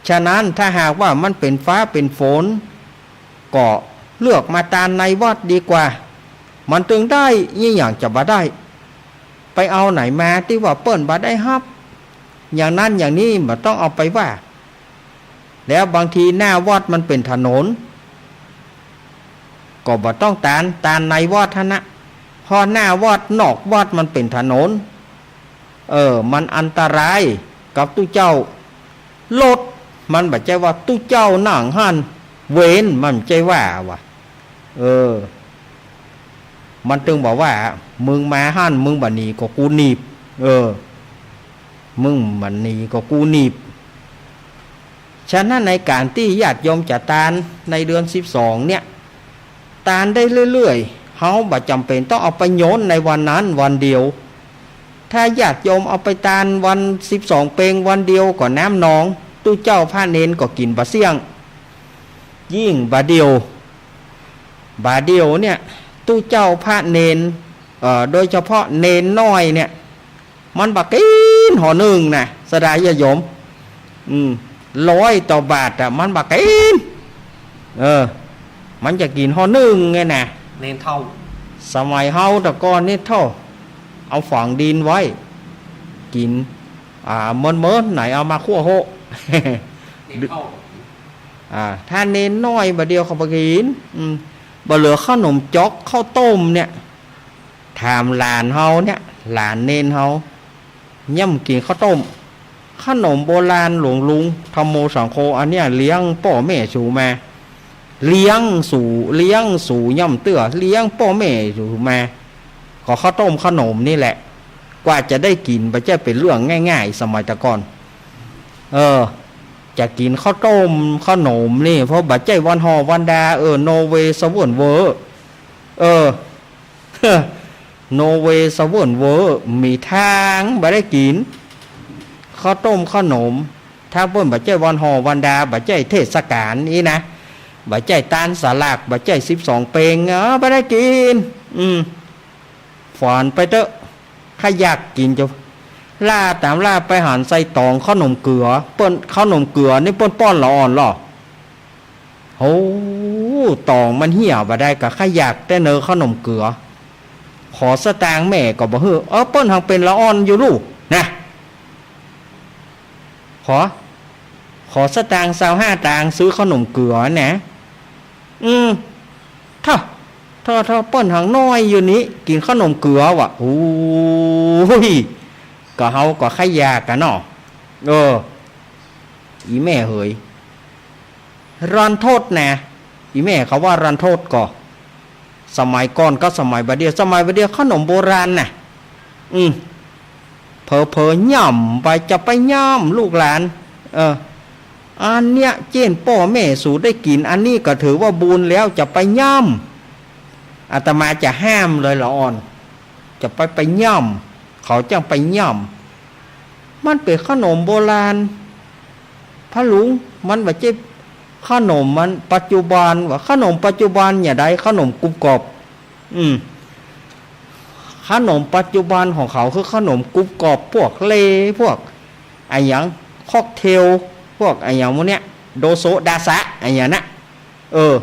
ฉะนั้นถ้าหากว่ามันเป๋นฟ้าเป๋นฝน ก็เลือกมาตานในวัดดีกว่า มันตึงได้ อี้หยังจะบ่ได้ ไปเอาไหนมาตี้ว่าเปิ้นบ่ได้ฮับ อย่างนั้นอย่างนี้บ่ต้องเอาไปว่า แล้วบางทีหน้าวัดมันเป๋นถนน ก็บ่ต้องตาน ตานในวัดหั้นนะ เพราะหน้าวัดนอกวัดมันเป๋นถนน เออ มันอันตรายกับตุ๊เจ้า รถ มันบ่ใจ้ว่าตุ๊เจ้านั่งหั้น เวร มันบ่ใจ้ว่า ว่า เออ มันตึงบอกว่า มึงมาหั้น มึงบ่หนีก็กูหนีบ เออ มึงบ่หนีก็กูหนีบ ฉะนั้นในก๋านตี้ญาติโยมจะตานในเดือนสิบสองเนี่ย ตานได้เรื่อยๆ เฮาบ่จ๋ำเป๋นต้องเอาไปโยนในวันนั้นวันเดียว ถ้าญาติโยมเอาไปตานวันสิบสองเปงวันเดียวก็น้ำนอง ตุ๊เจ้าพระเณรก็กิ๋นบ่เสี้ยง ยิ่งบ่าเดี่ยว บ่าเดี่ยวเนี่ย ตุ๊เจ้าพระเณร เอ่อ โดยเฉพาะเณรน้อยเนี่ย มันบ่กิ๋นห่อนึ่งนะ ศรัทธาญาติโยม อืม ร้อยต่อบาทอะ มันบ่กิ๋น เออ มันจะกิ๋นห่อนึ่งไงนะ เณรเฒ่า สมัยเฮาแต่ก่อนนี่เฒ่า เอาฝังดินไว้ กิ๋น อ่า เมินๆ ไหนเอามาคั่วโฮะ เณรเฒ่า อ่า ถ้าเณรน้อยบ่าเดี่ยวเขาบ่กิ๋น อืม บ่เหลือข้าวหนมจ๊อกข้าวต้มเนี่ย ถามหลานเฮาเนี่ย หลานเณรเฮา เยียะบ่กิ๋นข้าวต้ม ขนมโบราณหลวงลุง ธัมโมสังโฆ อันเนี้ยเลี้ยงป้อแม่สูมา เลี้ยงสู เลี้ยงสูย่ำเตื้อ เลี้ยงป้อแม่สูมา ก็ข้าวต้มขนมนี่แหละ กว่าจะได้กิ๋นบ่ใจ้เป๋นเรื่องง่ายๆ สมัยแต่ก่อน เออ จะกิ๋นข้าวต้มขนมนี่ เพราะบ่ใจ้วันห่อวันดา เออ โนเวย์ สะเวิ้นเวอร์ เออ โนเวย์ สะเวิ้นเวอร์ มีตางบ่ได้กิ๋นข้าวต้มขนม ถ้าเปิ้นบ่ใจ้วันห่อวันดา บ่ใจ้เทศกาลอี้นะ บ่ใจ้ตานสลาก บ่ใจ้สิบสองเป็ง เออ บ่ได้กิ๋น อืม ฝานไปเต๊อะ ใค่อยากกิ๋นจะ ล่าต๋ามล่าไปหันใส่ต๋องข้าวหนมเกือ เปิ้น ข้าวหนมเกือนี่เปิ้นป้อนละอ่อนลอ โห ต๋องมันเหี่ยบ่ได้ ก็ใค่อยากแต๊เนอข้าวหนมเกือ ขอสตางค์แม่ก็บ่หื้อ เออ เปิ้นหังเป๋นละอ่อนอยู่ลูกนะ ขอ ขอสตางค์ซาวห้าตางค์ซื้อข้าวหนมเกือนะ อืม เถ่า เถ่า เถ่า เปิ้นหังน้อยอยู่นี้ กิ๋นข้าวหนมเกือว่ะ โอ้ย ก็เฮาก็ใค่อยากกั๋นเนาะ เออ อีแม่เหย รันทดนะ อีแม่เขาว่ารันทดก่อ สมัยก่อนกับสมัยบ่าเดี่ยว สมัยบ่าเดี่ยวข้าวหนมโบราณน่ะ อืม เผลอๆ ย่ำไป จะไปย่ำลูกหลาน เออ อันเนี้ยเจ้นป้อแม่สูได้กิ๋น อันนี้ก็ถือว่าบุญแล้ว จะไปย่ำ อาตมาจะห้ามเลยละอ่อน จะไป ไปย่ำ เขาจั้งไปย่ำ มันเป๋นข้าวหนมโบราณ พ่อหลวง มันบ่ใจ้ข้าวหนมมันปัจจุบันว่ะ ข้าวหนมปัจจุบันอย่างใด ข้าวหนมกรุบกรอบ อืม ข้าวหนมปัจจุบันของเขาคือข้าวหนมกรุบกรอบ พวกเล พวกอะหยัง ค็อกเทล พวกอะหยังหมู่เนี้ย โดโซะดาสะ อะหยังนะ เออ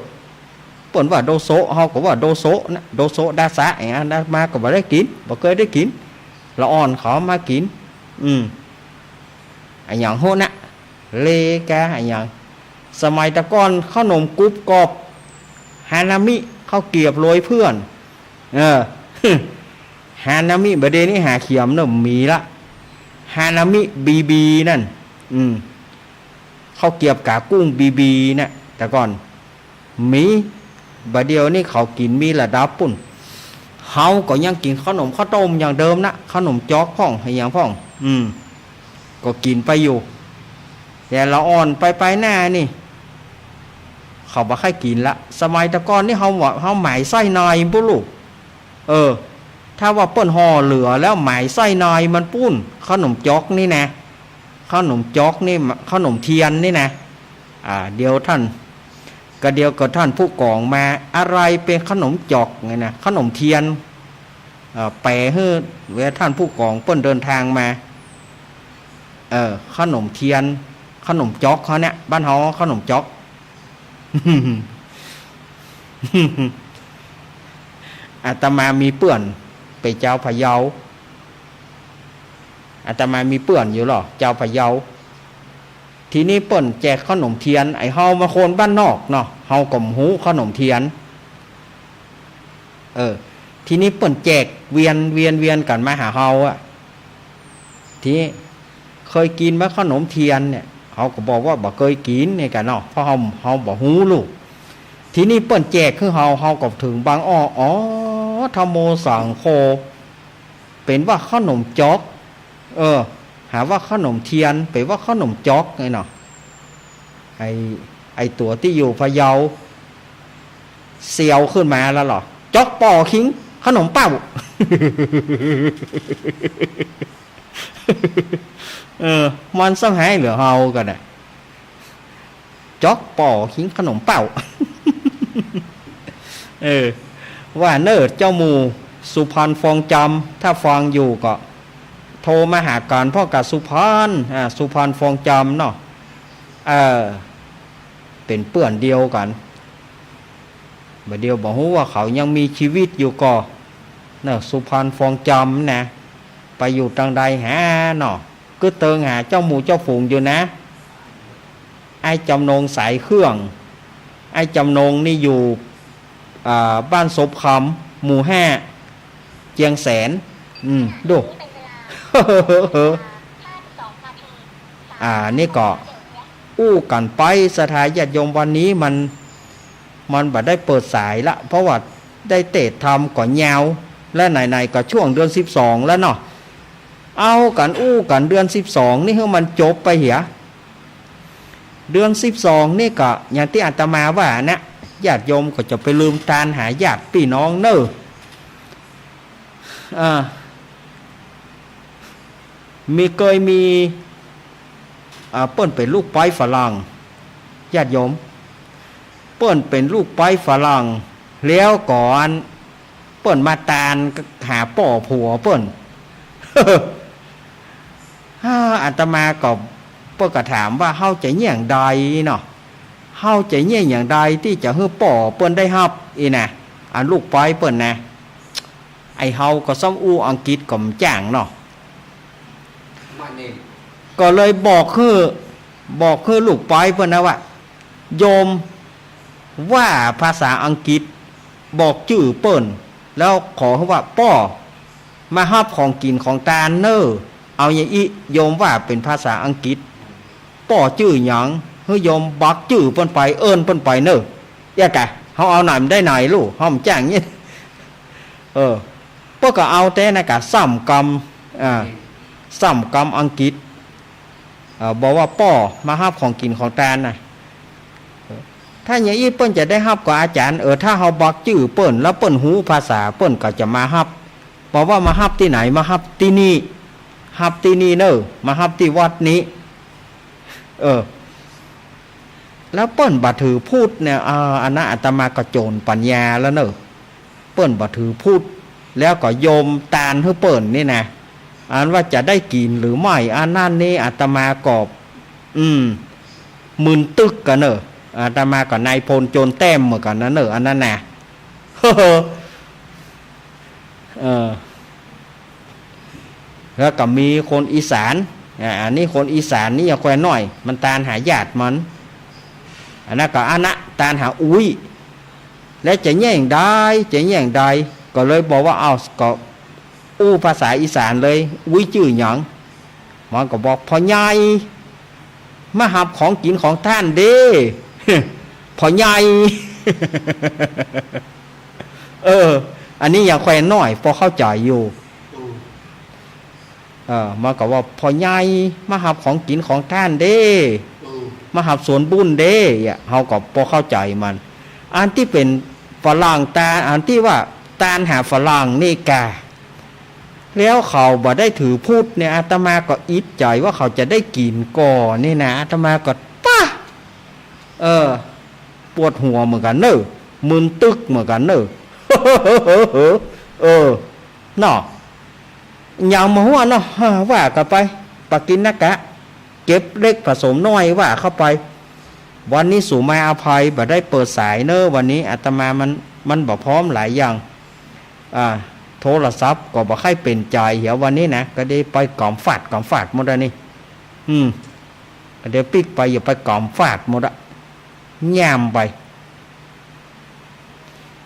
เปิ้นว่าโดโซะ เฮาก็ว่าโดโซะนะ โดโซะดาสะ อะหยังนะ มาก็บ่ได้กิ๋น บ่เกยได้กิ๋น ละอ่อนเขามากิ๋น อืม อะหยังโหนะ เลกา อะหยัง สมัยแต่ก่อนข้าวหนมกรุบกรอบ ฮานามิ ข้าวเกรียบโรยเพื่อน เออ ฮานามิ บ่าเดี่ยวนี้หาเขียมเนอะ มีละ ฮานามิบีบีนั่น อืม ข้าวเกรียบก๋ากุ้งบีบีน่ะ แต่ก่อน มี บ่าเดี่ยวนี้เขากิ๋นมีระดับปู้น เฮาก็ยังกิ๋นข้าวหนมข้าวต้มอย่างเดิมนะ ข้าวหนมจ๊อกพ่อง อะหยังพ่อง อืม ก็กิ๋นไปอยู่ แต่ละอ่อนไปๆ หน้านี่ เขาบ่ใค่กิ๋นละ สมัยแต่ก่อนนี่เฮาว่า เฮาหมายไส้ในปู้นลูก เออ ถ้าว่าเปิ้นห่อเหลือแล้วหมายไส้ในมันปู้น ข้าวหนมจ๊อกนี่นะ ข้าวหนมจ๊อกนี่ ข้าวหนมเทียนนี่นะ อ่า เดี๋ยวท่าน ก็เดี๋ยวก็ท่านผู้กองมา อะไรเป๋นข้าวหนมจ๊อกไงนะ ข้าวหนมเทียน เอ่อ แป๋หื้อ เวลาท่านผู้กองเปิ้นเดินตางมา เออ ข้าวหนมเทียน ข้าวหนมจ๊อกเขาเนี่ย บ้านเฮาข้าวหนมจ๊อก อาตมามีเปื้อนเป๋นจาวพะเยา อาตมามีเปื้อนอยู่ลอ จาวพะเยา ทีนี้เปิ้นแจกข้าวหนมเทียน ไอ้เฮามาคนบ้านนอกเนาะ เฮาก็บ่ฮู้ข้าวหนมเทียน เออ ทีนี้เปิ้นแจกเวียน เวียน เวียนกั๋นมาหาเฮาอะ ทีนี้ เคยกิ๋นบ่ข้าวหนมเทียนเนี่ย เฮาก็บอกว่าบ่เกยกิ๋นเนี่ยกั๋นเนาะ เพราะเฮา เฮาบ่ฮู้ลูก ทีนี้เปิ้นแจกหื้อเฮา เฮาก็เถิงบังอ้อ อ๋อ ธัมโมสังโฆ เป๋นว่าข้าวหนมจ๊อก เออ หาว่าข้าวหนมเทียน เป๋นว่าข้าวหนมจ๊อกไงเนาะ ไอ้ ไอ้ตั๋วตี้อยู่พะเยา เสียวขึ้นมาแล้วลอ จ๊อกป่อคิง ข้าวหนมเป้า เออ มันซ้ำหายเหลือเฮากั๋นน่ะ จ๊อกป่อคิงข้าวหนมเป้า เออ ว่าเน่อเจ้าหมู่สุพรรณฟองจำ ถ้าฟังอยู่ก็โทรมาหากั๋นพ่องกับสุพรรณ อ่า สุพรรณฟองจำเนาะ เออ เป๋นเปื้อนเดียวกั๋น บ่าเดี่ยวบ่ฮู้ว่าเขายังมีจีวิตอยู่ก่อ เน่อสุพรรณฟองจำนะ ไปอยู่ตางใดหาเนาะ กึ๊ดเติงหาเจ้าหมู่เจ้าฝูงอยู่นะ ไอ้จำนงสายเครื่อง ไอ้จำนงนี่อยู่ อ่า บ้านศพคำ หมู่ห้า เจียงแสน อืม ดู ห้าสิบสองนาที อ่า นี่ก็อู้กั๋นไป ศรัทธาญาติโยม วันนี้มัน มันบ่ได้เปิดสายละ เพราะว่าได้เตสน์ธรรมก็ยาว และไหนๆ ก็ช่วงเดือนสิบสองแล้วเนาะ เอากั๋นอู้กั๋นเดือนสิบสองนี่หื้อมันจบไปเหีย เดือนสิบสองนี่ก็อย่างตี้อาตมาว่านะ ญาติโยมก็จะไปลืมตานหาญาติปี้น้องเน่อ อ่า มี เกยมี อ่า เปิ้นเป๋นลูกใป๊ฝรั่ง ญาติโยม เปิ้นเป๋นลูกใป๊ฝรั่ง แล้วก่อนเปิ้นมาตานหาป้อผัวเปิ้น อาตมาก็ เปิ้นก็ถามว่า เฮาจะเยียะใดเนาะ เฮาจะเยียะอย่างใดตี้จะหื้อป้อเปิ้นได้ฮับ อี้นะ อันลูกใป๊เปิ้นนะ ไอ้เฮาก็ซ้ำอู้อังกฤษก็บ่จ้างเนาะ ก็เลยบอกหื้อ บอกหื้อลูกใป๊เปิ้นนะว่า โยมว่าภาษาอังกฤษ บอกจื้อเปิ้น แล้วขอหื้อว่า ป้อมาฮับของกิ๋นของตานเน่อ เอาอย่างอี้ โยมว่าเป๋นภาษาอังกฤษ ป้อจื้อหยัง หื้อโยมบอกจื้อเปิ้นไป เอิ้นเปิ้นไปเน่อ เอี้ยกะ เฮาเอาไหนมันได้ไหนลู่ เฮาบ่จ้างเยียะ เออ เปิ้นก็เอาแต๊นะกะ ซ้ำกำ อ่า ซ้ำกำอังกฤษ เอ่อ บอกว่าป้อมาฮับของกิ๋นของตานนะ เออ ถ้าอย่างอี้เปิ้นจะได้ฮับก่ออาจ๋ารย์ เออ ถ้าเฮาบอกจื้อเปิ้น แล้วเปิ้นฮู้ภาษา เปิ้นก็จะมาฮับ บอกว่ามาฮับตี้ไหน มาฮับตี้นี่ ฮับตี้นี่เน่อ มาฮับตี้วัดนี้ เออ แล้วเปิ้นบ่ถือพุทธเนี่ย อ่า อันนั้นอาตมาก็โจ๋นปั๋ญญาแล้วเน่อ เปิ้นบ่ถือพุทธ แล้วก็โยมตานหื้อเปิ้นนี่นะ อันว่าจะได้กิ๋นหรือไม่ อันนั้นนี่อาตมาก็ อืม มึนตึ๊กกั๋นเน่อ อาตมาก็นายพลโจรแต้มเหมือนกั๋นนะเน่อ อันนั้นนะ เออ แล้วก็มีคนอีสาน อ่า อันนี้คนอีสานนี่ยังแควนน้อย มันตานหาญาติมัน อันนั้นก็อันนะ ตานหาอุ๊ย แล้วจะเยียะใด จะเยียะใด ก็เลยบอกว่า เอ้า ก็อู้ภาษาอีสานเลย อุ๊ยจื้อหยัง มันก็บอก พ่อใหญ่ มาฮับของกิ๋นของตานเด้ พ่อใหญ่ เออ อันนี้ยังแควนน้อย ปอเข้าใจ๋อยู่ เออ มันก็ว่า พ่อใหญ่ มาฮับของกิ๋นของตานเด้ มาฮับส่วนบุญเด้ เฮาก็ปอเข้าใจ๋มัน อันตี้เป๋นฝรั่งตาน อันตี้ว่าตานหาฝรั่งนี่กา แล้วเขาบ่ได้ถือพุทธเนี่ย อาตมาก็อิดใจ๋ว่าเขาจะได้กิ๋นก่อนี่นะ อาตมาก็ ป๊ะ เออ ปวดหัวเหมือนกั๋นเน่อ มึนตึ๊กเหมือนกั๋นเน่อ เออ เนาะ ยังบ่ฮู้เนาะ ว่ากั๋นไป ปะกิ๋นนะกะ เก็บเล็กผสมน้อยว่าเข้าไป วันนี้สูมาอภัย บ่ได้เปิดสายเน่อ วันนี้อาตมามัน มันบ่พร้อมหลายอย่าง อ่า โทรศัพท์ก็บ่ใค่เป๋นใจ๋เหียวันนี้นะ ก็ได้ไปก๋ำฟาดก๋ำฟาดหมดอันนี้ อืม ก็เดี๋ยวปิ๊กไป อย่าไปก๋ำฟาดหมดอะ ย่ำไป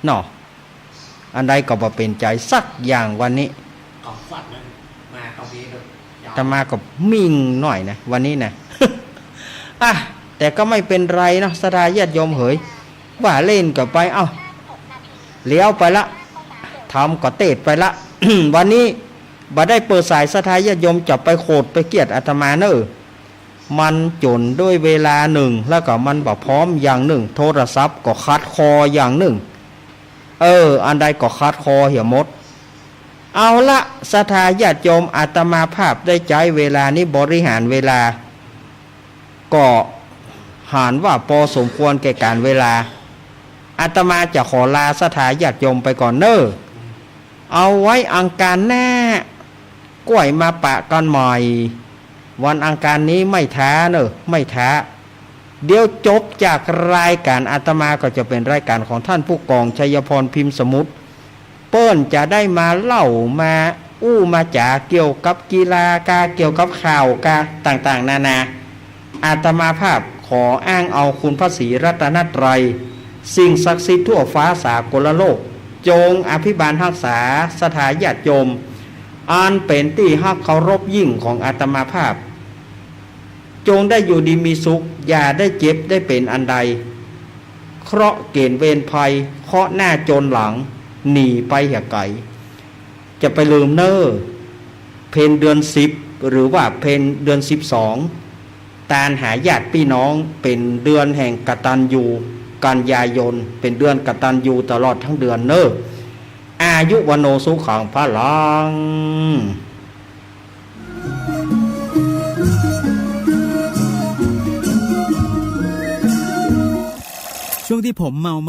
เนาะ อันใดก็บ่เป๋นใจ๋สักอย่างวันนี้ ก๋ำฟาดนะ มาตรงนี้เลย อาตมาก็มิ่งหน่อยนะ วันนี้นะ อ่ะ แต่ก็ไม่เป็นไรเนาะ ศรัทธาญาติโยมเหย ว่าเล่นกั๋นไป เอ้า เลี้ยวไปละ ธรรมก็เตสน์ไปละ วันนี้บ่ได้เปิดสาย ศรัทธาญาติโยมจะไปโขดไปเคียดอาตมาเน่อ มันจ๋นด้วยเวลานึ่ง แล้วก็มันบ่พร้อมอย่างนึ่ง โทรศัพท์ก็ขัดคออย่างนึ่ง เออ อันใดก็ขัดคอเหียหมด เอาละ ศรัทธาญาติโยม อาตมาภาพได้ใจ๊เวลานี้บริหารเวลา ก็หันว่าปอสมควรแก่ก๋านเวลา อาตมาจะขอลาศรัทธาญาติโยมไปก่อนเน่อ เอาไว้อังคารหน้า ก้อยมาปะกั๋นใหม่ วันอังคารนี้ไม่ท้าเน่อ ไม่ท้า เดี๋ยวจบจากรายก๋านอาตมาก็จะเป๋นรายก๋านของท่านผู้กองชัยพร พิมพ์สมุทร เปิ้นจะได้มาเล่ามาอู้มาจ๋าเกี่ยวกับกีฬากา เกี่ยวกับข่าวกา ต่างๆ นานา อาตมาภาพขออ้างเอาคุณพระศรีรัตนตรัย สิ่งศักดิ์สิทธิ์ทั่วฟ้าสากลโลก จงอภิบาลฮักษาศรัทธาญาติโยม อันเป๋นตี้ฮักเคารพยิ่งของอาตมาภาพ จงได้อยู่ดีมีสุข อย่าได้เจ็บได้เป๋นอันใด เคราะห์เก๋ณฑ์เวรภัย เคราะห์หน้าจรหลัง หนีไปเหียไก๋ จะไปลืมเน่อ เพลเดือนสิบ หรือว่าเพลเดือนสิบสอง ตานหาญาติปี้น้อง เป๋นเดือนแห่งกตัญญู กันยายน เป๋นเดือนกตัญญูตลอดทั้งเดือนเน่อ อายุ วัณโณ สุขัง พลัง ช่วงที่ผมเมาม